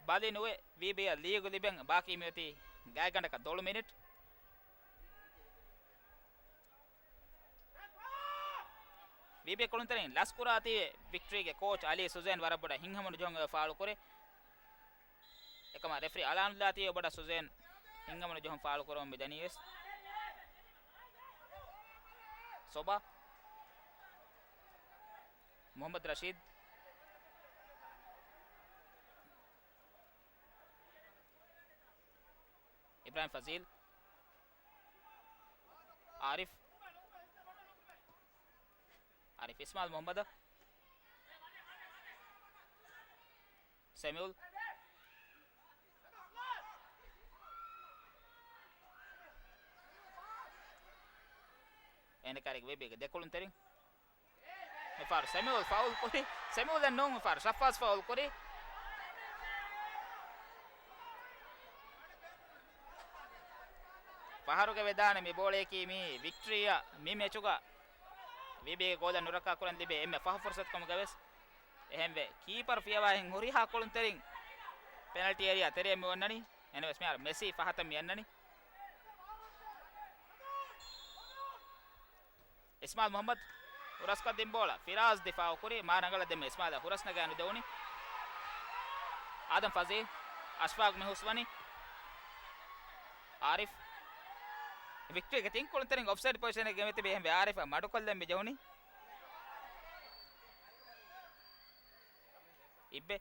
ބަލި ނުވެ، ވީބީއަށް ލީގު ލިބެން ބާކީ މިއޮތީ ގާތްގަނޑަކަށް ދޮޅު މިނިޓް. ވީބީ ކުޅުންތެރިން ލަސްކުރާތީވެ ވިކްޓްރީގެ ކޯޗް އަލީ ސުޒޭން ވަރަށް ބޮޑަށް ހިތްހަމަނުޖެހުން އެ ފާޅުކުރޭ. އެކަމަށް ރެފްރީ އަޅާނުލާތީވެ ބޮޑަށް ސުޒޭން ހިތްހަމަނުޖެހުން ފާޅުކުރަމުން މިދަނީ ވެސް. ސޮބާ. މުހައްމަދު ރަޝީދު. އިބްރާހިމް ފަޒީލް. އާރިފް. އާރިފް އިސްމާއިލް މުހައްމަދަށް. ސެމިއުލް. އޭނަ ކާރިގެ ވީބީގެ ދެ ކުޅުންތެރިން. މިފަހަރު ސެމިއުލް ފައުލް ކުރި. ސެމިއުލް އެއް ނޫން، މިފަހަރު ޝަފާޒް ފައުލް ކުރި. ފަހަރުގެ ވެދާނެ މި ބޯޅަޔަކީ މީ ވިކްޓްރީއަށް މި މެޗުގަ ވީބީގެ ގޯލަށް ނުރައްކާ ކުރަން ލިބޭ އެންމެ ފަހު ފުރުސަތު ކަމުގަ ވެސް. އެހެންވެ، ކީޕަރު ފިޔަވާހެން ހުރިހާ ކުޅުންތެރިން ޕެނަލްޓީ އޭރިއާ ތެރެއަށް މި އޮންނަނީ. އެހެންވެސް މިހާރު މެސީ ފަހަތަށް މި އަންނަނީ. އިސްމާއިލް މުހައްމަދު ހުރަސްކޮށް ދިން ބޯޅަ ފިރާޒް ދިފާއު ކުރި، މާ ރަނގަޅަށް ދެންމެ އިސްމާއިލް ހުރަސް ނަގާ ނުދެވުނީ. އާދަމް ފަޒީލް، އަޝްފާގް މި ހުސްވަނީ. އާރިފް. ވިކްޓްރީގެ ތިން ކުޅުންތެރިން އޮފްސައިޑް ޕޮޒިޝަނެއްގަ މިތިބީ އެހެންވެ އާރިފަށް މަޑުކޮށްލަން މި ޖެހުނީ. އިއްބެ.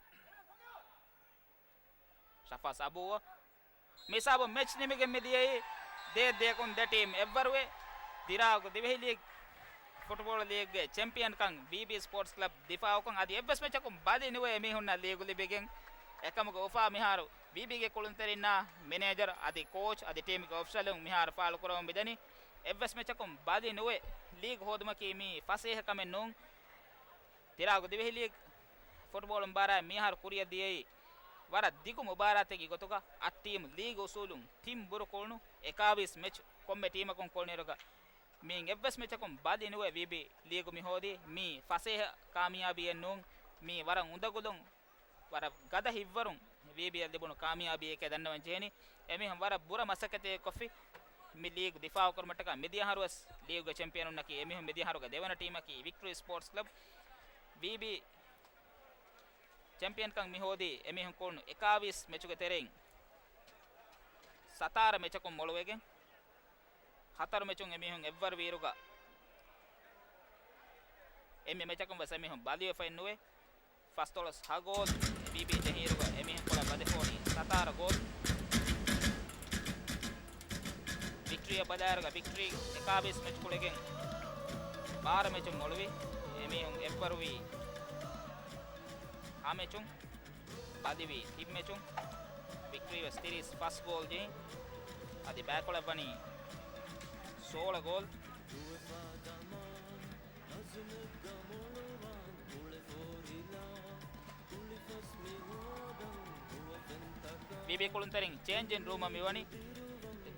ޝަފާސް އަބޫ. މިސާބު މެޗް ނިމިގެން މިދިޔައީ ދޭ ދޭކުން ދެ ޓީމް އެއްވަރުވެ، ދިރާގު ދިވެހި ލީގް ފުޓްބޯޅަ ލީގްގެ ޗެމްޕިއަންކަން ވީބީ ސްޕޯޓްސް ކްލަބް ދިފާއުކޮށް، އަދި އެއްވެސް މެޗަކުން ބަލި ނުވެ އެމީހުންނަށް ލީގު ލިބިގެން. އެކަމުގަ އުފާ މިހާރު ވީބީގެ ކުޅުންތެރިންނާ މެނޭޖަރ އަދި ކޯޗް އަދި ޓީމްގެ އޮފިޝަލުން މިހާރު ފާޅުކުރަމުން މިދަނީ. އެއްވެސް މެޗަކުން ބަލި ނުވެ ލީގް ހޯދުމަކީ މީ ފަސޭހަ ކަމެއް ނޫން. ތިރާގު ދިވެހި ލީގް ފުޓްބޯޅު މުބާރާތް މިއަހަރު ކުރިއަށް ދިޔައީ ވަރަށް ދިގު މުބާރާތެއްގެ ގޮތުގަ އަށް ޓީމް ލީގް އުސޫލުން ތިން ބުރު ކުޅުނު އެކާވީސް މެޗް ކޮންމެ ޓީމަކުން ކުޅުނިއިރުގަ މިއިން އެއްވެސް މެޗަކުން ބަލި ނުވެ ވީބީ ލީގު މި ހޯދީ. މީ ފަސޭހަ ކާމިޔާބީއެއް ނޫން. މީ ވަރަށް އުނދަގުލުން ވަރަށް ގަދަ ހިތްވަރުން ވީބީއަށް ލިބުނު ކާމިޔާބީއެކޭ ދަންނަވަން ޖެހެނީ. އެމީހުން ވަރަށް ބުރަ މަސައްކަތެއް ކޮށްފި މި ލީގް ދިފާއު ކުރުމަށްޓަކާ މިދިޔަ އަހަރުވެސް ލީގުގެ ޗެމްޕިއަނުންނަކީ އެމީހުން މިދިޔަ އަހަރުގެ ދެވަނަ ޓީމަކީ ވިކްޓްރީ ސްޕޯޓްސް ކްލަބް. ވީބީ ޗެމްޕިއަންކަން މި ހޯދީ އެމީހުން ކުޅުނު އެކާވީސް މެޗުގެ ތެރެއިން ސަތާރަ މެޗަކުން މޮޅުވެގެން. ހަތަރު މެޗުން އެމީހުން އެއްވަރު ވީއިރުގަ، އެންމެ މެޗަކުން ވެސް އެމީހުން ބަލިވެފައެއް ނުވޭ. ފަސްދޮޅަސް ހަ ގޯލް ވީބީ ޖެހިއިރުގަ އެމީހުން ކުޅަ ބަލިފޯނީ ސަތާރަ ގޯލް. ވިކްޓްރީއަށް ބަލާއިރުގަ ވިކްޓްރީ އެކާވީސް މެޗް ކުޅެގެން ބާރަ މެޗުން މޮޅުވި. އެމީހުން އެއްވަރުވީ ހަ މެޗުން. ބަލިވީ ތިން މެޗުން. ވިކްޓްރީ ވެސް ތިރީސް ފަސް ގޯލް ޖެހި. އަދި ބައިކޮޅަށްވަނީ ސޯޅަ ގޯލް. ވީބީ ކުޅުންތެރިން ޗޭންޖިން ރޫމަށް މިވަނީ.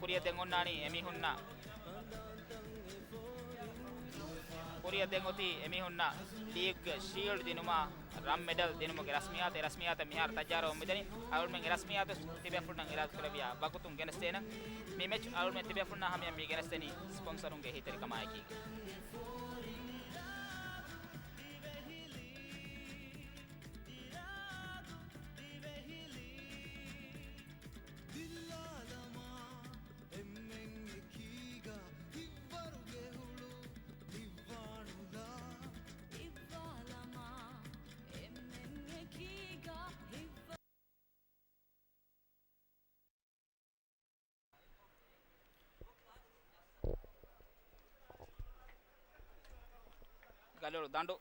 ކުރިއަށް ދެން އޮންނާނީ އެމީހުންނަށް ކުރިއަށް ދެން އޮތީ އެމީހުންނަށް ލީގްގެ ޝީލްޑް ދިނުމާ، ރަން މެޑަލް ދިނުމުގެ ރަސްމިއްޔާތު. އެ ރަސްމިއްޔާތަށް މިހާރު ތައްޔާރުވަމުން މިދަނީ. އަޅުގަނޑުމެން އެ ރަސްމިއްޔާތު ތިބޭފުޅުންނަށް އިރާދަކުރެއްވިޔާ ވަގުތުން ގެނެސްދޭނަން. މި މެޗް އަޅުގަނޑުމެން ތިބޭފުޅުންނާ ހަމަޔަށް މި ގެނެސްދެނީ ސްޕޮންސަރުންގެ އެހީތެރިކަމާއެކީގަ. ދިއްވާނުލާ. ދިއްވާލަމާ. އެންމެން އެކީގަ ހިއްވަ. ގަލޮޅު ދަނޑު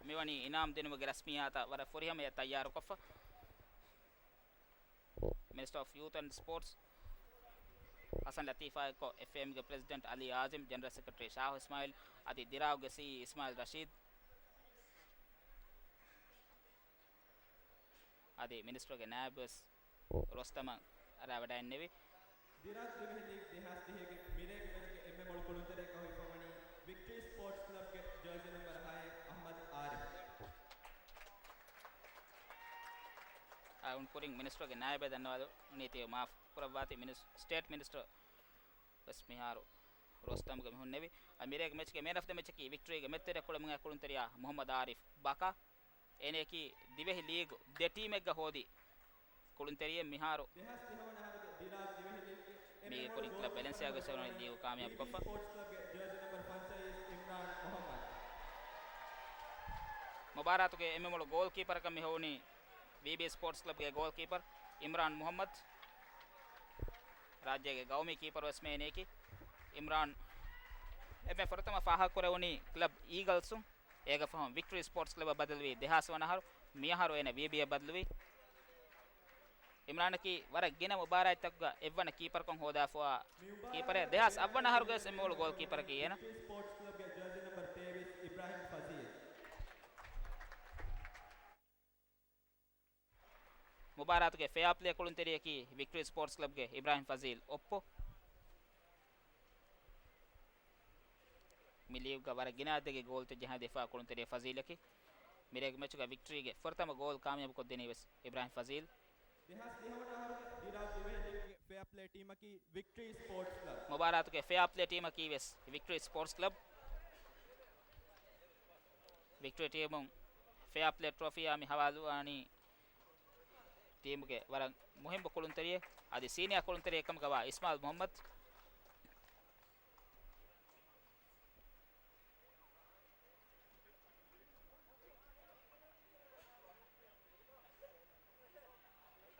މިވަނީ އިނާމް ދިނުމުގެ ރަސްމިއްޔާތަށް ވަރަށް ފުރިހަމަޔަށް ތައްޔާރުކޮށްފަ. މިނިސްޓަރ އޮފް ޔޫތު އެންޑް ސްޕޯޓްސް ހަސަން ލަތީފާއެއްކޮށް، އެފްއޭއެމްގެ ޕްރެޒިޑެންޓް އަލީ އާޒިމް، ޖެނެރަލް ސެކްރެޓަރީ ޝާހު އިސްމާއިލް، އަދި ދިރާގުގެ ސީއީ އިސްމާއިލް ރަޝީދް، އަދި މިނިސްޓަރުގެ ނާއިބުވެސް ރޮސްތަމަށް ރާވަޑައިންނެވި. ދިރާގް ދިވެހި ލީގް ދެހާސް ވިހިގެ މިރޭގެ މެޗުގެ އެންމެ މޮޅު ކުޅުންތެރިޔަކަށް ހުއިފަވަނީ ވިކްޓްރީ ސްޕޯޓްސް ކްލަބްގެ ޖާޒީ ނަމްބަރު ހައެއް އަޙްމަދު އާރިފް. އަޅުން ކުރިން މިނިސްޓަރުގެ ނާއިބަށް ދަންނަވާލަނީ ތިޔަ މާފު ކުރައްވާތި މިނިސް-، ސްޓޭޓް މިނިސްޓަރ ވެސް މިހާރު ރޯސްޓަމްގެ މި ހުންނެވި. އަ، މިރޭގެ މެޗްގެ މޭން އޮފް ދަ މެޗަކީ ވިކްޓަރީގެ މެދުތެރެ ކުޅަމުނގާ ކުޅުންތެރިޔާ މުހައްމަދު އާރިފް ބަކާ. އޭނައަކީ ދިވެހި ލީގު ދެ ޓީމެއްގަ ހޯދި ކުޅުންތެރިއެއް މިހާރު. މީގެ ކުރިން ކްލަބް ވެލެންސިއާގެ ސެވަން ލީގު ކާމިޔާބު ކޮށްފަ. މުބާރާތުގެ އެންމެ މޮޅު ގޯލް ކީޕަރަކަށް މި ހޮވުނީ ވީބީ ސްޕޯޓްސް ކްލަބްގެ ގޯލް ކީޕަރ އިމްރާން މުހައްމަދު. ރާއްޖޭގެ ގައުމީ ކީޕަރު ވެސް މޭނެއަކީ އިމްރާން. އެންމެ ފުރަތަމަ ފާހަގަކުރެވުނީ ކްލަބް އީގަލްސުން. އޭގެ ފަހުން ވިކްޓަރީ ސްޕޯޓްސް ކްލަބަށް ބަދަލުވީ ދެހާސް ވަނަ އަހަރު. މިއަހަރު އޭނަ ވީބީއަށް ބަދަލުވީ. އިމްރާނަކީ ވަރަށް ގިނަ މުބާރާތްތަކުގަ އެއްވަނަ ކީޕަރުކަން ހޯދާފަވާ ކީޕަރެއް. ދެހާސް އަށްވަނަ އަހަރުގައި ވެސް އެންމެ މޮޅު ގޯލް ކީޕަރަކީ އޭނަ. މުބާރާތުގެ ފެއާޕްލޭ ކުޅުންތެރިޔަކީ ވިކްޓަރީ ސްޕޯޓްސް ކްލަބްގެ އިބްރާހިމް ފަޒީލް އޮއްޕޯ. މި ލީގުގަ ވަރަށް ގިނަ އަދަދެއްގެ ގޯލްތައް ޖަހާ ދެފާ ކުޅުންތެރިޔާ ފަޒީލަކީ. މިރޭގެ މެޗުގަ ވިކްޓަރީގެ ފުރަތަމަ ގޯލް ކާމިޔާބު ކޮށްދިނީ ވެސް އިބްރާހިމް ފަޒީލް. ދެހާސް ދިހަ ވަނަ އަހަރުގެ ދިރާގް ދިވެހި ލީގުގެ ފެއާޕްލޭ ޓީމަކީ ވިކްޓަރީ ސްޕޯޓްސް ކްލަބް. މުބާރާތުގެ ފެއާޕްލޭ ޓީމަކީ ވެސް ވިކްޓަރީ ސްޕޯޓްސް ކްލަބް. ވިކްޓަރީ ޓީމުން ފެއާޕްލޭ ޓްރޮފީއާ މި ހަވާލުވާނީ ޓީމުގެ ވަރަށް މުހިއްމު ކުޅުންތެރިއެއް، އަދި ސީނިއާ ކުޅުންތެރިއެއް ކަމުގަވާ އިސްމާއިލް މުހައްމަދު.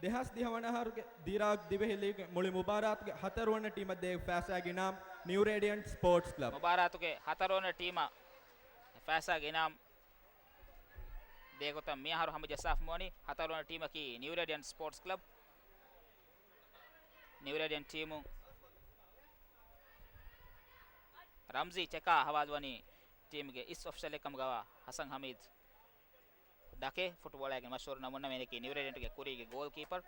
ދެހާސް ދިހަ ވަނަ އަހަރުގެ ދިރާގް ދިވެހި ލީގުގެ މުޅި މުބާރާތުގެ ހަތަރު ވަނަ ޓީމަށް ދޭ ފައިސާގެ އިނާމް ނިއު ރޭޑިއަންޓް ސްޕޯޓްސް ކްލަބް. މުބާރާތުގެ ހަތަރު ވަނަ ޓީމަށް ފައިސާގެ އިނާމް ދޭ ގޮތަށް މިއަހަރު ހަމަޖައްސާފަ ވަނީ ހަތަރު ވަނަ ޓީމަކީ ނިއު ރޭޑިއަންޓް ސްޕޯޓްސް ކްލަބް. ނިއު ރޭޑިއަންޓް ޓީމު ރަމްޒީ ޗެކާ ހަވާލުވަނީ ޓީމުގެ އިސް އޮފިޝަލެއް ކަމުގަވާ ހަސަން ހަމީދު. ޑަކޭ ފުޓްބޯޅައިގެން މަޝްހޫރު ނަމޫނަވެނެކީ ނިއު ރޭޑިއަންޓްގެ ކުރީގެ ގޯލް ކީޕަރ.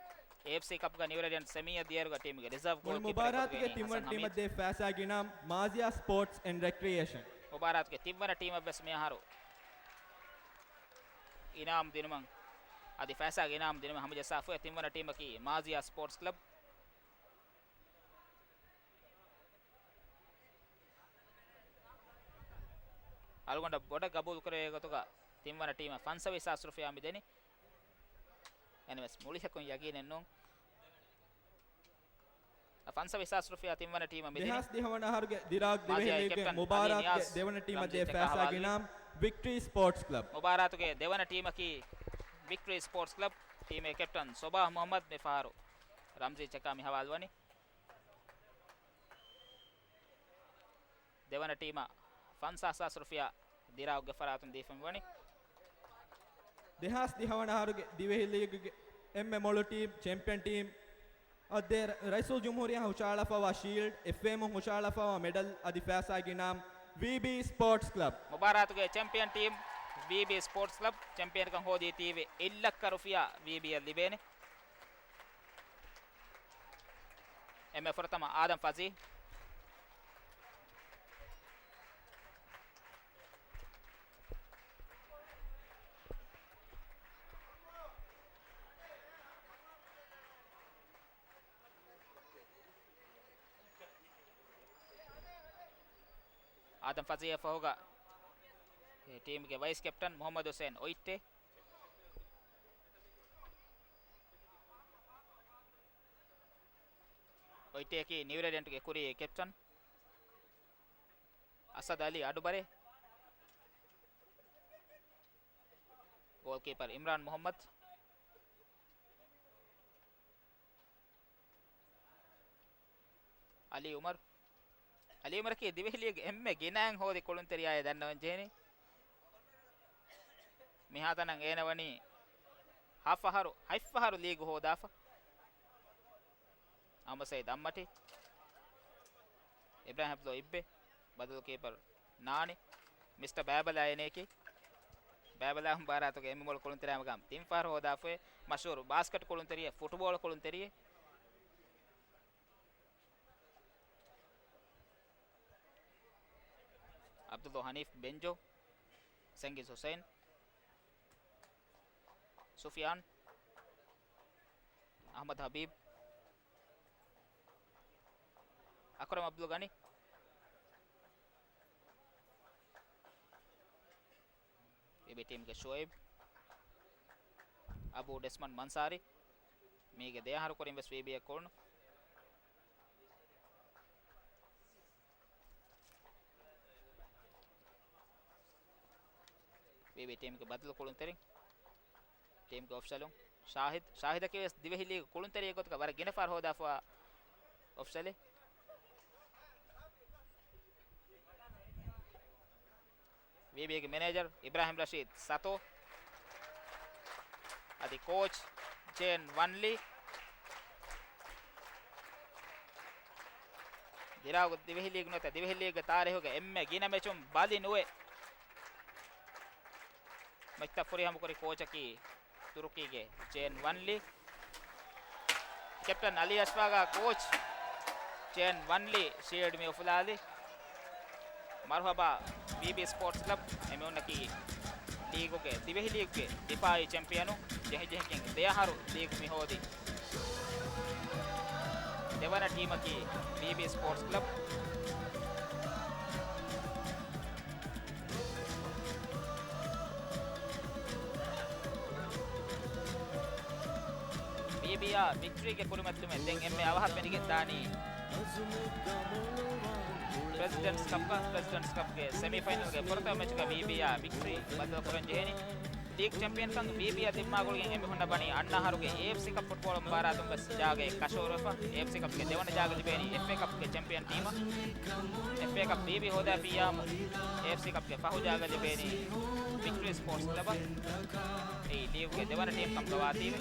އޭއެފްސީ ކަޕްގަ ނިއު ރޭޑިއަންޓް ސެމީއަށް ދިޔައިރުގަ ޓީމުގެ ރިޒާވް ގޯލް މުޅި ކީޕަރަކަށް މުބާރާތުގެ ދެވޭނީ ތިންވަނަ ހަސަން ޓީމަށް ހަމީދު. ދޭ ފައިސާގެ އިނާމް މާޒިޔާ ސްޕޯޓްސް އެންޑް ރެކްރިއޭޝަން. މުބާރާތުގެ ތިންވަނަ ޓީމަށް ވެސް މިއަހަރު އިނާމް ދިނުމަށް، އަދި ފައިސާގެ އިނާމް ދިނުމަށް ހަމަޖައްސާފައި ތިންވަނަ ޓީމަކީ މާޒިޔާ ސްޕޯޓްސް ކްލަބް. އަޅުގަނޑަށް ބޮޑަށް ގަބޫލުކުރެވޭ ގޮތުގަ ތިންވަނަ ޓީމަށް ފަންސަވީސް ހާސް ރުފިޔާ މިދެނީ. އެހެންވެސް މުޅިހަކުން ޔަގީނެއް ނޫން. ފަންސަވީސް ހާސް ރުފިޔާ ތިންވަނަ ޓީމަށް މިދެނީ. ދެހާސް ދިހަ ވަނަ އަހަރުގެ ދިރާގް ދިވެހި މާޒިޔާގެ ލީގްގެ ކެޕްޓަން މުބާރާތުގެ އަލީ ނިޔާޒް، ދެވަނަ ޓީމަށް ރަމްޒީ ދޭ ޗެކާ ފައިސާގެ ހަވާލުވި. އިނާމް ވިކްޓަރީ ސްޕޯޓްސް ކްލަބް. މުބާރާތުގެ ދެވަނަ ޓީމަކީ ވިކްޓަރީ ސްޕޯޓްސް ކްލަބް. ޓީމުގެ ކެޕްޓަން ސޮބާހް މުހައްމަދު މި ފަހަރު ރަމްޒީ ޗެކާ މި ހަވާލުވަނީ. ދެވަނަ ޓީމަށް ފަންސާސް ހާސް ރުފިޔާ ދިރާގްގެ ފަރާތުން ދީފަ މިވަނީ. ދެހާސް ދިހަ ވަނަ އަހަރުގެ ދިވެހި ލީގުގެ އެންމެ މޮޅު ޓީމް، ޗެމްޕިއަން ޓީމް، އަށް ދޭ ރައީސުލްޖުމްހޫރިއްޔާ ހުށަހަޅާފައިވާ ޝީލްޑް، އެފްއޭއިމުން ހުށަހަޅާފައިވާ މެޑަލް އަދި ފައިސާގެ އިނާމް ވީބީ ސްޕޯޓްސް ކްލަބް. މުބާރާތުގެ ޗެމްޕިއަން ޓީމް ވީބީ ސްޕޯޓްސް ކްލަބް. ޗެމްޕިއަންކަން ހޯދީ ތީވެ އެއް ލައްކަ ރުފިޔާ ވީބީއަށް ލިބޭނެ. އެންމެ ފުރަތަމަ އާދަމް ފަޒީ. އާދަމް ފަޒީއަށް ފަހުގަ ޓީމްގެ ވައިސް ކެޕްޓަން މުހައްމަދު ހުސެން އޮއްޓޭ. އޮއްޓޭއަކީ ނިއު ރޭޑިއަންޓްގެ ކުރީ ކެޕްޓަން. އަސަދު އަލީ އަޑުބަރޭ. ގޯލްކީޕަރ އިމްރާން މުހައްމަދު. އަލީ އުމަރު. އަލީ އުމަރަކީ ދިވެހި ލީގް އެންމެ ގިނައިން ހޯދި ކުޅުންތެރިޔާއޭ ދަންނަވަން ޖެހެނީ. މިހާތަނަށް އޭނަ ވަނީ ހަފަހަރު، ހަތްފަހަރު ލީގު ހޯދާފަ. އަހްމަދު ސައީދު އައްމަޓި، އިބްރާހިމް އަބްދުﷲ އިއްބެ، ބަދަލު ކީޕަރ ނާނި، މިސްޓަ ބައިބަލާ އޭނައަކީ. ބައިބަލާ މުބާރާތުގެ އެންމެ މޮޅު ކުޅުންތެރިޔާ ހަމަގަ ތިން ފަހަރު ހޯދާފައި މަޝްހޫރު ބާސްކެޓް ކުޅުންތެރިއެއް، ފުޓްބޯޅަ ކުޅުންތެރިއެއް. އަބްދުﷲ ހަނީފް، ބެންޖޯ، ސަންގީޒް ހުސައިން، ސުފިޔާން، އަޙްމަދު ހަބީބް، އަކްރަމް އަބްދުލް ޣަނީ. ވީބީ ޓީމްގެ ޝުއައިބް، އަބޫ ޑެސްމަންޑް މަންސާރީ. މީގެ ދެ އަހަރު ކުރިން ވެސް ވީބީއަށް ކުޅުނު. ވީބީ ޓީމްގެ ބަދަލު ކުޅުންތެރިން. ޓީމްގެ އޮފިޝަލުން ޝާހިދް، ޝާހިދަކީ ވެސް ދިވެހި ލީގު ކުޅުންތެރިއެއް ގޮތުގަ ވަރަށް ގިނަ ފަހަރު ހޯދާފަވާ އޮފިޝަލެއް. ވީބީގެ މެނޭޖަރު އިބްރާހިމް ރަޝީދު ސަތޯ، އަދި ކޯޗް ޖޭން ވަންލީ. ދިރާގު ދިވެހި ލީގު ނުވަތަ ދިވެހި ލީގްގެ ތާރީހުގެ އެންމެ ގިނަ މެޗުން ބަލި ނުވެ، މެޗްތައް ފުރިހަމަކުރި ކޯޗަކީ ތުރުކީގެ ޖޭން ވަންލީ. ކެޕްޓަން އަލީ އަޝްފާގާ ކޯޗް ޖޭން ވަންލީ ޝީލްޑް މި އުފުލާލި. މަރުހަބާ ވީބީ ސްޕޯޓްސް ކްލަބް، އެމީހުންނަކީ ލީގުގެ، ދިވެހި ލީގުގެ ދިފާއީ ޗެމްޕިއަނު. ޖެހި ޖެހިގެން ދެ އަހަރު ލީގު މި ހޯދި ދެވަނަ ޓީމަކީ ވީބީ ސްޕޯޓްސް ކްލަބް. ވީބީއާ ވިކްޓްރީގެ ކުރިމަތިލުމެއް ދެން އެންމެ އަވަހަށް ފެނިގެން ދާނީ ޕްރެޒިޑެންޓްސް ކަޕްގަ، ޕްރެޒިޑެންޓްސް ކަޕްގެ ސެމީ ފައިނަލްގެ ފުރަތަމަ މެޗުގަ ވީބީއާ ވިކްޓްރީ ބައްދަލު ކުރަން ޖެހޭނީ. ލީގް ޗެމްޕިއަންކަން ވީބީއާ ދިނުމާ ގުޅިގެން އެމީހުންނަށް ވަނީ އަންނަ އަހަރުގެ އޭއެފްސީ ކަޕް ފުޓްބޯޅަ މުބާރާތުން ވެސް ޖާގައެއް ކަށަވަރުވެފަ. އޭއެފްސީ ކަޕްގެ ދެވަނަ ޖާގަ ލިބޭނީ އެފްއޭ ކަޕްގެ ޗެމްޕިއަން ޓީމަށް. އެފްއޭ ކަޕް ވީބީ ހޯދާފިއްޔާމު އޭއެފްސީ ކަޕްގެ ފަހު ޖާގަ ލިބޭނީ ވިކްޓްރީ ސްޕޯޓްސް ކްލަބަށް. އެއީ ލީގުގެ ދެވަނަ ޓީމް ކަމުގަ ވާތީވެ.